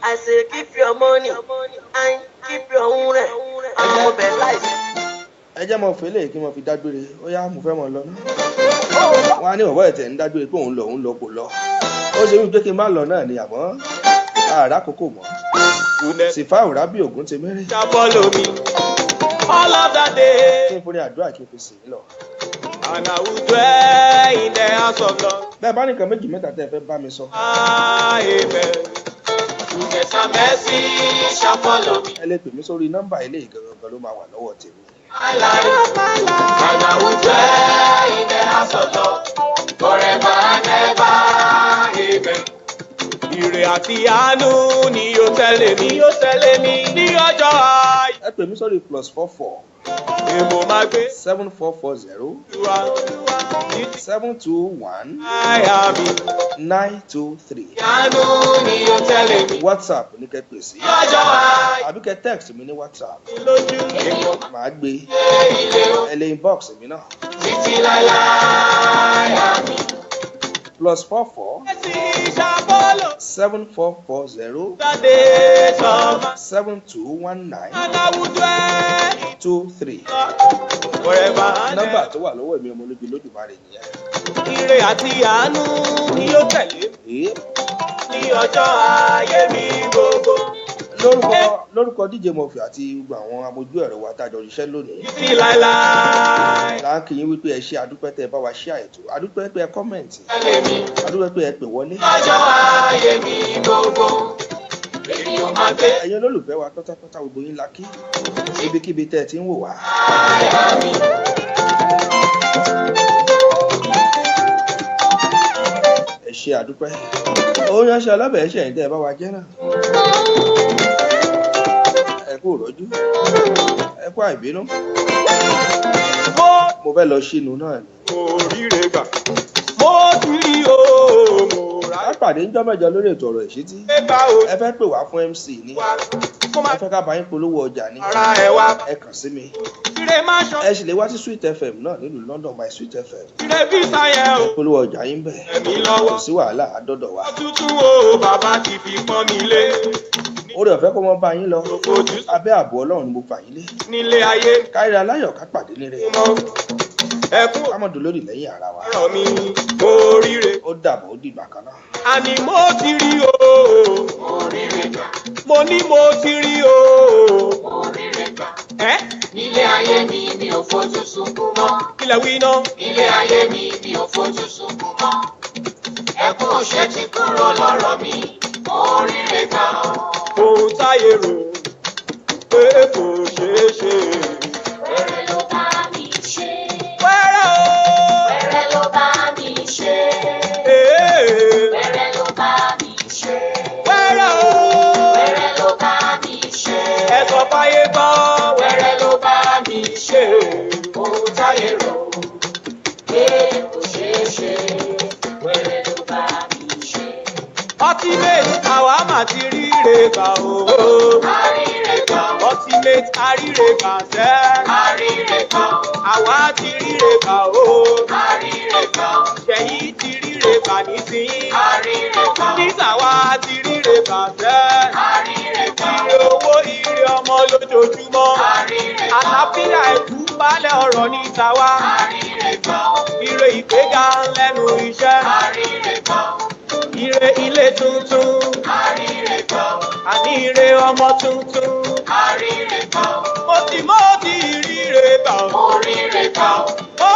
I say keep your money and keep your own rẹ̀. Àwọn ọmọ bẹ̀ láìsí. Ẹ jẹ́ mọ fẹ́lẹ̀ kí mo fi dágbére. Ó yá, mo fẹ́ mọ lọ náà. Wọ́n á ní bàbá ẹ̀tẹ̀ ń dágbére pé òun lọ, òun lọ, kò lọ. Ó ṣe wípé kí n má lọ náà ni, àmọ́ àrà kókò mọ́. Sífà òrábì ògún ti mẹ́rẹ̀. Shall follow me all of the day. Kí n forí àdúrà kí n fi sìn ín lọ. And I will dwell in the house of Lord. Bẹ́ẹ̀ bá nìkan méjì mẹ́ta tẹ́ ẹ fẹ́ bá mi sọ. Amen. Goodness and mercy shall follow me. Ẹ lè pè mí sórí nọ́mbà ilé ìgangan ló máa wà lọ́wọ́ tèmi. My life, and I will dwell in the house of Lord forever and ever. Amen. Ire àti àánú ni yóò tẹ̀lé mi, yóò tẹ̀lé mi ní ọjọ́ ayé. Ẹ pè mí sórí +44 Èmo máa gbé 7440 Olúwa títí 721 àyà mi. 923. Àánú ni yóò tẹ̀lé mi. WhatsApp ní kẹ́ pè sí. Lọ́jọ́ ayé Àbí kẹ́ text mi ní WhatsApp. lójú. Èmo Màá gbé. Gbé ilé o Ẹ lè inbox mi náà. títí láéláé. Àmín. +44 Mercy shall follow 7440 the days of my 7219 and I will dwell in 23. Lord forever and Nọ́mbà ever. tó wà lọ́wọ́ èmi ọmọ olójú lójúmọ́ rẹ̀ nìyẹn. Ire àti àánú ni yóò tẹ̀lé mi Èé. ní ọjọ́ ayé mi gbogbo. Lórúkọ DJ Murphy àti gbogbo àwọn amójú ẹ̀rọ wa tájọ ṣiṣẹ́ lónìí. Títí láéláé. Là ń kí yín wípé ẹ ṣe, àdúpẹ́ tẹ́ ẹ bá wa ṣe àìtó, àdúpẹ́ pé ẹ comment, Tẹ̀lé mi àdúpẹ́ pé ẹ pè wọlé. lọ́jọ́ ayé mi gbogbo. Èmi ò máa gbé Ẹ̀yin olólùfẹ́ wa pátápátá, gbogbo yín la kí ibikíbi tẹ́ ẹ ti ń wò wá. àyà mi. Ẹ ṣe, àdúpẹ́. Ó yánṣẹ́ ọlọ́bẹ̀, ẹ ṣe ẹ̀yin tẹ́ ẹ bá wa jẹ́ náà. Ẹ kú ìrọ́jú, ẹ kú àìbínú. Mo Mo fẹ́ lọ sínú náà ni. mo ríre gbà. Mo ti rí o, mo rà A pàdé ńjọ́ mẹ́jọ lórí ètò ọ̀rọ̀ ìṣítí. á gbà o. Ẹ fẹ́ pè wá fún MC ni. Wá kó má Ẹ fẹ́ ká bá yín polówó ọjà ni. ara ẹ wá. Ẹ kàn sí mi. Ire má ṣọ. Ẹ sì lè wá sí Sweet FM náà nílùú London, My Sweet FM. Ire visa yẹn o. Polówó ọjà yín bẹ̀. Ẹ̀mí Kò lọ́wọ́. sí wàhálà, àdọ́dọ̀ wa. Tuntun o, bàbá ti fi pọ́n mi lé. Orí ọ̀fẹ́ kó mọ́ bá yín lọ. Ojú Abẹ́ ààbò Ọlọ́run ni mo fà yín lé. nílé ayé Káríra láyọ̀, ká pàdé níre. mọ́. Ẹkún Ká mọ̀ dolórí lẹ́yìn ara wa. ọ̀rọ̀ mi, mo ríre. Ó dàbọ̀, ó dìgbà kan náà. Àní mo ti rí o. Mo ríre gbà. Mo ní mo ti rí o. Mo ríre gbà. Ẹ́ Nílé ayé mi, mi ò fojú sunkún mọ́. Kílẹ̀ wí náà. Nílé ayé mi, mi ò fojú sunkún mọ́. Ẹkún òṣè ti kúrò lọ́rọ̀ mi. Mo ríre gbà. Ohun táyé rò pé kò ṣeé ṣe. Wẹ́rẹ́ ló bá mi ṣe. Wẹ́rẹ́ o. Wẹ́rẹ́ ló bá mi ṣe. Ee. Wẹ́rẹ́ ló bá mi ṣe. Wẹ́rẹ́ o. Wẹ́rẹ́ ló bá mi ṣe. Ẹ sọ fáyé gbọ́. Wẹ́rẹ́ ló bá mi ṣe. Ohun táyé rò Pé kò ṣeé ṣe. Wẹ́rẹ́ ló bá mi ṣe. Ultimate, àwa mà ti ríre gbà o. Àríre gbà. Ultimate, àríre gbà sẹ́. Àríre gbà. Àwa ti ríre gbà o. Àríre gbà. Ṣẹ̀yìn ti ríre gbà nísìnyí. Àríre gbà. Nísàwa ti ríre gbà sẹ́. Àríre gbà. Ire owó, ire ọmọ lójoojúmọ́. Àríre gbà. Àlàáfíà, ẹ̀kú balẹ̀ ọ̀rọ̀ ní tàwa. Àríre gbà. Ire ìgbéga lẹ́nu iṣẹ́. Àríre gbà. Ire ilé tuntun. Àríre gbà. Àní ire ọmọ tuntun. Àríre gbà. Mo ti ríre gbà o. Mo ríre gbà. Mo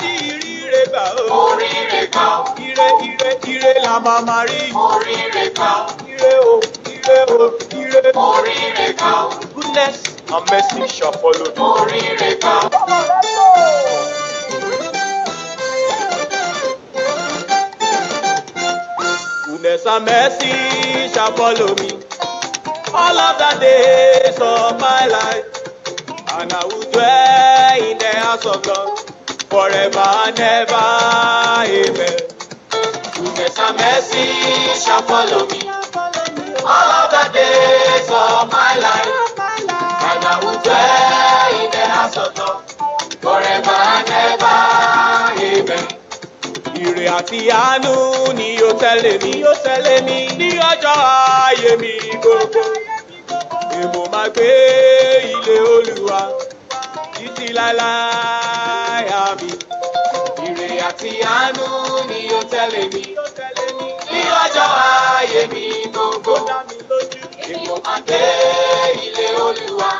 ti ríre gbà o. Mo ríre gbà. Ire, ire, ire la máa ma rí. Mo ríre gbà. Ire o, ire o, ire. Mo ríre gbà. Goodness and mercy shall follow me. Mo ríre gbà. Goodness and mercy shall follow me all of the days of my life, and I will dwell in the house of God forever and ever. Amen. Goodness and mercy shall follow me all of the days of my life, and I will dwell in the house of God forever and ever. Amen. Ire Ire àti àánú ni yóò tẹ̀lé mi, yóò tẹ̀lé mi ní ọjọ́ ayé mi gbogbo. Èmo máa gbé ilé Olúwa títí láéláé, àmín. Ire àti àánú ni yóò tẹ̀lé mi ní ọjọ́ ayé mi gbogbo. Èmo máa gbé ilé Olúwa.